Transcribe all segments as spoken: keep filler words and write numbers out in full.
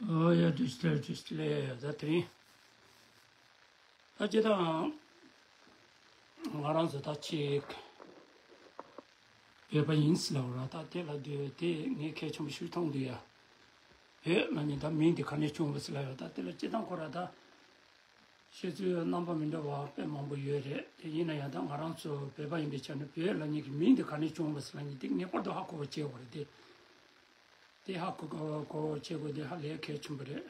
ཨོ་ཡ། བཀྲ་ཤིས་བདེ་ལེགས། བཀྲ་ཤིས་བདེ་ལེགས། ད་དེ་རིང་ད་སྤྱིར་བཏང་ང་རང་ཚོ་ད་ཅིག་བོད་པ་ཡིན་ཟེར་ལབ་ར། ད་དེ་ལབ་དུས་དེ་ངས་གལ་ཆེན་པོ་ཞིག་མཐོང་འདུག་ཡ། བོད་ལབ་མཁན་ད་མིང་དེ་ག་ནས་བྱུང་བ་ཟེར་ལབ་ཡ། ད་དེ་ལ་སྤྱིར་བཏང་ཁོ་ར་ད་བཤད་ཚུལ་རྣམ་པ་མི་འདྲ་བ་དཔེ་མང་པོ་ཡོད་རེད། དེ་ཡིན་ན་ཡང་ད་ང་རང་ཚོ་བོད་པ་ཡིན་པའི་ཆ་ནས་བོད་ལབ་མཁན་གྱི་མིང་དེ་ག་ནས་བྱུང་བ་ཟེར་ལབ་མཁན་དེ་ངེས་པར་དུ་ཧ་གོ་བ་བྱེད་དགོས་རེད་དེ། དེ་ཧ་གོ་གོ་གོ་བྱེད་དགོས་དེ་ཧ་ལས་གལ་ཆེན་པོ་རེད།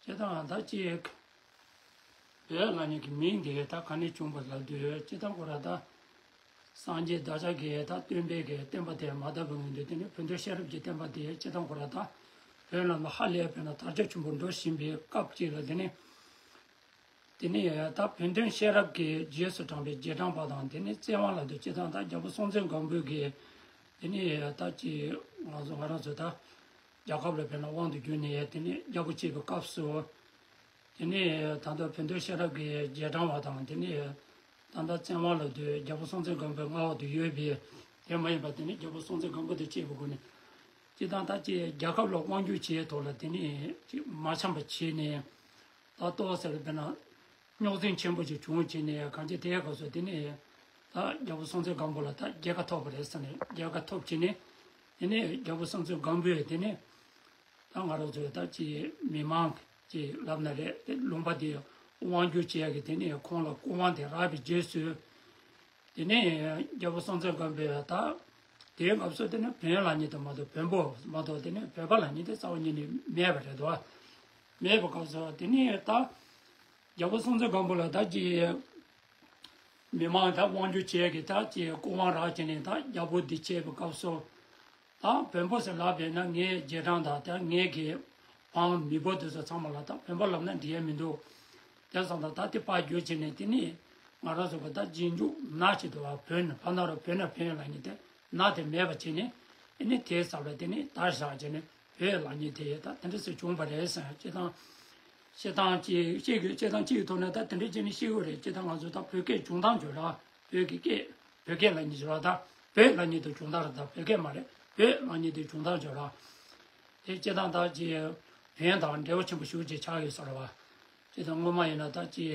སྤྱིར་བཏང་ད་ཅིག་བོད་ལབ་མཁན་གྱི་མིང་དེ་ད་ག་ནས་བྱུང་བ་ལབ་དུས། སྤྱིར་བཏང་ཁོ་ར་ད་སངས་རྒྱས་བདག་ཅག་གི་ད་སྟོན་པའི་གི་བསྟན་པ་དེ་མ་དར་བའི་སྔོན་དུ། དེ་ནས་བོད་དོན་ཤེས་རབ་ཀྱི་བསྟན་པ་དེ་སྤྱིར་བཏང་ཁོ་ར་ད་བོད་ལ་ཧ་ལས་པའི་ན་དར་ཁྱབ་ཆེན་པོ་འགྲོ་བཞིན་པའི་སྐབས་ཅིག་ལ། དེ་ནས་དེ་ནས་ད་བོན་སྟོན་ཤེས་རབ་ཀྱི་རྗེས་སུ་འབྲངས་པའི་རྗེས་འབྲང་པ་དང་། དེ་ནས་བཙན་དབང་ལ་དུ་སྤྱིར་བཏང་ད་རྒྱལ་པོ་སྲོང་བཙན་སྒམ་པོ་གིས་དེ་ནས་ད་ཅི་ང་ཚོ་ང་རང་ཚོ་ད་རྒྱལ་ཁབ་ལ་ཕན་ན་དབང་དུ་བསྒྱུར་ནས་དེ་ནས་རྒྱལ་པོ་བྱས་པའི་སྐབས་སུ། དེ་ནས་ད་ལྟ་བོན་སྟོན་ཤེས་རབ་ཀྱི་རྗེས་འབྲང་བ་དང་། དེ་ནས་ད་ལྟ་བཙན་དབང་ལ་དུ་རྒྱལ་པོ་སྲོང་བཙན་སྒམ་པོའི་མངའ་འོག་ཏུ་ཡོད་པའི་དེ་མ་ཡིན་པ། དེ་ནས་རྒྱལ་པོ་སྲོང་བཙན་སྒམ་པོ་དང་བཅས་པའི་སྒོ་ནས་སྤྱིར་བཏང་ད་ཅི་རྒྱལ་ཁབ་ལ་དབང་སྒྱུར་བྱེད་ཐོག་ལ་དེ་ནས་ཅི་མ་འཆམ་པ་བྱས་ནས། ད་ལྟོ་ཟེར་བས་ན་རྙོག་འཛིང་ཆེན་པོ་ཅིག་བྱུང་བྱས་ནས། གང་ཅི་དེའི་སྐབས་སུ་དེ་ནས་ད་རྒྱལ་པོ་སྲོང་བཙན་སྒམ་པོ་ལ་ད་རྒྱལ་ཁ་ཐོབ་པ་རེད་ཟེར་ནས། རྒྱལ་ཁ་ཐོབ་བྱས་ནས་དེ་ནས་རྒྱལ་པོ་སྲོང་བཙན་སྒམ་པོས་དེ་ནས་ད་ང་རང་ཚོའི་ད་ཅི་མི་མང་ཅིག་ལབ་ན་རེད། དེ་ལུང་པ་དེ་དབང་སྒྱུར་བྱེད་ཡག་གི་དེ་ནས་ཁོང་ལ་སྐུ་དབང་དེ་རག་པའི་རྗེས་སུ། དེ་ནས་རྒྱལ་པོ་སྲོང་བཙན་སྒམ་པོས་ད་དེའི་སྐབས་སུ་དེ་ནས་བོན་ལབ་མཁན་དེ་མ་གཏོགས། བོན་པོ་མ་གཏོགས་དེ་ནས་བོད་པ་ལབ་མཁན་དེ་རྩ་བ་ཉིད་ནས་མེད་པ་རེད་དོ། མེད་པའི་སྐབས་སུ་དེ་ནས་ད་རྒྱལ་པོ་སྲོང་བཙན་སྒམ་པོ་ལ་ད་ཅི་མི་མང་ད་དབང་སྒྱུར་བྱེད་ཀྱི་ད་ཅི་སྐུ་དབང་རག་བྱས་ནས་ད་རྒྱལ་པོ་འདི་བྱས་པའི་སྐབས་སུ། ད་བོན་པོ་ཟེར་ལབ་པས་ན་ངའི་རྗེས་འབྲང་དང་ད་ངའི་གི་འབངས་མི་བོ་དེ་ཚོ་ཚང་མ་ལ་ད་བོན་པོ་ལབ་ན་འགྲིག་ཡ་མི་འདུག། དེ་སོང་ཙང་ད་དེ་ཕར་བསྒྱུར་བྱས་ནས་དེ་ནས་ང་རང་ཚོ་གི་ད་རྗེས་འཇུག་ནག་ཅིག་འདུག་བ། བོན་ཕ་ན་རུ་བོན་ན་བོན་ལབ་མཁན་དེ་ནག་དེ་མེད་པ་བྱས་ནས། དེ་ནས་དེའི་ས་ལ་དེ་ནས་དར་བཞག་བྱས་ནས་བོད་ལབ་མཁན་དེ་ད་དེ་འདྲ་ཟེར་བྱུང་བ་རེད་ཟེར། སྤྱིར་བཏང་སྤྱིར་བཏང་ཅིག་བཤད་དགོས། སྤྱིར་བཏང་སྤྱི་ཡི་ཐོག་ནས་ད་དེ་འདྲ་བྱས་ནས་བཤད་དགོས་རེད། སྤྱིར་བཏང་ང་ཚོ་ད་བོད་སྐད་བྱུང་སྟངས་བརྗོད་ར། བོད་ཀྱི་སྐད། བོད་སྐད་ལབ་མཁན་བརྗོད་ར། ད་བོད་ལབ་མཁན་དེ་བྱུང་སྟངས་རེད། ད་བོད་སྐད་མ་རེད། བོད་ལབ་མཁན་དེ་བྱུང་སྟངས་བརྗོད་ར། དེ་སྤྱིར་བཏང་ད་ཅི་བོན་དང་འབྲེལ་བ་ཆེན་པོ་ཞེ་པོ་ཅིག་ཆགས་ཡོད་ས་རེད་བ། སྤྱིར་བཏང་སྔོན་མ་ཡིན་ན་ད་ཅི་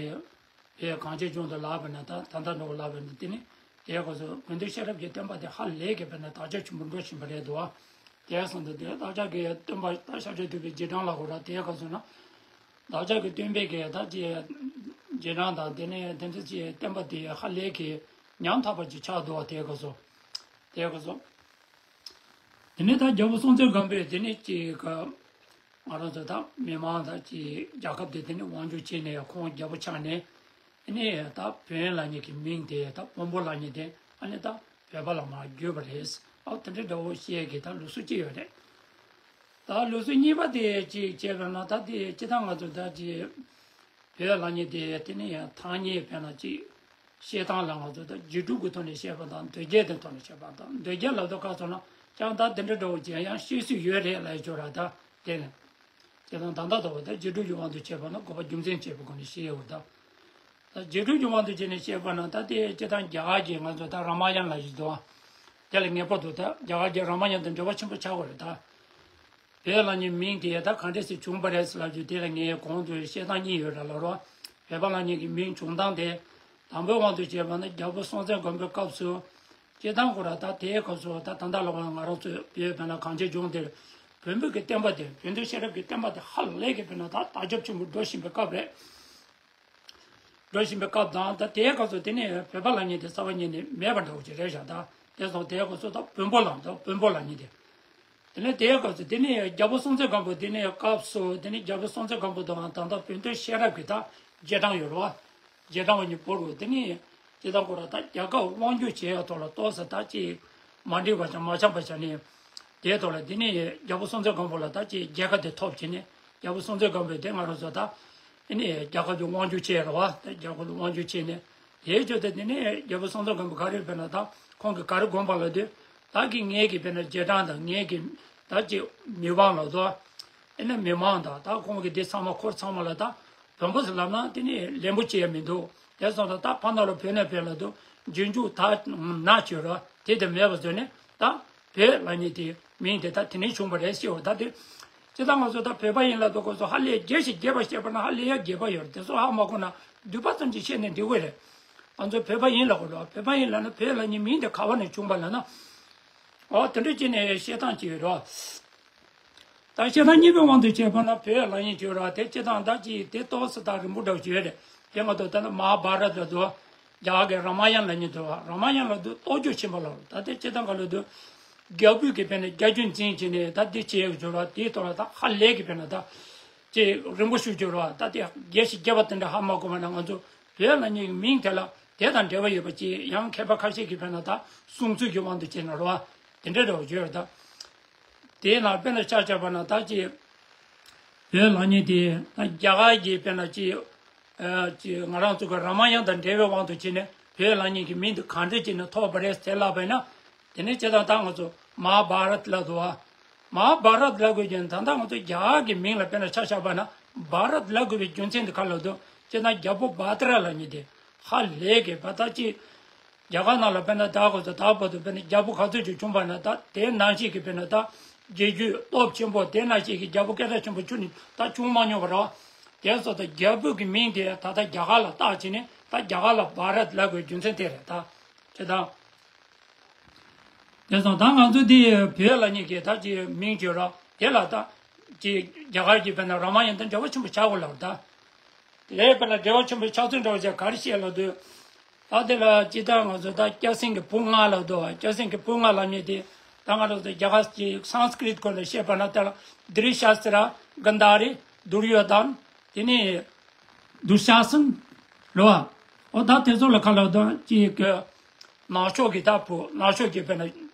བོད་གངས་ཅན་ལྗོངས་དུ་ལབ་པ་ན། ད་ད་ལྟ་འདྲ་བོ་ལབ་པ་ན། དེ་ནི་དེའི་སྐབས་སུ་བོན་སྟོན་ཤེས་རབ་ཀྱི་བསྟན་པ་དེ་ཧ་ལས་ཀྱི་བོད་ན་དར་ཁྱབ་ཆེན་པོ་འགྲོ་བཞིན་པ་རེད་འདུག་བ། དེ་སོང་ཙང་དེ་བདག་ཅག་གི་སྟོན་པ་ད་ཤཱཀྱ་ཐུབ་པའི་རྗེས་འབྲང་ལ་གོ་ར། དེའི་སྐབས་སུ་ན་བདག་ཅག་གི་སྟོན་པའི་གི་ད་ཅི་རྗེས་འབྲང་དང་། དེ་ནས་དེ་ཚོ་ཅི་བསྟན་པ་དེ་ཧ་ལས་ཀྱི་ཉམ་ཐག་པ་ཅིག་ཆགས་འདུག་བ། དེའི་སྐབས་སུ། དེའི་སྐབས་སུ། དེ་ནས་ད་རྒྱལ་པོ་སྲོང་བཙན་སྒམ་པོས་དེ་ནས་ཅིག་ག་ང་རང་ཚོ་ད་མི་མང་ད་ཅིག་རྒྱལ་ཁབ་དེ་དེ་ནས་དབང་སྒྱུར་བྱས་ནས། ཁོང་རྒྱལ་པོ་ཆགས་ནས། དེ་ནས་ད་བོན་ལབ་མཁན་གྱི་མིང་དེ་ད་བོན་པོ་ལབ་མཁན་དེ་ཨ་ནི་ད་བོད་པ་ལ་མར་བསྒྱུར་བ་རེད། ཨ། དེ་འདྲ་འདྲ་བོ་བཤད་ཀྱི་ད་ལུགས་སྲོལ་གཅིག་ཡོད་རེད། ད་ལུགས་སྲོལ་གཉིས་པ་དེ་ཅིག་བྱས་པ་ན། ད་དེ་སྤྱིར་བཏང་ང་ཚོ་ད་ཅིག་བོད་ལབ་མཁན་དེ་དེ་ནས་ཡང་ཐ་སྙད་དཔེར་ན་ཅིག་བཤད་སྟངས་ལ་ང་ཚོ་ད་རྗེས་འཇུག་གི་ཐོག་ནས་བཤད་པ་དང་། འདོད་རྒྱལ་དེ་ཐོག་ནས་བཤད་པ་དང་། འདོད་རྒྱལ་ལབ་དུས་སྐབས་སུ་ན་ཀྱང་ད་དེ་འདྲ་འདྲ་བོ་ཅིག་ཡང་བཤད་སྲོལ་ཡོད་རེད་ལབ་ཡོད་ར། ད་དེ་ནས་སྤྱིར་བཏང་ད་ལྟ་ལྟ་བུ་ད་རྗེས་འཇུག་གི་དབང་དུ་བྱས་པ་ན་དགོས་པ་རྒྱུ་མཚན་བྱས་པའི་སྒོ་ནས་བཤད་ཡོད་ད། ད་རྗེས་འཇུག་གི་དབང་དུ་བྱས་ནས་བཤད་པ་ན། ད་དེ་སྤྱིར་བཏང་རྒྱ་གར་གྱི་ང་ཚོ་ད་རཱ་མ་ཡན་ལབ་ཀྱི་འདུག་བ། དེ་ལ་ངེས་པར་དུ་ད་རྒྱ་གར་གྱི་རཱ་མ་ཡན་དང་འབྲེལ་བ་ཆེན་པོ་ཆགས་ཀྱི་རེད་ད། བོད་ལབ་མཁན་མིང་དེ་ད་ག་འདྲ་ཞིག་བྱུང་བ་རེད་ཟེར་ལབ་རྒྱུ་དེ་ལ་ངས་གོང་དུ་བཤད་སྟངས་གཉིས་ཡོད་ར་ལབ་རོགས། བོད་པ་ལབ་མཁན་གྱི་མིང་བྱུང་སྟངས་དེ། དང་པོའི་དབང་དུ་བྱས་པ་ན་རྒྱལ་པོ་སྲོང་བཙན་སྒམ་པོའི་སྐབས་སུ། སྤྱིར་བཏང་ཁོ་ར་ད་དེའི་སྐབས་སུ་ད་ད་ལྟ་ལ་ང་རང་ཚོ་བོད་བོད་ན་གངས་ཅན་ལྗོངས་འདིར་བོན་པོ་གི་བསྟན་པ་དེ། བོན་སྟོན་ཤེས་རབ་ཀྱི་བསྟན་པ་དེ་ཧ་ལས་ཀྱི་བོད་ན་ད་དར་ཁྱབ་ཆེན་པོ་འགྲོ་བཞིན་པའི་སྐབས་རེད། འགྲོ་བཞིན་པའི་སྐབས་དང་། ད་དེའི་སྐབས་སུ་དེ་ནས་བོད་པ་ལབ་མཁན་དེ་རྩ་བ་ཉིད་ནས་མེད་པ་འདྲ་བོ་ཅིག་རེད་བཞག་ད། དེ་སོང་དེའི་སྐབས་སུ་ད་བོན་པོ་ལབ། ད་བོན་པོ་ལབ་མཁན་དེ། དེ་ནས་དེའི་སྐབས་སུ་དེ་ནས་རྒྱལ་པོ་སྲོང་བཙན་སྒམ་པོ། དེ་ནས་སྐབས་སུ་དེ་ནས་རྒྱལ་པོ་སྲོང་བཙན་སྒམ་པོ་དང་ད་ལྟ་བོན་སྟོན་ཤེས་རབ་ཀྱི་ད་རྗེས་འབྲང་ཡོད་རེད་བ། རྗེས་འབྲང་བ་གཉིས་བོར་བ། དེ་ནས་དེ་དང་ཁོ་ར་ད་རྒྱལ་ཁབ་དབང་སྒྱུར་བྱེད་ཡག་ཐོག་ལ་ཏོག་ཙམ་ད་ཅིག་མ་འགྲིག་པ་ཅང་མ་འཆམ་པ་ཆགས་ནས། དེའི་ཐོག་ལ་དེ་ནས་རྒྱལ་པོ་སྲོང་བཙན་སྒམ་པོ་ལ་ད་ཅིག་རྒྱལ་ཁ་དེ་ཐོབ་བྱས་ནས། རྒྱལ་པོ་སྲོང་བཙན་སྒམ་པོས་དེ་ང་རང་ཚོ་ད་ཨ་ནི་རྒྱལ་ཁབ་ཀྱི་དབང་སྒྱུར་བྱས་རེད་བ། ད་རྒྱལ་ཁབ་ཀྱི་དབང་སྒྱུར་བྱས་ནས། དེའི་རྗེས་དེ་དེ་ནས་རྒྱལ་པོ་སྲོང་བཙན་སྒམ་པོ་ག་རེ་བྱས་ན། ད་ཁོང་གིས་ག་རེ་དགོངས་པ་ལབ་དུས། བདག་གིས་ངེད་ཀྱི་དཔེར་ན་རྗེས་འབྲང་དང་། ངེད་ཀྱི་ད་ཅིག་མི་དབང་ལ་སོགས། ཨ་ནི་མི་མང་དང་། ད་ཁོང་གི་འདི་ཚང་མ་འཁོར་ཚང་མ་ལ་ད་བོན་པོ་ཟེར་ལབ་ན་དེ་ནི་ལན་པོ་ཅི་ཡང་མི་འདུག། དེ་སོང་ཙང་ད་ཕ་ན་ལ་བོད་ན་བོད་ལ་དུ་རྗེས་འཇུག་ད་ནག་ཅིག་ར་དེ་དེ་མེད་པ་བཟོས་ནས། ད་བོད་ལབ་མཁན་དེ་མིང་དེ་ད་དེ་ནས་བྱུང་བ་རེད་ཟེར་བ། ད་དེ་ སྤྱིར་བཏང་ང་ཚོ་ད་བོད་པ་ཡིན་ལབ་དུས་སྐབས་སུ་ཧ་ལས་རྒྱས་ཤིག་རྒྱས་པ་བཤད་པ་ན་ཧ་ལས་ཡ་རྒྱས་པ་ཡོད་རེད། དེ་ཚོ་ཧ་མ་གོ་ན་བསྡུས་པ་ཙམ་ཅིག་བཤད་ནས་འགྲིག་གི་རེད། ང་ཚོ་བོད་པ་ཡིན་ལབ་དགོས་རེད། བོད་པ་ཡིན་ལབ་ན་བོད་ལབ་མཁན་མིང་དེ་ག་བ་ནས་བྱུང་བ་ལབ་ན། འོ་དེ་འདྲ་བྱས་ནས་བཤད་སྟངས་ཅིག་ཡོད་རེད། ད་བཤད་སྟངས་གཉིས་པའི་དབང་དུ་བྱས་པ་ན་བོད་ལབ་མཁན་ཅིག་ཡོད་རེད། དེ་སྤྱིར་བཏང་ད་ཅིག་དེ་ཏོག་ཙམ་ད་རིང་པོ་འདྲ་བོ་ཅིག་ཡོད་རེད། དེ་ང་ཚོ་ད་ནི་མ་ཧཱ་བྷ་རཏ་ལབ་དུས། རྒྱ་གར་གྱི་རཱ་མ་ཡན་ལབ་མཁན་འདུག་རཱ་མ་ཡན་ལབ་དུས་རྟོགས་བརྗོད་ཆེན་པོ་ལབ་རེད། ད་དེ་སྤྱིར་བཏང་ག་ལབ་དུས། རྒྱལ་པོས་ཀྱི་དཔེར་ན་རྒྱ་རྒྱུད་འཛིན་བྱས་ནས་ད་འདི་བྱས་ཡོད་ཅོག་ར། དེའི་ཐོག་ལ་ད་ཧ་ལས་ཀྱི་དཔེར་ན་ད་ཅིག་རིང་པོ་ཞུ་ཅོག་ར། ད་དེ་རྒྱས་ཤིག་རྒྱས་པ་དེ་འདྲ་ཧ་མ་གོ་བ་ན་ང་ཚོ་བོད་ལབ་མཁན་གྱི་མིང་དེ་ལ་དེ་དང་འབྲེལ་བ་ཡོད་པ་ཅིག་ཡང་མཁས་པ་ཁ་ཤས་ཀྱིས་དཔེར་ན་ད་གསུང་ཚུལ་གྱི་དབང་དུ་བྱས་ན་རེད་བ། དེ་འདྲ་འདྲ་བོ་ཅིག་ཡོད་རེད་ད། དེའི་ནང་དཔེར་ན་ཆ་བཞག་པ་ན་ད་ཅིག་བོད་ལབ་མཁན་དེ་ད་རྒྱ་གར་གྱི་དཔེར་ན་ཅིག་ཨ་ཅིག་ང་རང་ཚོ་གི་རཱ་མ་ཡན་དང་འབྲེལ་བའི་དབང་དུ་བྱས་ནས་བོད་ལབ་མཁན་གྱི་མིང་དེ་གང་འདྲ་བྱས་ནས་ཐོགས་པ་རེད་ཟེར་ལབ་པ་ཡིན་ན། དེ་ནས་སྤྱིར་བཏང་ད་ང་ཚོ་མ་ཧཱ་བྷ་རཏ་ལབ་འདུག་བ། མ་ཧཱ་བྷ་རཏ་ལབ་དགོས་ཀྱི་ད་ལྟ་ང་ཚོ་རྒྱ་གར་གྱི་མིང་ལ་དཔེར་ན་ཆ་བཞག་པ་ན་བྷ་རཏ་ལབ་དགོས་པའི་རྒྱུ་མཚན་དེ་ག་ལབ་དུས། སྤྱིར་བཏང་རྒྱལ་པོ་བྷ་དྲ་ལབ་མཁན་དེ་ཧ་ལས་ཀྱི་བ་ད་ཅིག་རྒྱ་གར་ནང་ལ་དཔེར་ན་ད་གོ་ཚོ་ད་བར་དུ་དཔེར་ན་རྒྱལ་པོ་ག་ཚོད་ཅིག་བྱུང་བ་ན་ད་དེ་ནང་བཞིན་གྱི་དཔེར་ན་ད་རྒྱལ་རྒྱུད་སྟོབས་ཆེན་པོ་དེ་ནང་བཞིན་གྱི་རྒྱལ་པོ་སྐད་གྲགས་ཆེན་པོ་ཁྱོན་ནས་ད་བྱུང་མ་མྱོང་བ་རེད། དེ་སོགས་ད་རྒྱལ་པོ་གི་མིང་དེ་ད་ལྟ་རྒྱ་གར་ལ་བཏགས་བྱས་ནས་ད་རྒྱ་གར་ལ་བྷ་རཏ་ལབ་དགོས་རྒྱུ་མཚན་དེ་རེད་ད། དེ་དང་། དེ་སོང་ད་ང་ཚོ་འདི་བོད་ལབ་མཁན་གྱི་ད་ཅིག་མིང་བརྗོད་རོགས་དེ་ལ་ད་ཅིག་རྒྱ་གར་གྱི་དཔེར་ན་རཱ་མ་ཡན་དང་འབྲེལ་བ་ཆེན་པོ་ཆགས་དགོས་ལབ་ད། དེ་ལས་དཔེར་ན་འབྲེལ་བ་ཆེན་པོ་ཆགས་ཚུལ་འདྲ་བོ་ཅིག་ག་རེ་བཤད་ལབ་དུས། ད་དེ་ལ་ཅི་ལྟར་ང་ཚོ་ད་སྐྱ་སེང་གི་བུ་ལྔ་ལབ་དུས། སྐྱ་སེང་གི་བུ་ལྔ་ལབ་མཁན་དེ་ད་ང་རང་ཚོ་རྒྱ་གར་གྱི་སཾ་སྐྲྀཏ་སྐོར་ལ་བཤད་པ་ན་དེ་ལ་དྲི་ཤ་སྟྲ། གན་དྷ་རི། དུར་ཡོ་དྷན། དེ་ནས་དུ་ཤ་སན་ལོ། འོ་ད་དེ་ཚོ་ལ་ག་ལབ་དང་ཅིག་གི་ནག་ཕྱོགས་ཀྱི་ད་བུ་ནག་ཕྱོགས་ཀྱི་དཔེར་ན་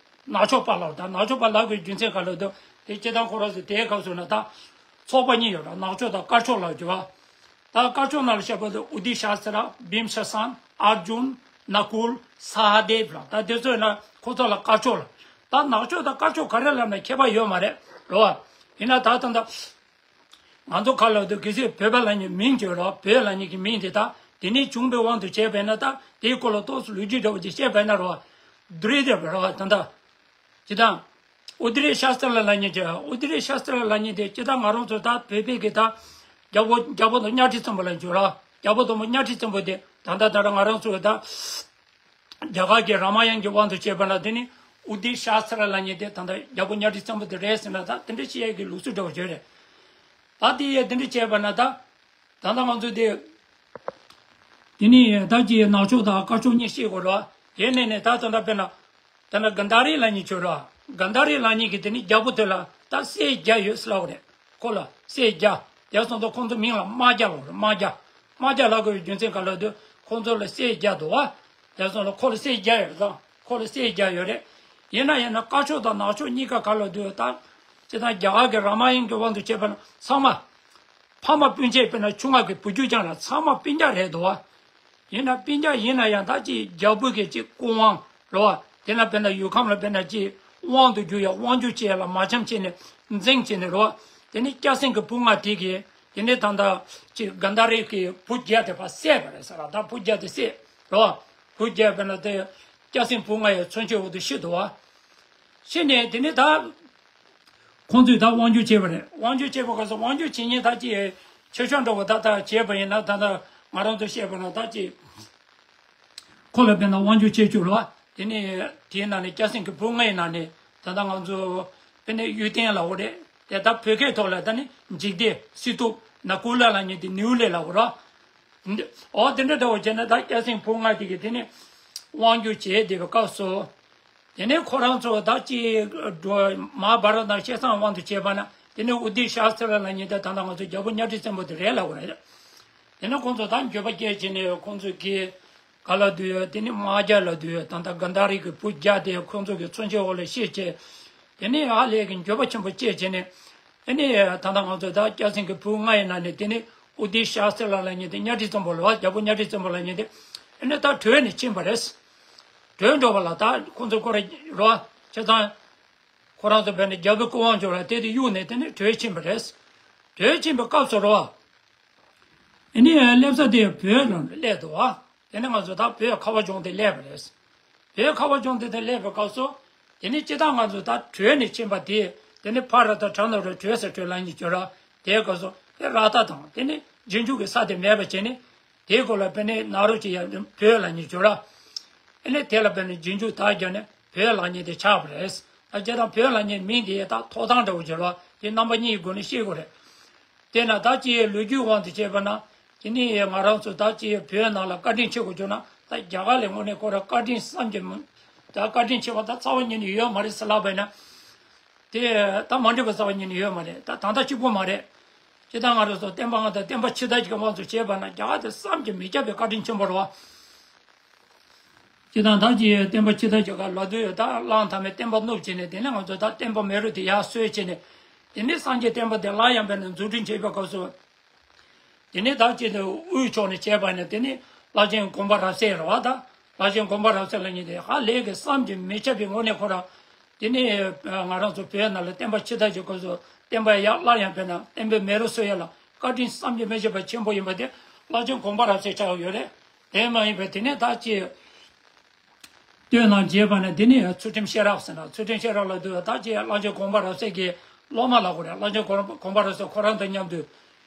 ནག་ཕྱོགས་པ་ལབ་ད། ནག་ཕྱོགས་པ་ལབ་དགོས་རྒྱུ་མཚན་ག་ལབ་དང་དེ་སྤྱིར་བཏང་ཁོ་རང་ཚོ་དེའི་སྐབས་སུ་ན་ད་ཚོགས་པ་གཉིས་ཡོད་ར། ནག་ཕྱོགས་དང་དཀར་ཕྱོགས་ལབ་རྒྱུ་བ། ད་དཀར་ཕྱོགས་ནང་ལ་བཤད་པ་དེ་ཨུ་དི་ཤ་སྟྲ། བིམ་ཤ་སན། ཨར་ཇུན། ནཱ་ཀུལ། སཱ་ཧ་དེབ་ལ་ད་དེ་ཚོ་ཡིན་ན་ཁོ་ཚོ་ལ་དཀར་ཕྱོགས་ལ། ད་ནག་ཕྱོགས་དང་དཀར་ཕྱོགས་ག་རེ་ལབ་ན་ཁྱད་པར་ཡོད་མ་རེད་རོ། ཡིན་ན་ད་ད་ད། ང་ཚོ་ཁ་ལ་དུ་གལ་སྲིད་བོད་པ་ལབ་མཁན་མིང་བརྗོད་རོགས། བོད་ལབ་མཁན་གྱི་མིང་དེ་ད་དེ་ནས་བྱུང་བའི་དབང་དུ་བྱས་པས་ན་ད་དེའི་སྐོར་ལ་ཏོག་ཙམ་ལོ་རྒྱུས་འདྲ་བོ་ཅིག་བཤད་པས་ན་རོ། དུ་རི་དེབ་རོ་ད་ད། ཅི་དང་། ཨུ་དི་རི་ཤ་སྟྲ་ལབ་མཁན་གྱི་ཨུ་དི་རི་ཤ་སྟྲ་ལབ་མཁན་དེ་སྤྱིར་བཏང་ང་རང་ཚོ་ད་བོད་པའི་གི་ད་རྒྱལ་པོ་རྒྱལ་པོ་དང་གཉའ་ཁྲི་བཙན་པོ་ལབ་འཇུག་ར། རྒྱལ་པོ་དང་པོ་གཉའ་ཁྲི་བཙན་པོ་དེ་ད་ད་ད་ར་ང་རང་ཚོ་ད་རྒྱ་གར་གྱི་རཱ་མ་ཡན་གྱི་དབང་དུ་བྱས་པ་ན་དེ་ནི་ཨུ་དི་ཤ་སྟྲ་ལབ་མཁན་དེ་ད་ད་རྒྱལ་པོ་གཉའ་ཁྲི་བཙན་པོ་དེ་རེད་ཟེར་ན་ད་དེ་འདྲ་བཤད་ཡས་ཀྱི་ལུགས་སྲོལ་འདྲ་བོ་ཡོད་རེད། ད་དེ་ཡས་དེ་འདྲ་བྱས་པ་ན་ད། ད་ལྟ་ང་ཚོ་དེ། དེ་ནི་ད་ཅི་ནག་ཕྱོགས་དང་དཀར་ཕྱོགས་གཉིས་བཤད་དགོས་ར། དེ་ནས་ནས་ད་ད་ལྟ་དཔེར་ན། ད་ལྟ་གན་དྷ་རི་ལབ་མཁན་ཅིག་ཡོད་ར། གན་དྷ་རི་ལབ་མཁན་གྱི་དེ་ནི་རྒྱལ་པོ་དེ་ལ་ད་སྲས་བརྒྱ་ཡོད་ཟེར་ལབ་པ་རེད། ཁོ་ལ་སྲས་བརྒྱ། དེ་སོང་ཙང་ཁོང་ཚོ་མིང་ལ་དམག་བརྒྱ་ལབ་རེད། དམག་བརྒྱ། དམག་བརྒྱ་ལབ་དགོས་པའི་རྒྱུ་མཚན་ག་ལབ་དུས་ཁོང་ཚོ་ལ་སྲས་བརྒྱ་འདུག་བ། དེ་སོང་ཙང་ཁོ་ལ་སྲས་བརྒྱ་ཡོད་རེད་ཙང་ཁོ་ལ་སྲས་བརྒྱ་ཡོད་རེད། ཡིན་ན་ཡིན་ན་དཀར་ཕྱོགས་དང་ནག་ཕྱོགས་གཉིས་ཀ་ག་ལབ་དུས་ད། སྤྱིར་བཏང་རྒྱ་གར་གྱི་རཱ་མ་ཡན་གྱི་དབང་དུ་བྱས་པ་ན་ཚང་མ། ཕ་མ་སྤུན་མཆེད་དཔེར་ན་ཆུང་བ་གི་བུ་རྒྱུད་ཀྱང་ལ་ཚང་མ་སྤུན་ཀྱག་རེད་འདུག་བ། ཡིན་ན་སྤུན་ཀྱག་ཡིན་ན་ཡང་ད་ཅིག་རྒྱལ་པོ་གི་ཅིག་སྐུ་དབང་རེད་བ། དེ་ན་དཔེར་ན་ཡུལ་ཁམས་ལ་དཔེར་ན་ཅིག་དབང་དུ་བསྒྱུར་ཡ་དབང་སྒྱུར་བྱེད་ཡ་ལ་མ་འཆམ་བྱས་ནས་འཛིང་བྱས་ནས་རེད་བ། དེ་ནས་སྐྱ་སེང་གི་བུ་ལྔ་དེ་གིས་དེ་ནས་ད་ལྟ་ཅིག་གན་དྷ་རའི་གི་བུ་བརྒྱད་དེ་ཕར་བསད་པ་རེད་ཟེར་བ། ད་བུ་བརྒྱད་དེ་བསད་རེད་བ། བུ་བརྒྱད་དཔེར་ན་དེ་སྐྱ་སེང་བུ་ལྔ་ཡི་མཚོན་ཆའི་འོག་ཏུ་ཤི་འདུག་བ། ཤི་ནས་དེ་ནས་ད། ཁོང་ཚོས་ད་དབང་སྒྱུར་བྱས་པ་རེད། དབང་སྒྱུར་བྱས་པ་ག་ས་དབང་སྒྱུར་བྱེད་མཁན་ད་ཅི་ཆོས་ཕྱོགས་འདྲ་བོ་ད་ལྟ་བྱས་པ་ཡིན་ན་ད་ལྟ་ང་རང་ཚོ་བཤད་པ་ན་ད་ཅི་ཁོ་ལ་དཔེར་ན་དབང་སྒྱུར་བྱེད་བཅུག་ལ་དེ་ནས་དེའི་ནང་ནས་སྐྱ་སེང་གི་བུ་ལྔའི་ནང་ནས་ད་ལྟ་ང་ཚོ་དཔེར་ན་གཡུ་སྟེང་ལ་འོ་རེད་དེ་ད་བོད་སྐད་ཐོག་ལ་ད་ནི་འཇིག་ལྡེ་སྲིད་ཐུབ་ནཱ་ཀུ་ལ་ལབ་མཁན་དེ་ནེའུ་ལེ་ལ་འོ་ར། འདི་འོ་དེ་འདྲ་འདྲ་བོ་བྱས་ན་ད་སྐྱ་སེང་བུ་ལྔ་དེ་གི་དེ་ནས་དབང་སྒྱུར་བྱས་བསྡད་པའི་སྐབས་སུ། དེ་ནས་ཁོ་རང་ཚོ་ད་ཅི་འགྲོ་མ་ཧཱ་བྷ་ར་ཏ་དང་བཤད་སྟངས་དབང་དུ་བྱས་པ་ན་དེ་ནས་ཨུ་དི་ཤ་སྟྲ་ལབ་མཁན་དེ་ད་ལྟ་ང་ཚོ་རྒྱལ་པོ་གཉའ་ཁྲི་བཙན་པོ་དེ་རེད་ལབ་དགོས་རེད། དེ་ནས་ཁོང་ཚོ་ད་འགྱོད་པ་སྐྱེས་བྱས་ནས་ཁོང་ཚོ་གིས་ག་ལབ་དུས་དེ་ནས་དམག་རྒྱག་ལབ་དུས་ད་ལྟ་གན་དྷ་རའི་གི་བུ་བརྒྱ་དེ་ཁོང་ཚོ་གི་མཚོན་ཆའི་འོག་ལ་ཤི་བྱས། དེ་ནས་ཧ་ལས་གི་འགྱོད་པ་ཆེན་པོ་སྐྱེས་བྱས་ནས་དེ་ནས་ད་ལྟ་ང་ཚོ་ད་སྐྱ་སེང་གི་བུ་ལྔ་ཡི་ནང་ནས་དེ་ནས་ཨུ་དི་ཤ་སྟྲ་ལབ་མཁན་དེ་གཉའ་ཁྲི་བཙན་པོ་ལ་བ་རྒྱལ་པོ་གཉའ་ཁྲི་བཙན་པོ་ལབ་མཁན་དེ་དེ་ནས་ད་བྲོས་ནས་ཕྱིན་པ་རེད། བྲོས་འགྲོ་བ་ལ་ད་ཁོང་ཚོ་ཁོ་ར་རོ་བྱས་ཙང་། ཁོ་རང་ཚོ་བས་ནས་རྒྱལ་པོའི་སྐུ་དབང་འབྱོར་བ་དེ་དེ་གཡུགས་ནས་དེ་ནས་བྲོས་ཕྱིན་པ་རེད། བྲོས་ཕྱིན་པའི་སྐབས་སུ་རོ། ཨ་ནི་སླེབས་ས་དེ་བོད་ལ་སླེབས་འདུག་བ། དེ་ནས་ང་ཚོ་ད་བོད་ཁ་བ་ལྗོངས་དེ་སླེབས་པ་རེད། བོད་ཁ་བ་ལྗོངས་དེ་དེ་སླེབས་པའི་སྐབས་སུ། དེ་ནས་སྤྱིར་བཏང་ང་ཚོ་ད་བྲོས་ནས་ཕྱིན་པ་དེ་ དེ་ནི་ཕ་ར་ཏ་བྲ་ན་རོ་བྲོས་ཟེར་བྲོས་ལ་ཉིད་བརྗོད་ར། དེའི་སྐབས་སུ་དེ་ར་ཏ་དང་དེ་ནི་རྗེས་འཇུག་གི་ས་དེ་མེད་པ་བྱས་ནས། དེའི་སྐོར་ལ་དཔེར་ན་ན་རོ་ཅི་ཡ་བོད་ལ་ཉིད་བརྗོད་ར། ཨེ་ནི་དེ་ལ་དཔེར་ན་རྗེས་འཇུག་ད་བརྒྱབ་ནས་བོད་ལ་ཉིད་དེ་ཆགས་པ་རེད། ད་བྱས་ཙང་བོད་ལ་ཉིད་མིང་དེ་ད་ཐོགས་དང་འདྲ་བོ་བརྗོད་ར། དེ་རྣམ་པ་གཉིས་ཀྱི་སྒོ་ནས་ཤེས་དགོས་རེད། དེས་ན་ད་ཅིའི་ལོ་རྒྱུས་དབང་དུ་བྱས་པ་ན། དེ་ནི་ང་རང་ཚོ་ད་ཅིའི་བོད་ནང་ལ་བཀའ་དྲིན་ཆེ་དགོས་བྱུང་ན། ད་རྒྱ་གར་ལ་དངོས་གནས་ཁོ་རང་བཀའ་དྲིན་བསམ་གྱིས་མི། ད་བཀའ་དྲིན་ཆེ་བ་ད་རྩ་བ་ཉིད་ནས་ཡོད་མ་རེད་ཟེར་ལབ་པས་ན། དེ་ད་མ་འགྲིག་པ་རྩ་བ་ཉིད་ནས་ཡོད་མ་རེད། ད་ད་ལྟ་གཅིག་པོ་མ་རེད། སྤྱིར་བཏང་ང་རང་ཚོ་བསྟན་པ་སྔ་དར་བསྟན་པ་ཕྱི་དར་གྱི་དབང་དུ་བྱས་པ་ན། རྒྱ་གར་དེ་བསམ་གྱིས་མི་ཁྱབ་པའི་བཀའ་དྲིན་ཆེན་པོ་རེད་བ། སྤྱིར་བཏང་ད་ཅིའི་བསྟན་པ་ཕྱི་དར་གྱི་སྐབས་ལ་དུས་ད་གླང་དར་མས་བསྟན་པ་བསྣུབས་བྱས་ནས། དེ་ནས་ང་ཚོ་ད་བསྟན་པ་མེ་རོ་དེ་ཡར་གསོས་བྱས་ནས། དེ་ནས་སངས་རྒྱས་བསྟན་པ་དེ་སླར་ཡང་དཔེར་ན་འཛུགས་སྐྲུན་བྱེད་པའི་སྐབས་སུ། དེ་ནས་ད་ཅིའི་དབུས་ཕྱོགས་ནས་བྱས་པ་ནས། དེ་ནས་བླ་ཆེན་དགོངས་པ་རབ་གསལ་རེད་བ། ད་བླ་ཆེན་དགོངས་པ་རབ་གསལ་ལ་ཉིད་དེ་ཧ་ལས་ཀྱི་བསམ་གྱིས་མི་ཁྱབ་པའི་དངོས་གནས་ཁོ་རང་། དེ་ནས་ང་རང་ཚོ་བོད་ནང་ལ་བསྟན་པ་ཕྱི་དར་གྱི་སྐབས་སུ་བསྟན་པ་ཡར་སླར་ཡང་དཔེར་ན་བསྟན་པའི་མེ་རོ་གསོ་ཡ་ལ་བཀའ་དྲིན་བསམ་གྱིས་མི་ཁྱབ་པ་ཆེན་པོ་ཡིན་པ་དེ་བླ་ཆེན་དགོངས་པ་རབ་གསལ་ཆགས་ཡོད་རེད། དེ་མ་ཡིན་པའི་དེ་ནས་ད་ཅིའི་སྟོད་ནང་བྱས་པ་ནས། དེ་ནས་ཚུལ་ཁྲིམས་ཤེས་རབ་ཟེར་ན། ཚུལ་ཁྲིམས་ཤེས་རབ་ལ་དུས་ད་ཅིའི་བླ་ཆེན་དགོངས་པ་རབ་གསལ་གྱི་སློབ་མ་ལབ་དགོས་རེད། བླ་ཆེན་དགོངས་པ་རབ་གསལ་ཁོ་རང་དང་མཉམ་དུ་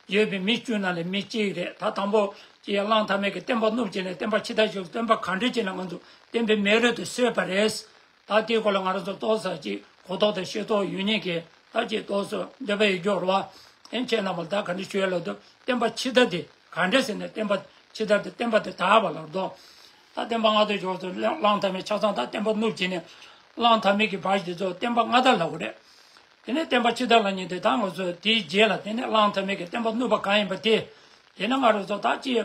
ཡོད་པའི་མི་བཅུ་ནང་ལས་མི་གཅིག་རེད། ད་དང་པོ་ཅིའི་གླང་དར་མས་ཀྱི་བསྟན་པ་བསྣུབས་བྱས་ནས། བསྟན་པ་ཕྱི་དར་བྱུང་། བསྟན་པ་ག་འདྲ་བྱས་ནས་ང་ཚོ་བསྟན་པའི་མེ་རོ་དེ་གསོས་པ་རེད། ད་དེའི་སྐོར་ལ་ང་རང་ཚོ་ཏོག་ཙམ་ཅིག་གོ་རྟོགས་དང་ཤེས་རྟོགས་ཡོད་མཁན་གྱི་ད་ཅིག་ཏོག་ཙམ་འདོད་པ་ཡོད་རྒྱུ་རེད་བ། ཨེ་ཁྱེད་རྣམ་པ་ལ་ད་ག་འདྲ་ཞུ་ཡ་ལབ་དུས། བསྟན་པ་ཕྱི་དར་དེ་ག་འདྲ་ཟེར་ནས། བསྟན་པ་ཕྱི་དར་དེ་བསྟན་པ་དེ་དར་བ་ལབ་དུས། ད་བསྟན་པ་སྔ་དར་ཕྱོགས་སུ་གླང་དར་མས་ཆ་ཚང་ད་བསྟན་པ་བསྣུབས་བྱས་ནས། གླང་དར་མས་ཀྱི་བར་དེ་ཚོ་བསྟན་པ་སྔ་དར་ལབ་དགོས་རེད། དེ་ནས་བསྟན་པ་ཕྱི་དར་ལབ་མཁན་དེ་ད་ང་ཚོ་དེའི་རྗེས་ལ། དེ་ནས་གླང་དར་མས་ཀྱི་བསྟན་པ་བསྣུབས་པ་གང་ཡིན་པ་དེ། དེ་ནས་ང་རང་ཚོ་ད་ཅིའི་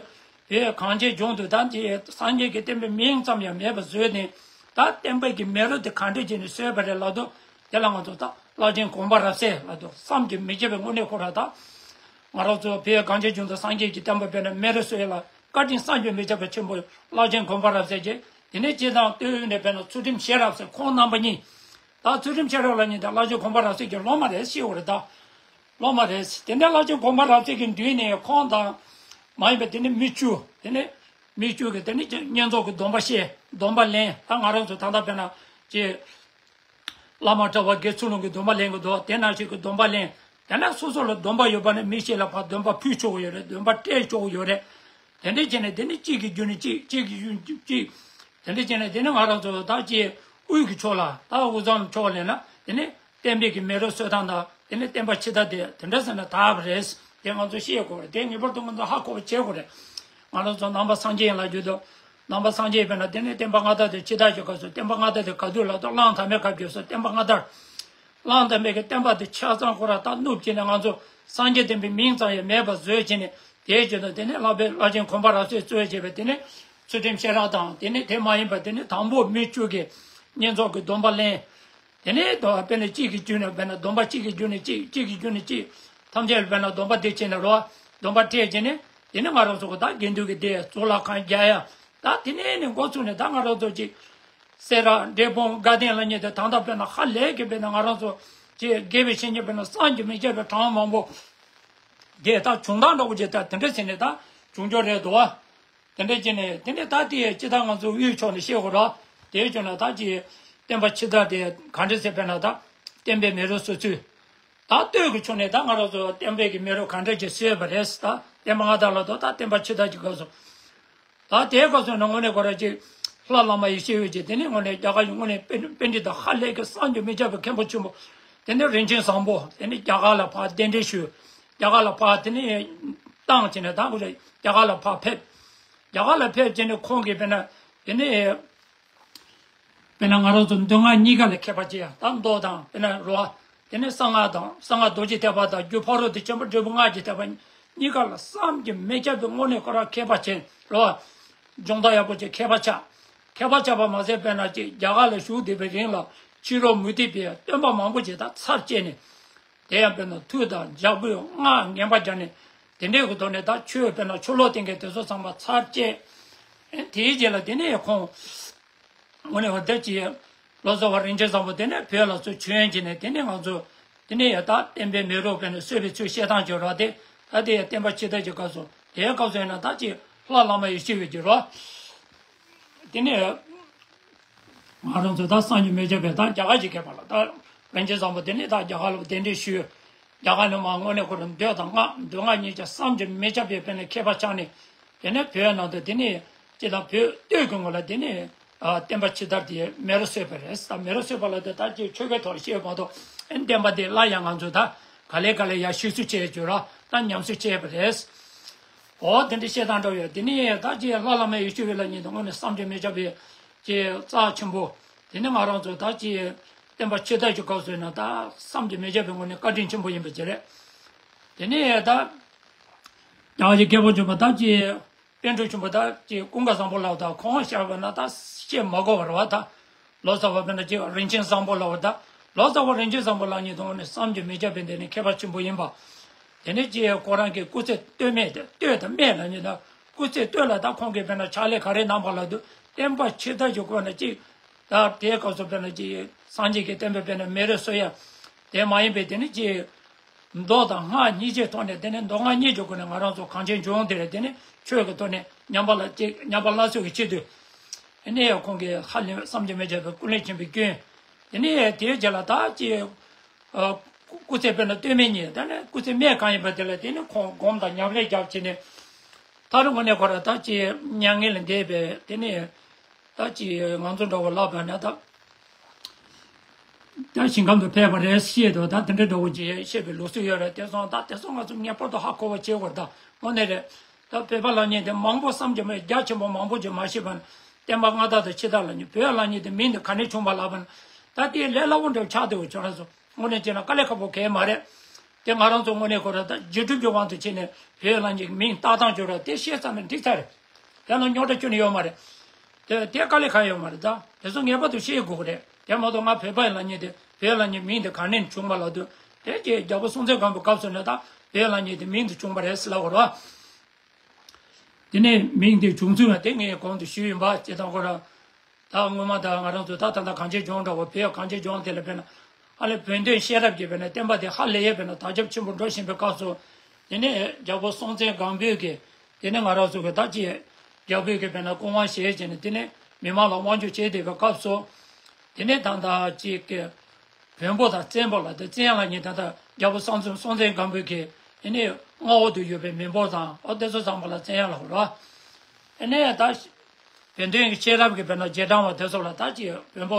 བོད་གངས་ཅན་ལྗོངས་དུ་ད་ཅིའི་སངས་རྒྱས་ཀྱི་བསྟན་པའི་མིང་ཙམ་ཡང་མེད་པ་བཟོས་ནས། ད་བསྟན་པའི་གི་མེ་རོ་དེ་ག་འདྲ་བྱས་ནས་གསོས་པ་རེད་ལབ་དུས། དེ་ལ་ང་ཚོ་ད་བླ་ཆེན་དགོངས་པ་རབ་གསལ་ལབ་དུས། བསམ་གྱིས་མི་ཁྱབ་པའི་དངོས་གནས་ཁོ་རང་ད། ང་རང་ཚོ་བོད་གངས་ཅན་ལྗོངས་དུ་སངས་རྒྱས་ཀྱི་བསྟན་པ་དཔེར་ན་མེ་རོ་གསོ་ཡ་ལ་བཀའ་དྲིན་བསམ་གྱིས་མི་ཁྱབ་པ་ཆེན་པོ་བླ་ཆེན་དགོངས་པ་རབ་གསལ་གྱི། དེ་ནས་སྤྱིར་བཏང་སྟོད་ཡུལ་ནས་དཔེར་ན་ཚུལ་ཁྲིམས་ཤེས་རབ་ཟེར། ཁོང་རྣམ་པ་གཉིས། ད་ཚུལ་ཁྲིམས་ཤེས་རབ་ལབ་མཁན་དེ་བླ་ཆེན་དགོངས་པ་རབ་གསལ་གྱི་སློབ་མ་རེད། ཤེས་དགོས་རེད་ད། སློབ་མ་རེད། དེ་འདྲ་བླ་ཆེན་དགོངས་པ་རབ་གསལ་གྱི་མདུན་ནས་ཁོང་དང་མ་ཡིན་པའི་དེ་ནས་མི་བཅུ། དེ་ནས་མི་བཅུ་གིས་དེ་ནས་བསྙེན་རྫོགས་ཀྱི་སྡོམ་པ་བཞེས། སྡོམ་པ་ལེན། ད་ང་རང་ཚོ་ད་ལྟ་དཔེར་ན་ཅིག་བླ་མ་གྲྭ་པ་དགེ་ཚུལ་སློང་གི་སྡོམ་པ་ལེན་གྱི་འདུག། དེ་ནང་བཞིན་གྱི་སྡོམ་པ་ལེན། དེ་ནས་སོ་སོ་ལ་སྡོམ་པ་ཡོད་པ་ནས་མི་ཞིག་ལ་ཕར་སྡོམ་པ་ཕུལ་ཆོག་གི་ཡོད་རེད། སྡོམ་པ་སྤྲད་ཆོག་གི་ཡོད་རེད། དེ་འདྲ་བྱས་ནས་དེ་ནི་གཅིག་གི་རྒྱུད་ནས་གཅིག། གཅིག་གི་རྒྱུད་ནས་གཅིག། དེ་འདྲ་བྱས་ནས་དེ་ནི་ང་རང་ཚོ་ད་ཅིའི་དབུས་ཀྱི་ཕྱོགས་ལ། ད་དབུས་གཙང་ཕྱོགས་ལ་ན་དེ་ནི་བསྟན་པའི་གི་མེ་རོ་གསོ་སྟངས་དང་། དེ་ནི་བསྟན་པ་ཕྱི་དར་དེ་དེ་འདྲ་ཟེར་ན་དར་བ་རེད། དེ་ང་ཚོ་ཤེས་དགོས་རེད། དེ་ངེས་པར་དུ་ང་ཚོ་ཧ་གོ་བ་བྱེད་དགོས་རེད། ང་རང་ཚོ་ནང་པ་སངས་རྒྱས་ལབ་རྒྱུ་དང་། ནང་པ་སངས་རྒྱས་དཔེར་ན་དེ་ནི་བསྟན་པ་སྔ་དར་དེ་ཕྱི་དར་གྱི་སྐབས་སུ། བསྟན་པ་སྔ་དར་དེ་ག་དུས་ལབ་དུས། གླང་དར་མའི་སྐབས་ཀྱི་སྐབས་སུ་བསྟན་པ་སྔ་དར། གླང་དར་མའི་གི་བསྟན་པ་དེ་ཆ་ཚང་ཁོ་རང་ད་བསྣུབས་བྱས་ནས། ང་ཚོ་སངས་རྒྱས་བསྟན་པའི་མིང་ཙམ་ཡང་མེད་པ་བཟོས་བྱས་ནས། དེའི་རྗེས་སུ་དེ་ནས་བླ་བེ་བླ་ཆེན་དགོངས་པ་རབ་གསལ་གཙོས་བྱས་པའི་དེ་ནས་ཚུལ་ཁྲིམས་ཤེས་རབ་དང་། དེ་ནས་དེ་མ་ཡིན་པ་དེ་ནས་དང་པོ་མི་བཅུ་གིས་བསྙེན་རྫོགས་ཀྱི་སྡོམ་པ་ལེན། དེ་ནས་དོ་དཔེར་ན་གཅིག་གི་རྒྱུད་ནས། དཔེར་ན་སྡོམ་པ་གཅིག་གི་རྒྱུད་ནས་གཅིག། གཅིག་གི་རྒྱུད་ནས་གཅིག། ཐམས་ཅད་ལ་དཔེར་ན་སྡོམ་པ་དེ་བྱས་ནས་རོ། སྡོམ་པ་སྤྲད་བྱས་ནས། དེ་ནས་ང་རང་ཚོ་གི་ད་དགེ་འདུན་གྱི་སྡེ་གཙུག་ལག་ཁང་རྒྱག་ཡ། ད་དེ་ནས་ནས་འགོ་ཚུགས་ནས་ད་ང་རང་ཚོ་ཅིག་སེ་ར་འབྲས་སྤུངས་དགའ་ལྡན་ལབ་མཁན་དེ་ད་ལྟ་དཔེར་ན་ཧ་ལས་ཀྱི། དཔེར་ན་ང་རང་ཚོ་ཅིག་དགེ་བའི་བཤེས་གཉེན་དཔེར་ན་བསམ་གྱིས་མི་ཁྱབ་པའི་གྲངས་མང་པོ་དེ་ད་བྱུང་སྟངས་འདྲ་བོ་ཅིག་ད་དེ་འདྲ་ཟེར་ནས་ད་བྱུང་རྒྱུ་རེད་འདུག་བ། དེ་འདྲ་བྱས་ནས་དེ་ནས་ད་དེ་ཅི་ད་ང་ཚོ་དབུས་ཕྱོགས་ནས་བཤད་དགོས་ར། དེའི་ཕྱོགས་ནས་ད་ཅིག་བསྟན་པ་ཕྱི་དར་དེ་ག་འདྲ་ཟེར། དཔེར་ན་ད་བསྟན་པའི་མེ་རོ་གསོ་ཚུལ། ད་སྟོད་ཀྱི་ཕྱོགས་ནས་ད་ང་རང་ཚོ་བསྟན་པའི་གི་མེ་རོ་ག་འདྲ་ཅིག་གསོས་པ་རེད། ད་བསྟན་པ་སྔ་དར་ལ་དོ། ད་བསྟན་པ་ཕྱི་དར་གྱི་སྐབས་སུ། ད་དེའི་སྐབས་སུ་ནི་དངོས་གནས་ཁོ་རང་ཅིག་ལྷ་བླ་མ་ཡེ་ཤེས་འོད་ཀྱི། དེ་ནས་དངོས་གནས་རྒྱ་གར་གྱི་དངོས་གནས་པཎ་པཎྜི་ཏ་ཧ་ལས་ཀྱི་བསམ་གྱིས་མི་ཁྱབ་པའི་མཁན་པོ་ཆེན་པོ། དེ་ནས་རིན་ཆེན་བཟང་པོ། དེ་ནས་རྒྱ་གར་ལ་ཕར་གདན་འདྲེན་ཞུས། རྒྱ་གར་ལ་ཕར་དེ་ནས་བཏང་བྱས་ནས་ད་ཁོ་རང་རྒྱ་གར་ལ་ཕར་ཕེབས། རྒྱ་གར་ལ་ཕེབས་བྱས་ནས་ཁོང་གིས་དཔེར་ན་དེ་ནས་དཔེར་ན་ང་རང་ཚོ་མདོ་སྔགས་གཉིས་ཀ་ལ་མཁས་པ་བྱས་ཡ། ད་མདོ་དང་དཔེར་ན་རོ། དེ་ནས་གསང་སྔགས་དང་། གསང་སྔགས་རྡོ་རྗེ་ཐེག་པ་དང་། རྒྱུ་ཕ་རོལ་ཏུ་ཕྱིན་པ་འབྲས་བུ་སྔགས་ཀྱི་ཐེག་པ་གཉིས་ཀ་ལ་བསམ་གྱིས་མི་ཁྱབ་པའི་དངོས་གནས་ཁོ་རང་མཁས་པ་བྱས་རོ། སྦྱོང་བརྡར་ཡག་པོ་བྱས། མཁས་པ་ཆགས། མཁས་པ་ཆགས་པ་མ་ཟད་དཔེར་ན་ཅིག་རྒྱ་གར་ལ་བཞུགས་བསྡད་པའི་རིང་ལ་ཕྱི་རོལ་མུ་སྟེགས་པའི་སྟོན་པ་མང་པོ་ཅིག་ད་ཚར་བཅད་ནས། དེ་ཡང་དཔེར་ན་མཐུ་དང་ལྗགས་བཀོད་སྔགས་ངན་པ་སྦྱར་ནས། དེ་འདྲའི་གི་ཐོག་ནས་ད་ཆོས་དཔེར་ན་ཆོས་ལུགས་སྟེང་གི་དེ་ཚོ་ཚང་མ་ཚར་བཅད། དེའི་རྗེས་ལ་དེ་ནས་ཁོང་དངོས་གནས་བ་དེ་ཅི་ལོ་ཙཱ་བ་རིན་ཆེན་བཟང་པོ་དེ་ནས་བོད་ལ་ཚུར་བྱོན་བྱས་ནས། དེ་ནས་ང་ཚོ་དེ་ནས་ཡ་ད་བསྟན་པའི་མེ་རོ་དཔེར་ན་གསོས་པའི་ཚུལ་བཤད་སྟངས་ཀྱི་ར། དེ་ད་དེ་ཡ་བསྟན་པ་ཕྱི་དར་གྱི་སྐབས་སུ། དེའི་སྐབས་སུ་ཡིན་ན་ད་ཅི་ལྷ་བླ་མ་ཡེ་ཤེས་འོད་ཀྱི་ར། དེ་ནས་ང་རང་ཚོ་ད་སངས་རྒྱས་མི་ཆགས་པའི་ད་རྒྱ་གར་གྱི་མཁས་པ་ལ། ད་ རིན་ཆེན་བཟང་པོ་དེ་ནས་ད་རྒྱ་གར་ལ་གདན་འདྲེན་ཞུས། རྒྱ་གར་ནས་མར་དངོས་གནས་ཁོ་རང་མདོ་དང་སྔགས་མདོ་སྔགས་གཉིས་ཀྱི་བསམ་གྱིས་མི་ཁྱབ་པའི་དཔེར་ན་མཁས་པ་ཆགས་ནས། དེ་ནས་བོད་ནང་དུ་དེ་ནས་སྤྱི་དང་བོད་སྟོད་ཀྱི་ངོས་ལ་དེ་ནས་ཨ་བསྟན་པ་ཕྱི་དར་དེ་མེ་རུ་གསོས་པ་རེད། ད་མེ་རུ་གསོས་པ་ལ་དེ་ད་ཅིག་ཆོས་སྐད་ཐོག་ལ་བཤད་ཡོད་མ་གཏོགས། ཨེ་བསྟན་པ་དེ་སླར་ཡང་ང་ཚོས་ད་ག་ལེ་ག་ལེ་ཡར་ཤུགས་སུ་བྱས་བྱོས་ར་ད་ཉམས་གསོ་བྱས་པ་རེད། འོ་དེ་འདྲ་བཤད་སྟངས་འདྲ་བོ་ཡོད། དེ་ནས་ད་ཅིག་ལྷ་བླ་མ་ཡེ་ཤེས་འོད་ལགས་གཉིས་དང་དངོས་གནས་བསམ་གྱིས་མི་ཁྱབ་པའི་ཅིག་རྩ་ཆེན་པོ། དེ་ནས་ང་རང་ཚོ་ད་ཅིག་བསྟན་པ་ཕྱི་དར་གྱི་སྐབས་སུ་ན་ད་བསམ་གྱིས་མི་ཁྱབ་པའི་ངོས་ནས་བཀའ་དྲིན་ཆེན་པོ་ཡིན་པ་ཅིག་རེད། དེ་ནས་ད་རྒྱལ་བ་རྗེ་རྒྱལ་པོ་འབྱུང་པ་ད་ཅིག་པཎ་གྲུབ་ཆེན་པོ་ད་ཅིག་ཀུན་དགའ་བཟང་པོ་ལགས་དང་ཁོང་བཤད་པ་ན་ད་བཤད་མ་དགོས་པ་རེད་བ། ད་ལོ་ཙཱ་བ་དཔེར་ན་ཅིག་རིན་ཆེན་བཟང་པོ་ལགས་ད་ལོ་ཙཱ་བ་རིན་ཆེན་བཟང་པོ་ལགས་གཉིས་དང་ནི་བསམ་གྱིས་མི་ཁྱབ་པའི་འདི་ནི་མཁས་པ་ཆེན་པོ་ཡིན་པ། དེ་ནས་ཅིག་ཁོ་རང་གི་སྐུ་ཚེ་སྟོད་སྨད་དེ་སྟོད་དང་སྨད་ལ་ནི་ད་སྐུ་ཚེ་སྟོད་ལ་ད་ཁོང་གིས་དཔེར་ན་ཕྱག་ལས་ག་རེ་གནང་པ་ལ་དུ་བསྟན་པ་ཕྱི་དར་གྱི་སྐོར་ན་ཅིག་ད་དེའི་སྐབས་སུ་དཔེར་ན་ཅིག་སངས་རྒྱས་ཀྱི་བསྟན་པ་དཔེར་ན་མེ་རི་སོ་ཡ་དེ་མ་ཡིན་པའི་དེ་ནི་ཅིག་མདོ་དང་སྔགས་གཉིས་ཀྱི་ཐོག་ནས་དེ་ནས་མདོ་སྔགས་གཉིས་ཀྱི་སྒོ་ནས་ང་རང་ཚོ་གངས་ཅན་ལྗོངས་འདིར་དེ་ནས་ཆོས་ཀྱི་ཐོག་ནས་ཉམས་པ་ལ་ཅིག་ཉམས་པ་སླར་གསོ་གི་ཆེད་དུ། དེ་ནས་ཁོང་གིས་ཧ་ལས་བསམ་གྱིས་མི་ཁྱབ་པའི་སྐུ་ལས་ཆེན་པོའི་སྐྱོན། དེ་ནས་དེའི་རྗེས་ལ་ད་ཅིག་ཨ་སྐུ་ཚེ་དཔེར་ན་སྟོད་སྨད་གཉིས་དེ་ནས་སྐུ་ཚེ་སྨད་གང་ཡིན་པ་དེ་ལ་དེ་ནས་ཁོང་སྒོམ་དང་ཉམས་ལེན་རྒྱབ་བྱས་ནས། ད་རུང་དངོས་གནས་ཁོ་ར་ད་ཅིག་མྱ་ངན་ལས་འདས་པའི་དེ་ནས་ད་ཅིག་ང་ཚོ་འདྲ་བོ་ལབ་པ་ན་ད། ད་ཞིང་ཁམས་དུ་ཕེབས་པ་རེད་ཞེས་དང་ད་དེ་འདྲ་འདྲ་བོ་ཅིག་བཤད་པའི་ལུགས་སྲོལ་ཡོད་རེད། དེ་སོང་ད་དེ་སོང་ང་ཚོ་ངེས་པར་དུ་ཧ་གོ་བ་བྱེད་དགོས་རེད། ད་དངོས་གནས་རེད། ད་བོད་པ་ལབ་མཁན་དེ་མང་པོ་བསམ་གྱིས་མི་རྒྱ་ཆེན་པོ་མང་པོ་ཅིག་མ་ཤེས་པ་ན། བསྟན་པ་སྔ་དར་དང་ཕྱི་དར་ལབ་མཁན་བོད་ལབ་མཁན་དེ་མིང་དེ་ག་ནས་བྱུང་བ་ལབ་པ་ན། ད་དེ་ལས་སླ་བོ་འདྲ་བོ་ཆགས་བསྡད་ཡོད་ཁྱོད་རང་ཚོ། དངོས་གནས་བྱས་ན་དཀའ་ལས་ཁག་པོ་གང་ཡང་མ་རེད། དེ་ང་རང་ཚོ་དངོས་གནས་ཁོ་ར་ད་རྗེས་གྲུབ་ཀྱི་དབང་དུ་བྱས་ནས་བོད་ལབ་མཁན་གྱི་མིང་བཏགས་སྟངས་ཅིག་ཡོད་ར་དེ་ཤེས་ཚར་ན་འགྲིག་ཚར་རེད། དེ་ལ་རྙོག་དྲ་ཁྱོན་ནས་ཡོད་མ་རེད། དེ་དེ་དཀའ་ལས་ཁག་ཡོད་མ་རེད། ད་དེ་ཚོ་ངེས་པར་དུ་ཤེས་དགོས་ཀྱི་རེད། དེ་མ་གཏོགས་ང་བོད་པ་ཡིན་ལབ་མཁན་དེ་བོད་ལབ་མཁན་མིང་དེ་ག་ནས་བྱུང་བ་ལབ་དུས། དེ་རྗེ་རྒྱལ་པོ་སྲོང་བཙན་སྒམ་པོའི་སྐབས་སུ་ནས་ད་བོད་ལབ་མཁན་དེ་མིང་དེ་བྱུང་བ་རེད་ཟེར་ལབ་དགོས་རེད་བ། དེ་ནས་མིང་དེ་བྱུང་ཚུལ་ང་དེ་ངས་གོང་དུ་ཞུས་ཡིན་པ་ཅི་དང་ཁོ་ར། ད་སྔོན་མ་ད་ང་རང་ཚོ་ད་ད་ལྟ་གངས་ཅན་ལྗོངས་འདྲ་བོ་བོད་གངས་ཅན་ལྗོངས་དེ་ལ་དཔེར་ན་ཧ་ལས་བོན་སྟོན་ཤེས་རབ་ཀྱི་དཔེར་ན་བསྟན་པ་དེ་ཧ་ལས་ཡས་དཔེར་ན་དར་ཁྱབ་ཆེན་པོ་འགྲོ་བཞིན་པའི་སྐབས་སུ། དེ་ནས་རྒྱལ་པོ་སྲོང་བཙན་སྒམ་པོས་ཀྱིས་དེ་ནས་ང་རང་ཚོ་གི་ད་ཅི་རྒྱལ་པོས་ཀྱི་དཔེར་ན་སྐུ་དབང་བཞེས་བྱས་ནས་དེ་ནས་མི་མང་ལ་དབང་སྒྱུར་བྱས་བསྡད་པའི་སྐབས་སུ། དེ་ནས་ད་ད་ཅིག་གི་བོན་པོ་དང་བཙན་པོ་ལ་དེ་བཙན་ལབ་མཁན་ད་ལྟ་རྒྱལ་པོ་སྲོང་བཙན་སྲོང་བཙན་སྒམ་པོ་གི་ཨེ་ནས་མངའ་འོག་ཏུ་ཡོད་པའི་མི་འབོར་དང་ཨོ་དེ་ཚོ་ཚང་མ་ལ་བཙན་ལབ་རོ། ཨེ་ནས་ད་བོན་སྟོན་གྱི་ཤེས་རབ་ཀྱི་དཔེར་ན་རྗེས་འབྲང་བ་དེ་ཚོ་ལ་ད་ཅི་བོན་པོ་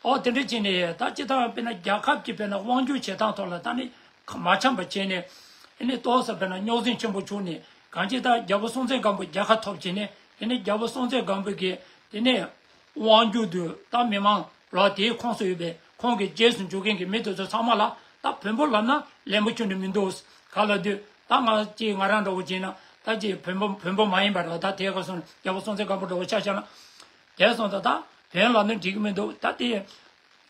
ཨོ་དེ་འདྲ་བྱས་ནས་ད་ཅི་ད་དཔེར་ན་རྒྱལ་ཁབ་ཀྱི་དཔེར་ན་དབང་སྒྱུར་བྱེད་སྟངས་ཐོག་ལ་ད་ནི་མ་འཆམ་པ་བྱས་ནས་ཨེ་ནས་ཏོག་ཙམ་དཔེར་ན་རྙོག་འཛིང་ཆེན་པོ་བྱུང་ནས་གང་ཅི་ད་རྒྱལ་པོ་སྲོང་བཙན་སྒམ་པོ་རྒྱལ་ཁ་ཐོབ་བྱས་ནས་ཨེ་ནས་རྒྱལ་པོ་སྲོང་བཙན་སྒམ་པོ་གི་དེ་ནས་དབང་སྒྱུར་དུ་ད་མི་མང་རོགས་དེའི་ཁོངས་སུ་ཡོད་པའི་ཁོང་གི་རྗེས་སུ་འཇུག་མཁན་གྱི་མི་དེ་ཚོ་ཚང་མ་ལ་ད་བོན་པོ་ལབ་ན་ལན་པོ་ཁྱོན་ནས་མི་འདུག་ག་ལ་དུས་ད་ང་ཅིག་ང་རང་འདྲ་བོ་བྱས་ན་ད་ཅིག་བོན་པོ་བོན་པོ་མ་ཡིན་པ་རེད། ད་དེའི་སྐབས་སུ་རྒྱལ་པོ་སྲོང་བཙན་སྒམ་པོ་འདྲ་བོ་ཆ་བཞག་ན། དེ་སོང་ཙང་ད་བོན་ལབ་ན་འགྲིག་གི་མི་འདུག་ད་དེ་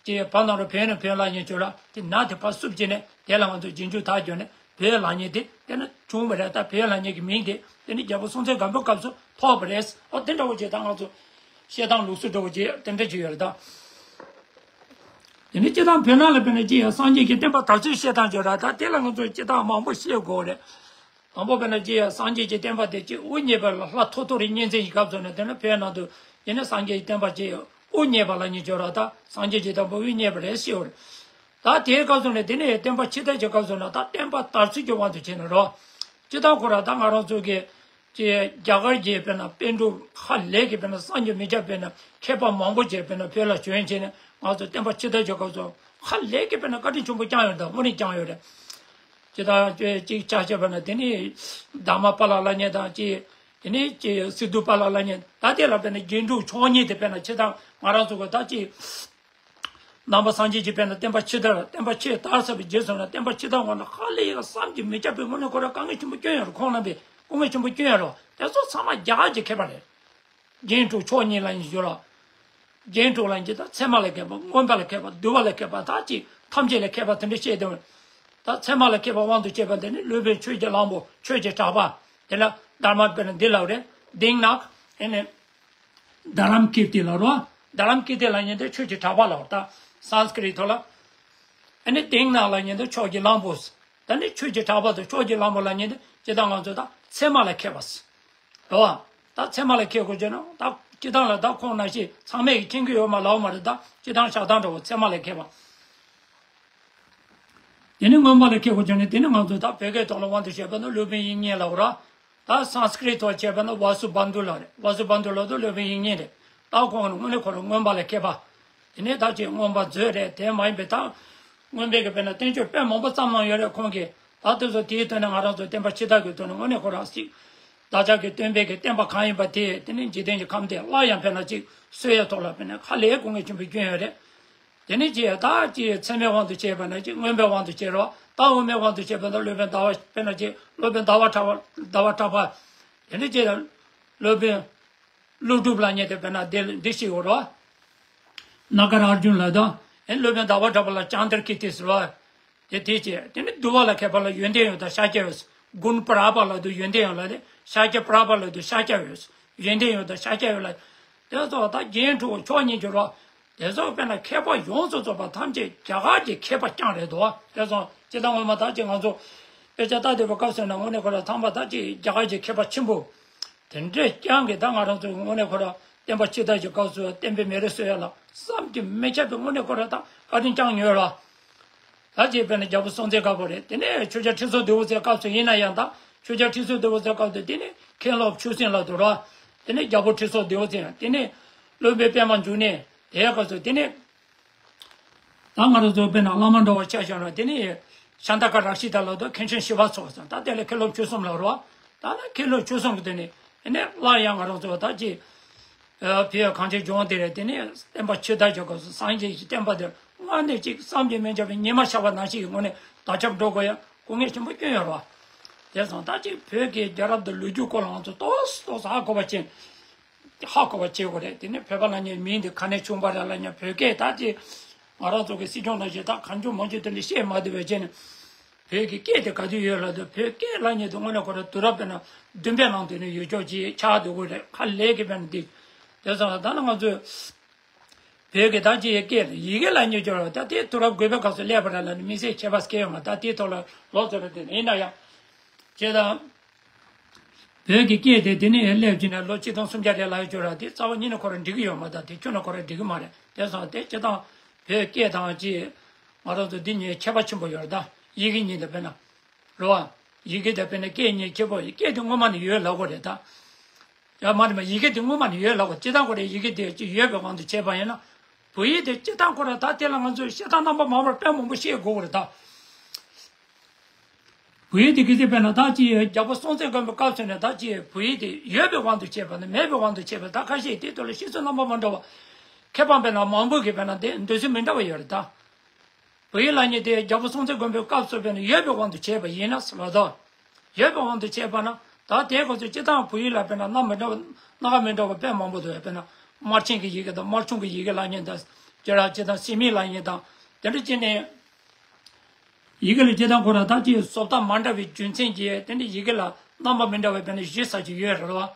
ཅིག་བར་ན་རོ་བོན་ནི་བོན་ལབ་མཁན་ཁྱོད་ར་དེ་ན་དེ་ཕར་བསུབ་བྱས་ནས་དེ་ལ་ང་ཚོ་རྗེས་འཇུག་ད་བརྒྱབ་ནས། བོད་ལབ་མཁན་དེ་དེ་ནི་བྱུང་བ་རེད། ད་བོད་ལབ་མཁན་གྱི་མིང་དེ་དེ་ནི་རྒྱལ་པོ་སྲོང་བཙན་སྒམ་པོའི་སྐབས་སུ་ཐོགས་པ་རེད། ཨོ་དེ་འདྲ་བོ་ཅིག་ད་ང་ཚོ་བཤད་སྟངས་ལུགས་སྲོལ་འདྲ་བོ་ཅིག་དེ་འདྲ་ཅིག་ཡོད་རེད་ད། དེ་ནི་སྤྱིར་བཏང་བོད་ནང་ལ་དཔེར་ན་ཅིག་ཡང་སངས་རྒྱས་ཀྱི་བསྟན་པ་དར་ཚུལ་བཤད་སྟངས་ཅིག་ཡོད་རེད། ད་དེ་ལ་ང་ཚོ་སྤྱིར་བཏང་མང་པོ་བཤད་དགོས་རེད། དང་པོ་དཔེར་ན་ཅིག་ཡང་སངས་རྒྱས་ཀྱི་བསྟན་པ་དེ་ཅིག་དབུ་བརྙེས་པ་ལ་ལྷ་ཐོ་ཐོ་རི་གཉན་བཙན་གྱི་སྐབས་སུ་ནས་དེ་ནི་བོད་ནང་དུ་དེ་ནི་སངས་རྒྱས་ཀྱི་བསྟན་པ་ཅིག་དབུ་བརྙེས་པ་ལབ་མཁན་ཅིག་ཡོད་རེད། ད་སངས་རྒྱས་ཀྱི་བསྟན་པ་དབུ་བརྙེས་པ་རེད་ཟེར་ཡོད་རེད། ད་དེའི་སྐབས་སུ་ནས་དེ་ནས་བསྟན་པ་ཕྱི་དར་གྱི་སྐབས་སུ་ན་ད་བསྟན་པ་དར་ཚུལ་གྱི་དབང་དུ་བྱས་ནས་རོ། སྤྱིར་བཏང་ཁོ་ར་ད་ང་རང་ཚོ་གི་ཅིག་རྒྱ་གར་གྱི་དཔེར་ན་པཎ་གྲུབ་ཧ་ལས་ཀྱི་དཔེར་ན་བསམ་གྱིས་མི་ཁྱབ་པའི་ན་མཁས་པ་མང་པོ་ཅིག་དཔེར་ན་བོད་ལ་བྱོན་བྱས་ནས་ང་ཚོ་བསྟན་པ་ཕྱི་དར་གྱི་སྐབས་སུ་ཧ་ལས་ཀྱི་དཔེར་ན་བཀའ་དྲིན་ཆེན་པོ་བསྐྱངས་ཡོད་རེད། ད་དངོས་གནས་བསྐྱངས་ཡོད་རེད། ཅིག་ད་ཅིག་ཅིག་ཆ་བཞག་པ་ན་དེ་ནི་དྷརྨ་པཱ་ལ་ལབ་མཁན་དང་ཅིག་དེ་ནི་ཅིག་སིདྡྷུ་པཱ་ལ་ལབ་མཁན་ད་དེ་ལ་དཔེར་ན་རྒྱན་དྲུག་མཆོག་གཉིས་དེ་དཔེར་ན་ཕྱི་དར་ང་རང་ཚོ་གི་ད་ཅིག་ནང་པ་སངས་རྒྱས་ཀྱི་དཔེར་ན་བསྟན་པ་ཕྱི་དར་བསྟན་པ་ཕྱི་དར་ཚར་བའི་རྗེས་སུ་ན་བསྟན་པ་ཕྱི་དར་ངོ་ན་ཧ་ལས་ཡག་བསམ་གྱིས་མི་ཁྱབ་པའི་ངོ་ནས་ཁོ་ར་དཀའ་ངལ་ཆེན་པོ་བསྐྱོན་ཡོད་རེད། ཁོང་རྣམ་པས་སྐུ་ངལ་ཆེན་པོ་བསྐྱོན་ཡོད་རེད། དེ་ཚོ་ཚང་མ་རྒྱ་གར་གྱི་མཁས་པ་རེད། རྒྱན་དྲུག་མཆོག་གཉིས་ལབ་མཁན་ཞུ་རོགས། རྒྱན་དྲུག་ལབ་མཁན་ད་ཚད་མ་ལ་མཁས་པ་མངོན་པ་ལ་མཁས་པ་འདུལ་བ་ལ་མཁས་པ་ད་ཅིག་ཐམས་ཅད་ལ་མཁས་པ་དེ་འདྲ་བཤད་དེ། ད་ཚད་མ་ལ་མཁས་པ་དབང་དུ་བྱས་པ་དེ་ནི་སློབ་དཔོན་ཆོས་ཀྱི་གླང་པོ་ཆོས་ཀྱི་གྲགས་པ་དེ་ལ་དྷརྨ་དཔེར་ན་འདི་ལབ་རེད། དེང་ན་ཨེ་ནི། དྷ་རམ་ཀིརྟི་ལབ་རོ། དྷ་རམ་ཀིརྟི་ལབ་མཁན་དེ་ཆོས་ཀྱི་གྲགས་པ་ལབ་རོ། ད་སཾ་སྐྲྀ་ཏ་ལ། ཨ་ནི་དེང་ན་ལབ་མཁན་དེ་ཆོས་ཀྱི་གླང་པོ། ད་ནི་ཆོས་ཀྱི་གྲགས་པ་དང་ཆོས་ཀྱི་གླང་པོ་ལབ་མཁན་དེ་སྤྱིར་བཏང་ང་ཚོ་ད་ཚད་མ་ལ་མཁས་པ། རེད་བ། ད་ཚད་མ་ལ་མཁས་དགོས་ཀྱི་ན་ད་སྤྱིར་བཏང་ལ་ད་ཁོང་ནང་བཞིན་ཚང་མས་ཀྱི་མཁྱེན་གྱི་ཡོད་མ་ལབ་མ་རེད། ད་སྤྱིར་བཏང་བཞག་སྟངས་འདྲ་བོ་ཚད་མ་ལ་མཁས་པ། དེ་ནས་མངོན་པ་ལ་མཁས་པོ་བྱུང་ནས། དེ་ནས་ང་ཚོ་ད་བོད་སྐད་ཐོག་ལ་དབང་དུ་བྱས་པ་ན་སློབ་དཔོན་དབྱིག་གཉེན་ལབ་ར། ད་སཾ་སྐྲྀ་ཏ་ཐོག་བྱས་པ་ན་ཝ་སུ་བ་དྷུ་ལབ་རེད། ཝ་སུ་བ་དྷུ་ལབ་དུས་སློབ་དཔོན་དབྱིག་གཉེན་རེད། ད་ཁོང་ནི་དངོས་གནས་ཁོ་རང་མངོན་པ་ལ་མཁས་པ། དེ་ནས་ད་ཅིག་མངོན་པ་མཛོད་རེད། དེ་མ་ཡིན་པའི་ད་མངོན་པའི་གི་དཔེར་ན་བསྟན་བཅོས་དཔེ་མང་པོ་བརྩམས་གནང་ཡོད་རེད་ཁོང་གིས། ད་དེ་ཚོ་དེའི་ཐོག་ནས་ང་རང་ཚོ་བསྟན་པ་ཕྱི་དར་གྱི་ཐོག་ནས་དངོས་གནས་ཁོ་རང་ཅིག་བདག་ཅག་གི་སྟོན་པའི་གི་བསྟན་པ་གང་ཡིན་པ་དེ། དེ་ནས་འཇིག་རྟེན་གྱི་ཁམས་དེ་སླར་ཡང་དཔེར་ན་ཅིག་གསོ་ཡ་ཐོག་ལ་དཔེར་ན་ཧ་ལས་དཀའ་ངལ་ཆེན་པོ་བསྐྱོན་ཡོད་རེད། དེ་ནས་ཅིག་ད་ཅིག་ཚད་མའི་དབང་དུ་བྱས་པ་ན་ཅིག་མངོན་པའི་དབང་དུ་བྱས་རོ། ད་དབུ་མའི་དབང་དུ་བྱས་པ་ན་སློབ་དཔོན་ཟླ་བ་དཔེར་ན་ཅིག་སློབ་དཔོན་ཟླ་བ་གྲགས་པ། ཟླ་བ་གྲགས་པ། དེ་ནས་ཅིག་སློབ་དཔོན་ཀླུ་སྒྲུབ་ལབ་མཁན་དེ་དཔེར་ན་འདི་འདི་ཞིག་ཡོད་རོ། ནཱ་ག་རཱར་ཇུན་ལབ་དང་། ཨེ་སློབ་དཔོན་ཟླ་བ་གྲགས་པ་ལ་ཙནྡྲ་ཀིརྟི་ཟེར་བ། དེ་དེ་བྱས། དེ་ནི་འདུལ་བ་ལ་མཁས་པ་ལ་ཡོན་ཏན་ཡོད་དང་ཤཱཀྱ་ཡོད། གུ་ཎ་པྲ་བྷ་ལབ་དུས་ཡོན་ཏན་ཡོད་ལབ་དེ། ཤཱཀྱ་པྲ་བྷ་ལབ་དུས་ཤཱཀྱ་ཡོད། ཡོན་ཏན་ཡོད་དང་ཤཱཀྱ་ཡོད་ལབ། དེ་ཚོ་ད་རྒྱན་དྲུག་ཕྱོགས་གཉིས་འགྱུར་བ། དེ་ཚོ་དཔེར་ན་མཁས་པ་ཡོངས་སུ་རྫོགས་པ་ཐམས་ཅད་རྒྱ་གར་གྱི་མཁས་པ་རྐྱང་རེད་དོ། དེ་ཚོ་སྤྱིར་བཏང་ངོ་མ་ད་ཅིག་ང་ཚོ་དཔེ་ཆ་ལྟ་བསྡད་པའི་སྐབས་སུ་ན་དངོས་གནས་ཁོ་རང་ཚང་མ་ད་ཅིག་རྒྱ་གར་གྱི་མཁས་པ་ཆེན་པོ། དེ་འདྲས་རྐྱང་གིས་ད་ང་རང་ཚོའི་དངོས་གནས་ཁོ་རང་བསྟན་པ་ཕྱི་དར་གྱི་སྐབས་སུ་བསྟན་པའི་མེ་རོ་གསོ་ཡ་ལ་བསམ་གྱིས་མི་ཁྱབ་པའི་དངོས་གནས་ཁོ་རང་ད་བཀའ་དྲིན་བསྐྱངས་ཡོད་ལ། ད་ཅིག་དཔེར་ན་རྒྱལ་པོ་སྲོང་བཙན་སྒམ་པོ་རེད། དེ་ནས་ཆོས་རྒྱལ་ཁྲི་སྲོང་ལྡེའུ་བཙན་སྐབས་སུ་ཡིན་ན་ཡང་། ད་ཆོས་རྒྱལ་ཁྲི་སྲོང་ལྡེའུ་བཙན་སྐབས་སུ་དེ་ནས་མཁན་སློབ་ཆོས་སེང་ལབ་འདུག་ར། དེ་ནས་རྒྱལ་པོ་ཁྲི་སྲོང་ལྡེའུ་བཙན། དེ་ནས་སློབ་དཔོན་པདྨ་འབྱུང་གནས། དེའི་སྐབས་སུ་དེ་ནས་ད་ང་རང་ཚོ་དཔེར་ན་བླ་མ་འདྲ་བོ་ཆ་བཞག་ན། དེ་ནས་ཤཱནྟ་ཀ་རཀྵི་ཏ་ལབ་དུས་མཁན་ཆེན་ཞི་བ་འཚོ་ཟེར། ད་དེ་ལ་མཁན་སློབ་ཆོས་གསུམ་ལབ་ར། ད་ནི་མཁན་སློབ་ཆོས་གསུམ་གྱི་དེ་ནས་ཨེ་ནས་སླར་ཡང་ང་རང་ཚོ་ད་ཅིག་ཨ་བོད་གངས་ཅན་ལྗོངས་འདི་རེད། དེ་ནས་བསྟན་པ་ཕྱི་དར་གྱི་སྐབས་སུ་སངས་རྒྱས་ཀྱི་བསྟན་པ་འདིར་དངོས་གནས་ཅིག་བསམ་གྱིས་མི་ཁྱབ་པའི་ཉི་མ་ཤར་བ་ནང་བཞིན་གྱི་ངོས་ནས་དར་ཁྱབ་འགྲོ་དགོས་ཡ་དཀའ་ངལ་ཆེན་པོ་བསྐྱོན་ཡོད་རེད་བ། དེ་སོང་ད་ཅིག་བོད་ཀྱི་རྒྱལ་རབས་དང་ལོ་རྒྱུས་སྐོར་ལ་ང་ཚོ་ཏོག་ཙམ་ཏོག་ཙམ་ཧ་གོ་བ་ཅན། ཧ་གོ་བ་བྱེད་དགོས་རེད། དེ་ནས་བོད་པ་ལབ་མཁན་མིང་འདི་ག་ནས་བྱུང་བ་རེད་ལབ་མཁན། བོད་སྐད་ད་ཅིག་ང་རང་ཚོ་གི་སྲིད་སྐྱོང་ནང་བཞིན་ད་གང་བྱུང་མང་བྱུང་དེ་འདྲ་བཤད་མ་བསྡད་པའི་ཆེད་ནས། བོད་ཀྱི་སྐད་དེ་ག་དུས་ཡོད་ལབ་དུས། བོད་སྐད་ལབ་མཁན་དེ་དངོས་གནས་ཁོ་རང་དུས་རབས་དཔེར་ན་བདུན་པའི་ནང་དེ་ནས་ཡོད་ཆོག་ཅིག་ཆགས་འདུག་གི་རེད། ཧ་ལས་ཀྱི་དཔེར་ན་འདི། དེ་ཙང་ད་ནི་ང་ཚོས་བོད་ཀྱི་ད་ཅིག་སྐད་ཡི་གེ་ལབ་མཁན་ཅིག་ཡོད་རེད། ད་དེ་དུས་རབས་དགུ་པའི་སྐབས་སུ་སླེབས་པ་རེད་ལབ་ནས་དམིགས་བསལ་ཁྱད་པར་སྐྱེ་ཡོང་བ། ད་དེའི་ཐོག་ལ་ལོག་ཚོད་རེད། དེ་ཡིན་ན་ཡང་། བྱས་ཙང་། བོད་ཀྱི་སྐད་དེ་དེ་ནས་སླེབས་ཀྱི་ནས་ལོ་གཅིག་སྟོང་སུམ་བརྒྱ་རེད་ལབ་ཡོད་ཅོག་ར། དེ་རྩ་བ་ཉིད་ནས་ཁོ་རང་འགྲིག་གི་ཡོད་མ་རེད། དེ་ཁྱོན་ནས་ཁོ་རང་འགྲིག་གི་མ་རེད། དེ་སོང་དེ་སྤྱིར་བཏང་བོད་སྐད་དང་ཅིག་ང་རང་ཚོ་འདི་གཉིས་ཁྱད་པར་ཆེན་པོ་ཡོད་རེད། ད་ཡི་གེ་གཉིས་དེ་དཔེར་ན་རེད་བ། ཡི་གེ་དེ་དཔེར་ན་སྐད་གཉིས་ཁྱད་པར། སྐད་དེ་སྔོན་མ་ནས་ཡོད་ལབ་དགོས་རེད་ད། ཡ་མ་རེད་མ། ཡི་གེ་དེ་སྔོན་མ་ནས་ཡོད་ལབ་དགོས། སྤྱིར་བཏང་ཁོ་རང་ཡི་གེ་དེ་ཅིག་ཡོད་པའི་དབང་དུ་བྱས་པ་ཡིན་ན། བོད་ཡིག་དེ་སྤྱིར་བཏང་ཁོ་རང་ད་དེ་ལ་ང་ཚོས་བཤད་སྟངས་རྣམ་པ་མང་པོ་དཔེ་མང་པོ་བཤད་དགོས་རེད་ད། བོད་ཡིག་དེ་གལ་སྲིད་དཔེར་ན་ད་ཅིག་རྒྱལ་པོ་སྲོང་བཙན་སྒམ་པོའི་སྐབས་སུ་ནས་ད་ཅིག་བོད་ཡིག་དེ་ཡོད་པའི་དབང་དུ་བྱས་པ་ནས་མེད་པའི་དབང་དུ་བྱས་པ། ད་ཁ་ཤས་དེའི་ཐོག་ལ་བཤད་ཚུལ་རྣམ་པ་མ་འདྲ་བ། མཁས་པ་དཔེར་ན་མང་པོ་གིས་དཔེར་ན་དེ་འདོད་ཚུལ་མི་འདྲ་བ་ཡོད་རེད་ད། བོད་ཡིག་ལབ་མཁན་དེ་རྒྱལ་པོ་སྲོང་བཙན་སྒམ་པོའི་སྐབས་སུ་དཔེར་ན་ཡོད་པའི་དབང་དུ་བྱས་པ་ཡིན་ན་ཟེར་ལབ་དོ། ཡོད་པའི་དབང་དུ་བྱས་པ་ན། ད་དེའི་སྐབས་སུ་སྤྱིར་བཏང་བོད་ཡིག་ལ་དཔེར་ན་སྣ་མི་འདྲ་བ། སྣ་ཁ་མི་འདྲ་བ་དཔེ་མང་པོ་འདུག་དཔེར་ན་དམར་ཆེན་གྱི་ཡི་གེ་དང་དམར་ཆུང་གི་ཡི་གེ་ལབ་མཁན་དང་། ཅི་ར་ཅི་དང་སི་མི་ལབ་མཁན་དང་། དེ་འདྲ་བྱས་ནས། ཡི་གེ་ལ་སྤྱིར་བཏང་ཁོ་རང་ད་ཅིག་བཟོ་ལྟ་མ་འདྲ་བའི་རྒྱུ་མཚན་གྱིས་དེ་འདྲ་ཡི་གེ་ལ་རྣམ་པ་མི་འདྲ་བའི་དཔེར་ན་བཞི་ཙམ་ཅིག་ཡོད་རེད་བ།